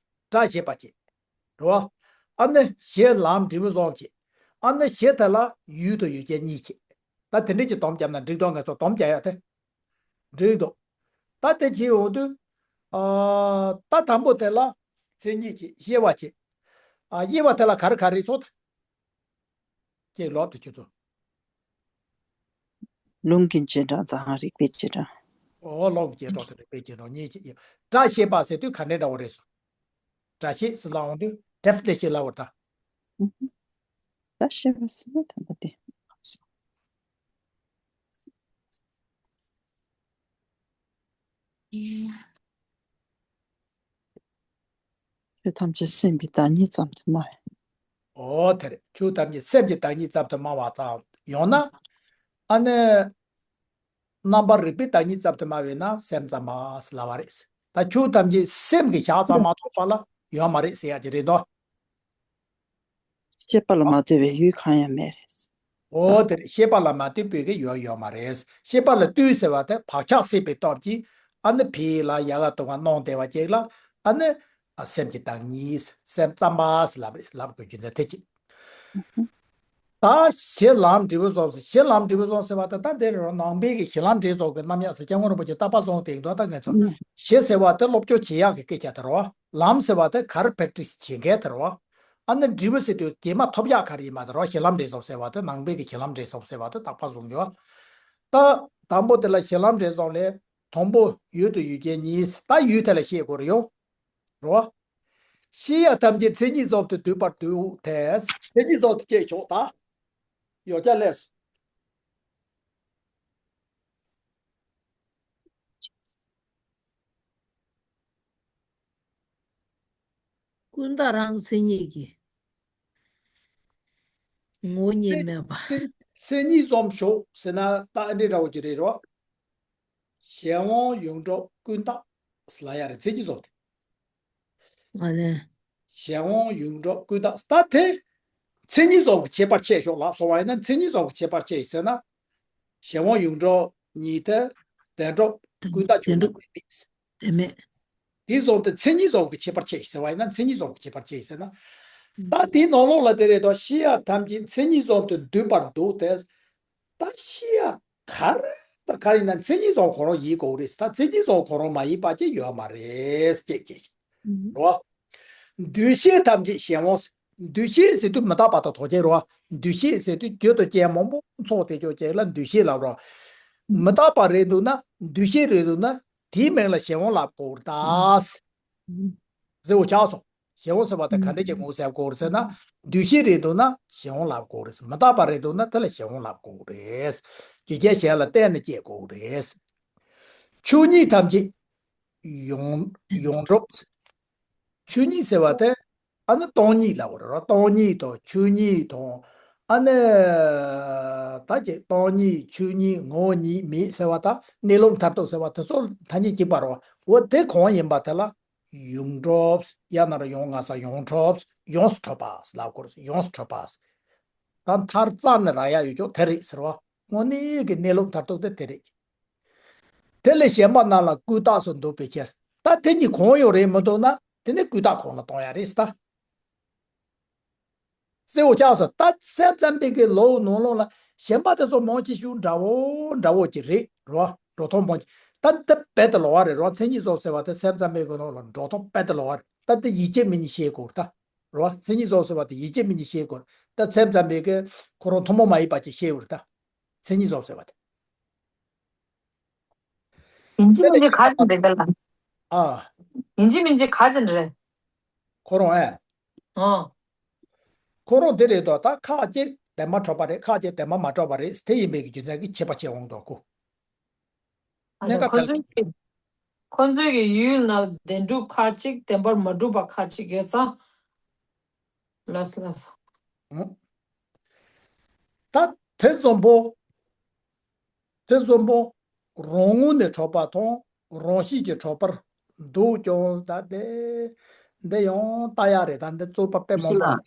སྒྲ་བཤད་པ་གཅིག་རེད་བ། ཨ་ནི་གཞི་ལམ་འབྲས་བུ་གསུམ་གཅིག་ཨ་ནི་གཞི་དེ་ལ་ཡུལ་དང་ཡུལ་ཅན་གཉིས་གཅིག་ད་དེ་འདྲས་ཀྱི་སྡོམ་བརྒྱབ་ན་འགྲིག་འདུག་ང་ཚོ་སྡོམ་རྒྱག་ཡ་དེ། འགྲིག་འདུག་ད་དེ་བྱེད་འོང་དུས། ཨ། ད་དང་པོ་དེ་ལ་མཚན་ཉིད་གཅིག་དབྱེ་བ་གཅིག་ཨ། དབྱེ་བ་དེ་ལ་ག་རེ་ག་རེ་ཚོགས་ད། ཅེས་ལོག་ཏུ་ཁྱོད་ཚོ། ལུང་གི་རྗེས་འབྲང་དང་རིགས་པའི་རྗེས་འབྲང་། ཨོ་ལུང་གི་རྗེས་འབྲང་དང་རིགས་པའི་རྗེས་འབྲང་གཉིས་ཀྱི་སྒྲ་ཤེས་པ་ཟེར་དུས་ག་འདྲའི་འདྲ་བོ་རེད་སོ། སྒྲ་ཤེས་ཟེར་ལབ་འོང་དུས་definition ལབ་པ་ད། ད་ཤེས་པ་ཟེར་ན་ད་ལྟ་དེ། ཆོས་ཐམས་ཅད་སེམས་ཀྱི་བདག་ཉིད་ཙམ་དུ་སྨྲ། ཨོ་དེ་རེད། ཆོས་ཐམས་ཅད་སེམས་ཀྱི་བདག་ཉིད་ཙམ་དུ་སྨྲ་བ་དང་ཡང་ན། ཨ་ནི། རྣམ་པར་རིག་པའི་བདག་ཉིད་ཙམ་དུ་སྨྲ་བས་ན་སེམས་ཙམ་པ་ལབ་པ་རེད། ད་ཆོས་ཐམས་ཅད་སེམས་ཀྱི་བཞག་ཙམ་མ་གཏོགས་པ་ལ་ཡོད་མ་རེད་ཟེར་ཡག་ཅིག་རེད་དོ། ཤེས་པ་ལ་མ་ལྟོས་པའི་ཡུལ་གང་ཡང་མེད་རེད། ཨོ་དེ་རེད། ཤེས་པ་ལ་མ་ལྟོས་པའི་གི་ཡུལ་ཡོད་མ་རེད། ཤེས་པ་ལ་ལྟོས་ཟེར་བ་དེ་བག་ཆགས་སད་པའི་སྟོབས་ཀྱིས་ཨ་ནི་ཕི་ལ་ཡ་ག་དུ་ག་སྣང་བསྡད་པ་ཅིག་ལ་ཨ་ནི་སེམས་ཀྱི་བདག་ཉིད་སེམས་ཙམ་པ་ལབ་རེད། ལབ་དགོས་རྒྱུ་མཚན་དེ་ཅིག་ད་གཞི་ལམ་འབྲས་བུ་སོགས་ཟེར། གཞི་ལམ་འབྲས་བུ་སོགས་ཟེར་བ་ད་ལྟ་འདིར་ནང་པའི་གི་གཞི་ལམ་འབྲས་སོགས་ཀྱི་རྣམ་གཞག་ཟེར། སྐྱབས་མགོན་རིན་པོ་ཆེ་བརྟག་པ་བཟུང་དེ་ཡིན་དོ། ད་ངས་ཚོ་གཞི་ཟེར་བ་དེ་སློབ་སྦྱོང་བྱེད་ཡག་གི་སྐད་ཆ་དེ་རེད་བ། ལམ་ཟེར་བ་དེ་ག་རེ་practice བྱེད་མཁན་དེ་རེད་བ། ཨ་ནི་འབྲས་བུ་ཟེར་དུས་རྗེས་མ་ཐོབ་ཡག་ག་རེ་ཡིན་པ་དེ་རེད་བ། གཞི་ལམ་འབྲས་སོགས་ཟེར་བ་དེ་ནང་པའི་གི་གཞི་ལམ་འབྲས་སོགས་ཟེར་བ་དེ་བརྟག་པ་བཟུང་ཡོད། ད་དང་པོ་དེ་ལ་གཞི་ལམ་འབྲས་སོགས་ལས་དང་པོ་ཡུལ་དང་ཡུལ་ཅན་གཉིས། ད་ཡུལ་དེ་ལ་བཤད་དགོས་རེད་ཡོ། རོ། ཤེས་ཡ་ཐམས་ཅད་མཚན་ཉིད་ཙམ་དུ་འདུས་པར་འདུག་སྟེ། མཚན་ཉིད་ཙམ་དུ་སྐྱེས་ཤོག་ད། ཡོ་ཀྱ་ལས། ཀུན་བཏགས་རང་མཚན་ཉིད་ཀྱིས། ངོ་བོ་ཉིད་མེད་པ། མཚན་ཉིད་ཙམ་ཞོག་ཟེར་ན་ད་ཨ་འདྲའི་འདྲ་བོ་ཅིག་རེད་རོ། གཞན་དབང་ཡོངས་གྲུབ་ཀུན་བཏགས་ཟེར་ལབ་ཡ་རེད། མཚན་ཉིད་ཙམ་དེ། ཨ་ལས། གཞན་དབང་ཡོངས་གྲུབ་ཀུན་བཏགས། ད་དེ་མཚན་ཉིད་ཙམ་གྱི་ཁྱད་པར་ཕྱེ་ཤོག་ལབ་སོང་བ་ཡིན་ན། མཚན་ཉིད་ཙམ་གྱི་ཁྱད་པར་ཕྱེ་ཡིན་ཟེར་ན། གཞན་དབང་ཡོངས་གྲུབ་ཉིད་དེ་བདེན་གྲུབ་ཀུན་བཏགས་བྱུང་བདེན་གྲུབ་དུ་མེད། དེ་མེད། དེ་ཙམ་དེ་མཚན་ཉིད་ཙམ་གྱི་ཁྱད་པར་ཕྱེ་ཡིན་ཟེར་བ་ཡིན་ན། མཚན་ཉིད་ཙམ་གྱི་ཁྱད་པར་ཕྱེ་ཡིན་ཟེར་ན། ད་དེའི་ནང་ལོགས་ལ་དེ་རེད་དོ། ཤེས་ཡ་ཐམས་ཅད་མཚན་ཉིད་ཙམ་དུ་འདུས་པར་འདུག་སྟེ། ད་ཤེས་ཡ་ག་རེ་ད་ག་རེ་ཡིན་ན་མཚན་ཉིད་ཙམ་ཁོ་རང་ཡིན་དགོས་རེད། ད་མཚན་ཉིད་ཙམ་ཁོ་རང་མ་ཡིན་པ་ཅིག་ཡོད་མ་རེད་ཅེས་ཅེས་རོ། འདུས་བྱས་ཐམས་ཅད་གཞན་དབང་། འདུས་བྱས་ཟེར་དུས་མི་རྟག་པ་དང་དོག་ཅན་རོ། འདུས་བྱས་ཟེར་དུས་རྒྱུ་དང་རྐྱེན་མང་པོ་ཚོགས་དེ་ཅོག་ཅན་ལ་འདུས་བྱས་ལབ་རོ། མི་རྟག་པ་རེད་འདུག་ན། འདུས་བྱས་རེད་འདུག་ན། དེའི་མིང་ལ་གཞན་དབང་ལབ་དགོས་རེད་ད། ཟེར་བ་ཆགས་སོང་། གཞན་དབང་ཟེར་བ་དེ་ག་འདྲ་ཅིག་ངོ་ཟེར་དགོས་རེད་ཟེར་ན། འདུས་བྱས་རེད་འདུག་ན་གཞན་དབང་ལབ་དགོས་རེད། མི་རྟག་པ་རེད་འདུག་ན་དེ་ལ་གཞན་དབང་ལབ་དགོས་རེད། རྒྱུ་རྐྱེན་གཞན་ལ་བརྟེན་ནས་སྐྱེ་དགོས་རེད། ཆོས་ཉིད་ཐམས་ཅད་ཡོངས་ཡོངས་གྲུབ། ཆོས་ཉིད་ཟེར་བ་དེ་ཨ་ནི་སྟོང་ཉིད་ལབ་དགོས་རེད། སྟོང་ཉིད་དང་ཆོས་ཉིད་དང་། ཨ་ནི་ད་ཀྱི་སྟོང་ཉིད་ཆོས་ཉིད་ངོ་བོ་ཉིད་མེད་ཟེར་བ་དང་གནས་ལུགས་མཐར་ཐུག་ཟེར་བ་དེ་ཚོ་ཐ་སྙད་གཅིག་པ་རེད་བ། འོ་དེ་གང་ཡིན་པ་དེ་ལ་ཡོངས་གྲུབ། ཡང་ན་ར་ཡོངས་ང་ས་ཡོངས་གྲུབ། ཡོངས་སུ་གྲུབ་པ་ལབ་དགོས་རེད། ཡོངས་སུ་གྲུབ་པ། ད་མཐར་རྩ་ནས་རག་ཡ་ཡོད་ཀྱང་དེ་རེད་ཟེར་བ། དངོས་གནས་ཀྱི་གནས་ལུགས་མཐར་ཐུག་དེ་དེ་རེད། དེ་ལས་གཞན་པ་རྣམས་ལ་ཀུན་བཏགས་སུ་འདུག་པའི་ཕྱིར། ད་དེ་གཉིས་གང་ཡང་རེད་མི་འདུག་ན་དེ་ནི་ཀུན་བཏགས་གང་ལ་གཏོང་ཡ་རེད་ད། གསལ་བོ་ཆགས་སོང་། ད་སེམས་ཙམ་པའི་གི་ལོ་ནང་ལོགས་ལ་གཞན་པ་དེ་ཚོ་མང་ཆེ་ཤོས་འདྲ་བོ་འདྲ་བོ་ཅིག་རེད་རོ། འགྲོ་སྟངས་མང་ཆེ། ད་འདི་རྦད་དེ་ལོགས་ཀ་རེད་རོ། མཚན་ཉིད་ཙམ་ཟེར་བ་དེ་སེམས་ཙམ་པའི་གི་ནང་ལ་འགྲོ་སྟངས་རྦད་དེ་ལོགས་ཀ་རེད། ད་འདི་ཡིད་ཆེས་མི་ཉིད་ཤེས་དགོས་རེད་ད། རོ། མཚན་ཉིད་ཙམ་ཟེར་བ་དེ་ཡིད་ཆེས་མི་ཉིད་ཤེས་དགོས་རེད། ད་སེམས་ཙམ་པའི་གི་ཁོ་རང་ཐུན་མོང་མ་ཡིན་པ་ཅིག་ཤེས་དགོས་རེད་ད། མཚན་ཉིད་ཙམ་ཟེར་བ་དེ། ཡིན་གཅིག་མིན་གཅིག་ག་ཅིག་འདྲེ་ལ། ཨ། ཡིན་གཅིག་མིན་གཅིག་ག་ཅིག་འདྲེ། ཁོ་རང་ཨེ། ཨང་། ཁོ་རང་དེ་རེད་དོ། ད་ཁ་ཅིག་བདེན་པ་འཁྲུལ་པ་རེད། ཁ་ཅིག་བདེན་པ་མ་འཁྲུལ་པ་རེད། དེ་ཡིན་པའི་རྒྱུ་མཚན་གྱིས་ཁྱད་པར་ཕྱེ་འོང་དོ་ཁོ། ཨ་གནད་འགག་ཁོ་ཚོའི་གི་ཁོ་ཚོའི་གི་ཡུལ་ན་བདེན་གྲུབ་ཁ་ཅིག་བདེན་པར་མ་གྲུབ་པ་ཁ་ཅིག་ཡོད་ཙང་། ལགས་སོ་ལགས་སོ། ཨང་། ད་དེ་གསུམ་པོ། དེ་གསུམ་པོ་རང་ངོས་ནས་འཁྲུལ་པ་དང་རང་བཞིན་གྱིས་འཁྲུལ་པར་འདུག་ཀྱང་ད་དེ་འདི་ཡང་ལྟ་ཡག་རེད། ད་འདི་རྩོད་པ་དཔེ་མང་པོ་རེད། ཨ།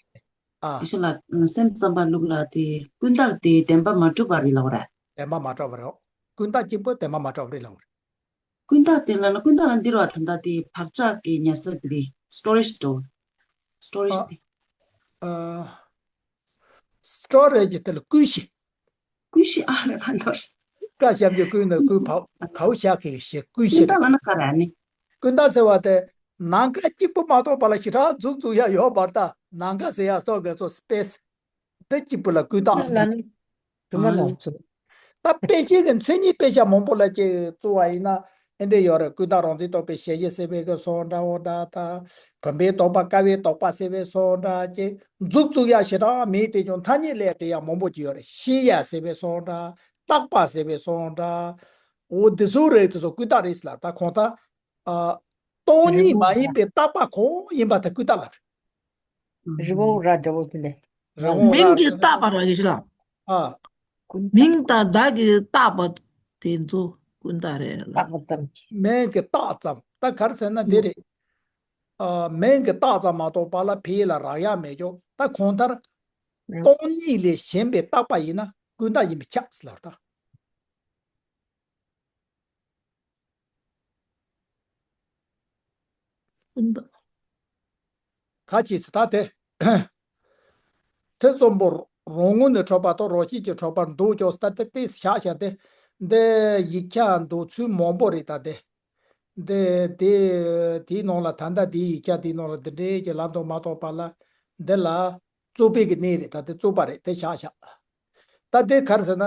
ཨི་ཤི་ལ། སེམས་ཙམ་པ་ལུགས་ལ་དེ་ཀུན་བཏགས་དེ་བདེན་པ་མ་གྲུབ་པ་རེད་ལབ་རེད། བདེན་པ་མ་གྲུབ་པ་རེད། ཀུན་བཏགས་གཅིག་པོ་བདེན་པ་མ་གྲུབ་པ་རེད་ལབ་རེད། ཀུན་བཏགས་དེ་ལ་ན་ཀུན་བཏགས་ལ་འདིར་བ་ད་ལྟ་དེ་བག་ཆགས་ཀྱི་ཉལ་ས་དེ་སི་ཊོ་རེཇ་དོ། སི་ཊོ་རེཇ་དེ། ཨ། སི་ཊོ་རེཇ་དེ་ལ་ཀུན་གཞི། ཀུན་གཞི་ཨ་རེ་ད་འདོར། ཀ་ཞབས་ཀྱུ་ཀུན་ནས་ཀུན་བ་གའོ་ཞབས་ཀྱུ་ཞེས་ཀུན་གཞི་རེད། ཀུན་བཏགས་ལ་ན་ག་རེ་ཨ་ནི། ཀུན་བཏགས་ཟེར་བ་དེ་ནམ་མཁའ་གཅིག་པུ་མ་གཏོགས་པ་ལ་ཞེ་དྲག་འཛུགས་འཛུགས་ཡ་ཡོད་པར་ཐལ། ནམ་མཁའ་ཟེར་ཡ་སོགས་ཀྱི་ཚོ་སི་པེ་སི། འདི་གཅིག་པུ་ལ་ཀུན་བཏགས་ཟེར། ལ་ནི། དུ་མ་ལ་ཚུ། ད་ ད་དཔེ་ཆའི་གི་མཚན་ཉིད་དཔེ་ཆ་མང་པོ་ལ་ཅིག་བཙུགས་པ་ཡིན་ན་ཨེ་འདྲ་ཡོད་རེད། ཀུན་བརྟགས་རང་མཚན་རྟོགས་པའི་ཞལ་བཞེས་ཟེར་བའི་གི་སོགས་འདྲ་བོ་འདྲ། ད་བུམ་པའི་རྟོག་པ་ཀ་བའི་རྟོག་པ་ཟེར་བའི་སོགས་འདྲ་ཅིག་མཛུབ་བཙུགས་ཡ་ཞེ་དྲག་མེད་དེ་ཀྱང་ཐ་སྙད་ལས་དེ་ཡང་མང་པོ་ཅིག་ཡོད་རེད། ཤེས་ཡ་ཟེར་བའི་སོགས་འདྲ། བརྟག་པ་ཟེར་བའི་སོགས་འདྲ། འོ་འདི་ཚོ་རེད། དེ་ཚོ་ཀུན་བརྟགས་རེད་ཟེར་ལ། ད་གང་ལྟར་ཨ། སྟོང་ཉིད་མ་ཡིན་པའི་བརྟག་པ་གང་ཡིན་པ་དེ་ཀུན་བརྟགས་ལ་རེད། རི་བོང་རྭ་འདྲ་བོ་དེ་ལས། རི་བོང་རྭ་མིང་གིས་བརྟགས་པ་ར་ཡེ་ཤེས་ལ། ཨ། ཀུན་མིང་དང་བརྡ་གིས་བརྟགས་པ་དེ་ཚོ་ཀུན་བརྟགས་རེད་ལ། བརྟགས་པ་ཙམ་གྱིས། མིང་གིས་བརྟགས་ཙམ། ད་ག་རེ་ཟེར་ན་དེ་རེད། ཨ། མིང་གིས་བརྟགས་ཙམ་མ་གཏོགས་པ་ལ་ཕའི་ལ་རག་ཡ་མེད་ཀྱང་། ད་གང་ལྟར་སྟོང་ཉིད་ལས་གཞན་པའི་བརྟགས་པ་ཡིན་ན་ཀུན་བརྟགས་ཡིན་པས་ཁྱབ་ཟེར་ལ། ད། ཀུན་བརྟགས། ག་ཅི་ཟེར་ད་དེ། ཐེ་ཚོམ་པོ་རང་ངོས་ནས་འཕྲོད་པ་དང་རང་བཞིན་གྱིས་འཕྲོད་པར་འདོད་ཀྱང་ཟེར་ད་དེ་དེ་བཞག་བཞག་སྟེ། འདི་ཡིག་ཆ་འདོད་ཚུལ་མང་པོ་རེད། ད་དེ། འདི་དེ་དེའི་ནང་ལ་ད་ལྟ་དེའི་ཡིག་ཆ་དེའི་ནང་ལ་འདི་འདྲའི་གྱི་ལབ་འདུག་མ་གཏོགས་པ་ལ། འདི་ལ་རྩོད་པའི་གི་གནས་རེད། ད་དེ་རྩོད་པ་རེད། དེ་བཞག་བཞག་ད་དེ་ག་རེ་ཟེར་ན།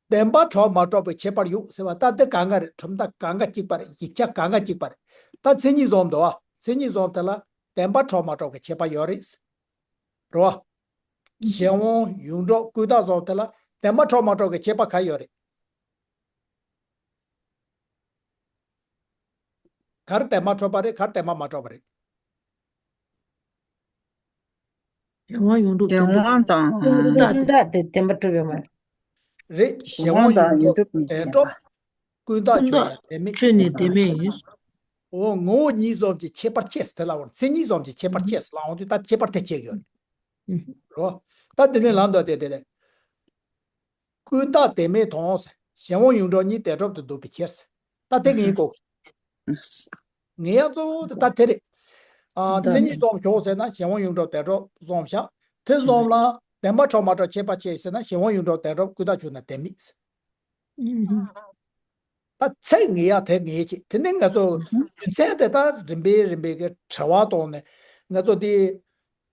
བདེན་པར་འཕྲོད་མ་འཕྲོད་པའི་ཁྱད་པར་ཡོད་ཟེར་བ་ད་དེ་གང་ག་རེད། གྲུབ་མཐའ་གང་ག་གཅིག་པ་རེད། ཡིག་ཆ་གང་ག་གཅིག་པ་རེད། ད་མཚན་ཉིད་བཟུང་འདུག་བ། མཚན་ཉིད་བཟུང་དེ་ལ་བདེན་པར་འཕྲོད་མ་འཕྲོད་ཀྱི་ཁྱད་པར་ཡོད་རེད། རེད་བ། གཞན་དབང་ཡོངས་གྲུབ་ཀུན་བརྟགས་བཟུང་དེ་ལ་བདེན་པར་འཕྲོད་མ་འཕྲོད་ཀྱི་ཁྱད་པར་ག་ཡོད་རེད། ག་རེ་བདེན་པར་འཕྲོད་པ་རེད། ག་རེ་བདེན་པར་མ་འཕྲོད་པ་རེད། གཞན་དབང་ཡོངས་གྲུབ་བདེན་གྲུབ། ཀུན་བརྟགས་དེ་བདེན་པར་གྲུབ་ཡོད་མ་རེད། རེད། གཞན་དབང་ཡོངས་གྲུབ་བདེན་གྲུབ། ཀུན་བརྟགས་ཆོས་ལ་དེ་མེད། ཆོས་ནི་དེ་མེད་ཡིན། འོ་ངོ་བོ་ཉིད་ཙམ་གྱི་ཁྱད་པར་ཕྱེ་ཟེར་དེ་ལ་འོ་མཚན་ཉིད་ཙམ་གྱི་ཁྱད་པར་ཕྱེ་ཟེར་ལ་འོང་དུས་ད་ཁྱད་པར་དེ་ཕྱེ་ཡོད་རེད། རོ། ད་དེ་ནས་ལམ་དུ་དེ་དེ་ལས། ཀུན་བརྟགས་དེ་མེད་དང་ཟེར། གཞན་དབང་ཡོངས་གྲུབ་གཉིས་དེ་གྲུབ་ཏུ་འདོད་པའི་ཕྱིར་ཟེར། ད་དེ་ངེས་གོ། ངེས་ཡ་གཙོ་བོ་དེ་ད་དེ་རེད། ཨ། མཚན་ཉིད་ཙམ་ཞོག་ཟེར་ན་གཞན་དབང་ཡོངས་གྲུབ་དེ་གྲུབ་ཙམ་བཞག་དེ་ཙམ་ལ་བདེན་པར་འཕྲོད་མ་འཕྲོད་ཁྱད་པར་ཕྱེ་ཟེར་ན་གཞན་དབང་ཡོངས་གྲུབ་དེ་གྲུབ་ཀུན་བརྟགས་ཆོས་ན་དེ་མེད་ཟེར། ད་ཚད་ངེས་ཡ་དེ་ངེས་ཅིག་དེ་ནི་ང་ཚོ་རྒྱུ་མཚན་དེ་ད་རིམ་པས་རིམ་པས་ཀྱི་དྲི་བ་བཏང་ནས་ང་ཚོ་དེ་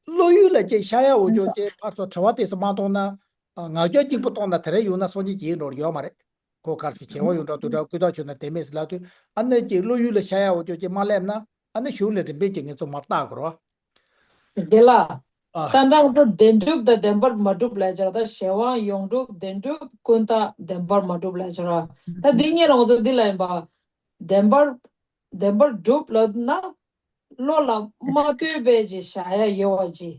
བློ་ཡུལ་ལ་ཅིག་ཤར་ཡ་འོ་ཅོག་ཅིག་ཕར་ཚུར་དྲི་བ་དེ་ཚོ་མ་བཏང་ན། ངག་རྒྱུན་གཅིག་པུ་བཏང་ན་དེ་རེ་ཡོང་ན་སངས་རྒྱས་ཀྱི་འགྲོ་ཡོད་མ་རེད། ཁོ་གར་སི་ཁྱེད་དབང་ཡོངས་གྲུབ་དུ་འགྲོ་ཀུན་བརྟགས་ཆོས་ན་དེ་མེད་ཟེར་ལབ་དུས་ཨ་ནི་ཅིག་བློ་ཡུལ་ལ་ཤར་ཡ་འོ་ཅོག་ཅིག་མ་སླེབས་ན་ཨ་ནི་གཞུག་ལ་རིམ་པས་ཅིག་ངེས་ཚོ་མར་བལྟ་དགོས་རོ། དེ་ལ། ཨ། ད་ལྟ་ང་ཚོ་བདེན་གྲུབ་དང་བདེན་པར་མ་གྲུབ་ལབ་ཀྱི་ར། ད་གཞན་དབང་ཡོངས་གྲུབ་བདེན་གྲུབ་ཀུན་བརྟགས་བདེན་པར་མ་གྲུབ་ལབ་ཀྱི་ར། ད་འདི་གཉིས་ལ་ང་ཚོ་འདི་ལ་ཡིན་པ། བདེན་པར་བདེན་པར་གྲུབ་ལབ་ན། བློ་ལ་མ་ལྟོས་པའི་ཅིག་བཞག་ཡ་ཡོད་པ་ཅིག་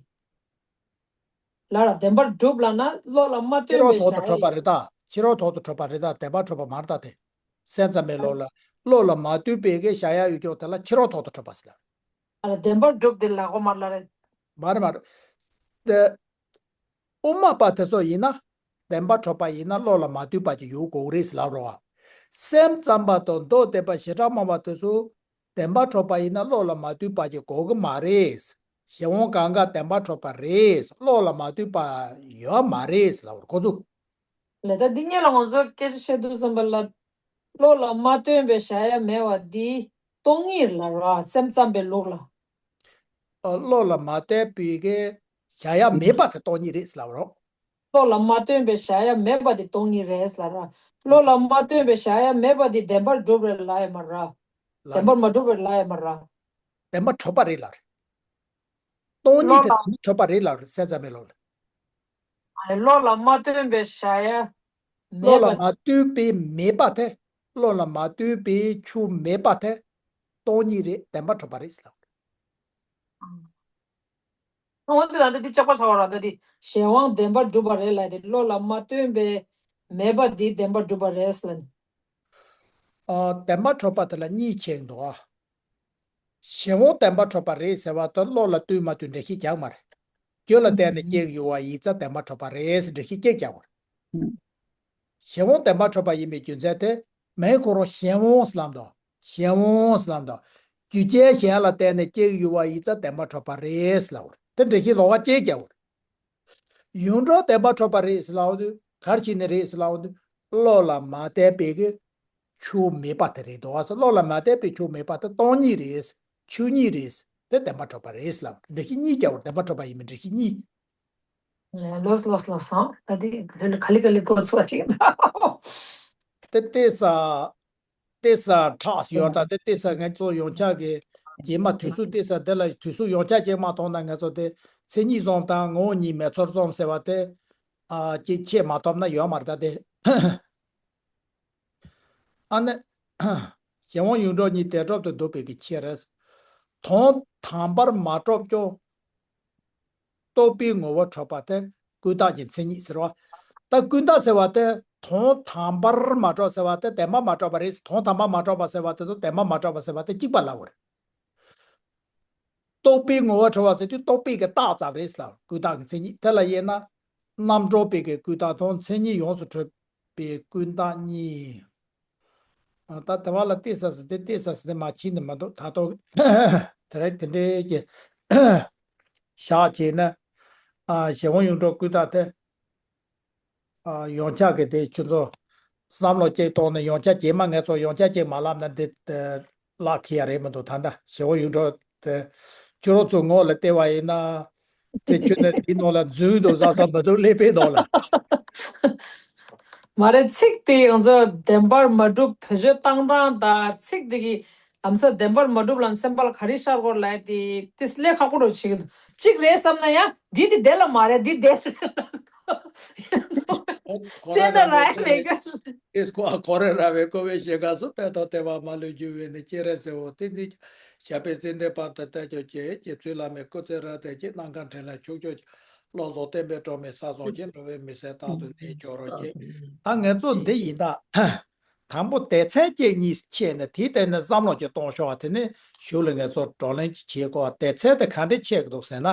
ལ་ར། བདེན་པར་གྲུབ་ལབ་ན་བློ་ལ་མ་ལྟོས་ཕྱི་རོལ་པའི་ཐོག་ཏུ་བཞག་ཡ་གྲུབ་པ་ཡོད། རེད་ད། ཕྱི་རོལ་ཐོག་ཏུ་གྲུབ་པ་རེད་ད། བདེན་པར་གྲུབ་པ་མ་རེད་ད་དེ། སེམས་ཙམ་པའི་བློ་ལ། བློ་ལ་མ་ལྟོས་པའི་གི་བཞག་ཡ་ཡོད་ཀྱང་དེ་ལ་ཕྱི་རོལ་ཐོག་ཏུ་གྲུབ་པ་ཟེར་ལ། ཨ་ལ་བདེན་པར་གྲུབ་དེ་ལ་གོ་མ་ལ་རེད། མ་རེད་མ་རེད། དེ། དབུ་མ་པ་དེ་ཚོ་ཡིན་ན། བདེན་པར་གྲུབ་པ་ཡིན་ན་བློ་ལ་མ་ལྟོས་པ་ཅིག་ཡོད་དགོས་རེད་ཟེར་ལབ་རོ། སེམས་ཙམ་པ་དང་མདོ་སྡེ་པ་བྱེ་བྲག་སྨྲ་བ་དེ་ཚོ། བདེན་པར་གྲུབ་པ་ཡིན་ན་བློ་ལ་མ་ལྟོས་པ་ཅིག་དགོས་ཀྱི་མ་རེད། གཞན་དབང་གང་ག་བདེན་པར་གྲུབ་པ་རེད། བློ་ལ་མ་ལྟོས་པ་ཡོད་མ་རེད་ལབ་རོ་ཁོ་ཚོ། ལས་ད་འདི་གཉིས་ལ་ང་ཚོ་སྐད་ཆ་བཤད་དུས་ཙམ་པ་ལ། བློ་ལ་མ་ལྟོས་པའི་བཞག་ཡ་མེད་པ་འདི་སྟོང་ཉིད་ལ་ར། སེམས་ཙམ་པའི་ལུགས་ལ། ཨ། བློ་ལ་མ་ལྟོས་པའི་གི་བཞག་ཡ་མེད་པ་དེ་སྟོང་ཉིད་རེད་ལབ་རོ། བློ་ལ་མ་ལྟོས་པའི་བཞག་ཡ་མེད་པ་དེ་སྟོང་ཉིད་རེད་ལབ་ར། བློ་ལ་མ་ལྟོས་པའི་བཞག་ཡ་མེད་པ་དེ་བདེན་པར་གྲུབ་རེད་ལབ་ཡ་མ་ར། ལ། བདེན་པར་མ་གྲུབ་རེད་ལབ་ཡ་མ་ར། བདེན་པར་གྲུབ་པ་རེད་ལབ་རེད། སྟོང་ཉིད་དེ་བློ་ལ་བདེན་པར་གྲུབ་པ་རེད་ལབ་རེད། སེམས་ཙམ་པའི་ལུགས་ལ། བློ་ལ་མ་ལྟོས་པའི་བཞག་ཡ་མེད་པ། བློ་ལ་མ་ལྟོས་པའི་མེད་པ་དེ། བློ་ལ་མ་ལྟོས་པའི་ཆོས་མེད་པ་དེ། སྟོང་ཉིད་རེད། བདེན་པར་གྲུབ་པ་རེད་ཟེར་ལབ། འོ་འདི་ལ་འདི་འདི་ལྕགས་པ་ཚ་བ་ར། ད་འདི་གཞན་དབང་བདེན་པར་གྲུབ་པ་རེད་ལབ་དེ། བློ་ལ་མ་ལྟོས་པའི་མེད་པ་འདི་བདེན་པར་གྲུབ་པ་རེད་ཟེར་ལབ་ནི། ཨ། བདེན་པར་གྲུབ་པ་དེ་ལ་གཉིས་ཕྱེ་འདུག་ཨ། གཞན་དབང་བདེན་པར་གྲུབ་པ་རེད་ཟེར་བ་དང་བློ་ལ་ལྟོས་མ་ལྟོས་འགྲེལ་བཤད་རྒྱག་མ་རེད། རྒྱུ་ལ་བརྟེན་ནས་སྐྱེ་གི་ཡོད་པ་ཡིན་ཙང་བདེན་པར་གྲུབ་པ་རེད་ཟེར་འགྲེལ་བཤད་གཅིག་རྒྱག་དགོས་རེད། གཞན་དབང་བདེན་པར་གྲུབ་པ་ཡིན་པའི་རྒྱུ་མཚན་དེ། མིང་ཁོ་རང་གཞན་དབང་ཟེར་ལབ་འདུག་གཞན་དབང་ཟེར་ལབ་འདུག་རྒྱུ་རྐྱེན་གཞན་ལ་བརྟེན་ནས་སྐྱེ་གི་ཡོད་པ་ཡིན་ཙང་བདེན་པར་གྲུབ་པ་རེད་ཟེར་ལབ་དགོས་རེད། དེ་འགྲེལ་བཤད་ལོགས་ཀ་གཅིག་རྒྱག་དགོས་རེད། ཡོངས་གྲུབ་བདེན་པར་གྲུབ་པ་རེད་ཟེར་ལབ་དུས་ག་རེ་བྱས་ནས་རེད་ཟེར་ལབ་དུས། བློ་ལ་མ་ལྟོས་པའི་གི་ཆོས་མེད་པ་དེ་རེད་དོ། བློ་ལ་མ་ལྟོས་པའི་ཆོས་མེད་པ་དེ་སྟོང་ཉིད་རེད། ཆོས་ཉིད་རེད། དེ་བདེན་པར་གྲུབ་པ་རེད་ཟེར་ལབ། འགྲེལ་བཤད་གཉིས་རྒྱག་པར་བདེན་པར་གྲུབ་པ་ཡིན་མིན་འགྲེལ་བཤད་གཉིས། ལོས་ལོས་ལོས་སོང་། ད་དེ་ལོས་ལོས་ག་ལེ་ག་ལེ་འགོ་ཚུགས་པ་ཅིག་ཡིན་པ། དེ་ལྟས་ས་ལྟས་ས་དྲག་ཡོད། ད་དེ་ལྟས་ས་ང་ཚོ་ཡོངས་ཁྱབ་ཀྱི་རྗེས་མ་དུས་ཚོད་ལྟས་ས་དེ་ལ་དུས་ཚོད་ཡོངས་ཁྱབ་ཅིག་མ་མཐོང་ན། ང་ཚོ་དེ་མཚན་ཉིད་བཟུང་དང་ངོ་བོ་ཉིད་མེད་ཚུལ་བཟུང་ཟེར་བ་དེ་ཨ་ཅིག་ཆེས་མ་ཐོབ་ན་ཡོད་མ་རེད། ད་དེ་ཨ་ནི་གཞན་དབང་ཡོངས་གྲུབ་གཉིས་དེ་གྲུབ་ཏུ་འདོད་པའི་གི་ཆེད་རེད། དོན་དམ་པར་མ་གྲུབ་ཀྱང་རྟོག་པའི་ངོ་བོ་གྲུབ་པ་དེ་ཀུན་བརྟགས་ཀྱི་མཚན་ཉིད་ཟེར་བ། ད་ཀུན་བརྟགས་ཟེར་བ་དེ་དོན་དམ་པར་མ་གྲུབ་ཟེར་བ་དེ་བདེན་པར་མ་གྲུབ་པ་རེད། དོན་དམ་པར་མ་གྲུབ་པ་ཟེར་བ་དེ་དང་བདེན་པར་མ་གྲུབ་པ་ཟེར་བ་དེ་གཅིག་པ་ལབ་དགོས་རེད། རྟོག་པའི་ངོ་བོ་གྲུབ་པ་ཟེར་དུས་རྟོག་པའི་གི་རྟགས་ཙམ་རེད་ལ། ཀུན་བརྟགས་ཀྱི་མཚན་ཉིད་དེ་ལ་དབྱེ་ན། རྣམ་གྲངས་པའི་གི་ཀུན་བརྟགས་དང་མཚན་ཉིད་ཡོངས་སུ་གྲུབ་པའི་ཀུན་བརྟགས་གཉིས། ཨ། ད་དེ་བ་ལ་ལྟས་ས་ཟེར་དེ་ལྟས་ས་ཟེར་དེ་མ་ཕྱིན་ནི་མི་འདུག་ད་ཐོག་དེ་རེད། དེ་འདྲའི་གི་བཞག་བྱས་ན། ཨ། གཞན་དབང་ཡོངས་གྲུབ་ཀུན་བརྟགས་དེ། ཨ། ཡོངས་ཁྱབ་ཀྱི་དེ་ཁྱོད་ཚོ་བསམ་བློ་གཅིག་གཏོང་ནས། ཡོངས་ཁྱབ་རྗེས་མ་ང་ཚོ་ཡོངས་ཁྱབ་གཅིག་མ་ལབ་ན་འདི་ལག་ཁེལ་ཡ་རེད་མི་འདུག་ད་ལྟ་གཞན་དབང་ཡོངས་གྲུབ་དེ་ཁྱོད་རང་ཚོའི་ངོ་ལ་བལྟས་པ་ཡིན་ན། དེ་ཁྱོད་ནི་དེའི་ནང་ལ་འཛུལ་འདུག་བསམ་བསམ་མི་འདུག་ཀླད་པའི་ནང་ལ། མ་རེད། ཚིག་དེ་ང་ཚོ་བདེན་པར་མ་གྲུབ་བེད་སྤྱོད་བཏང་སྟངས་དང་ཚིག་དེ་གི་ལམ་སང་བདེན་པར་མ་གྲུབ་ལ་སེམས་པ་ལ་ག་རེ་ཤར་དགོས་རེད་ལབ་ཡ་དེ་ཏིས་ལས་ཁག་པོ་འདྲ་བྱེད་ཀྱི་འདུག་གཅིག་རེད་བསམ་ན་ཡང་འདི་དེ་དེ་ལ་མ་རེད། འདི་དེ་རེད། ཁོ་ར་ར་བའི་ཀོ་ཨེ་ཀོ་ར་ར་བའི་ཀོ་བའི་ཞེ་ག་སུ་པད་ཐོག་ལྟེ་བ་མ་ལུས་རྒྱུ་བས་ནི་སྐྱེ་རེ་ཟེར་བོ་དེ་འདི་ཞབས་པད་ཙན་དན་བར་དུ་བརྟན་ཅིང་བསྐྱེད། རྗེ་བཙུན་བླ་མའི་སྐུ་ཚེ་རབ་བརྟན་ཅིང་། ནམ་མཁའ་འཕྲིན་ལས་ཕྱོགས་བཅུར་ཁྱབ། བློ་བཟང་བསྟན་པའི་སྒྲོན་མེ་ས་བཟང་ཞིང་། འགྲོ་བའི་མི་སེར་རྟག་ཏུ་གནས་མཆོག་རོལ་ཅིག་ད་ང་ཚོ་འདི་ཡིན་ད། དང་པོ་སྡེ་ཚན་གཅིག་གཉིས་ཕྱེ་ནས་དེའི་སྟེང་ནས་བསམ་བློ་ཅིག་གཏོང་ཤོག་དེ་ནས་གཞུག་ལ་ང་ཚོ་བགྲོ་གླེང་ཅིག་བྱེད་དགོས། སྡེ་ཚན་དེ་ག་འདྲས་ཕྱེ་གི་འདུག་ཟེར་ན།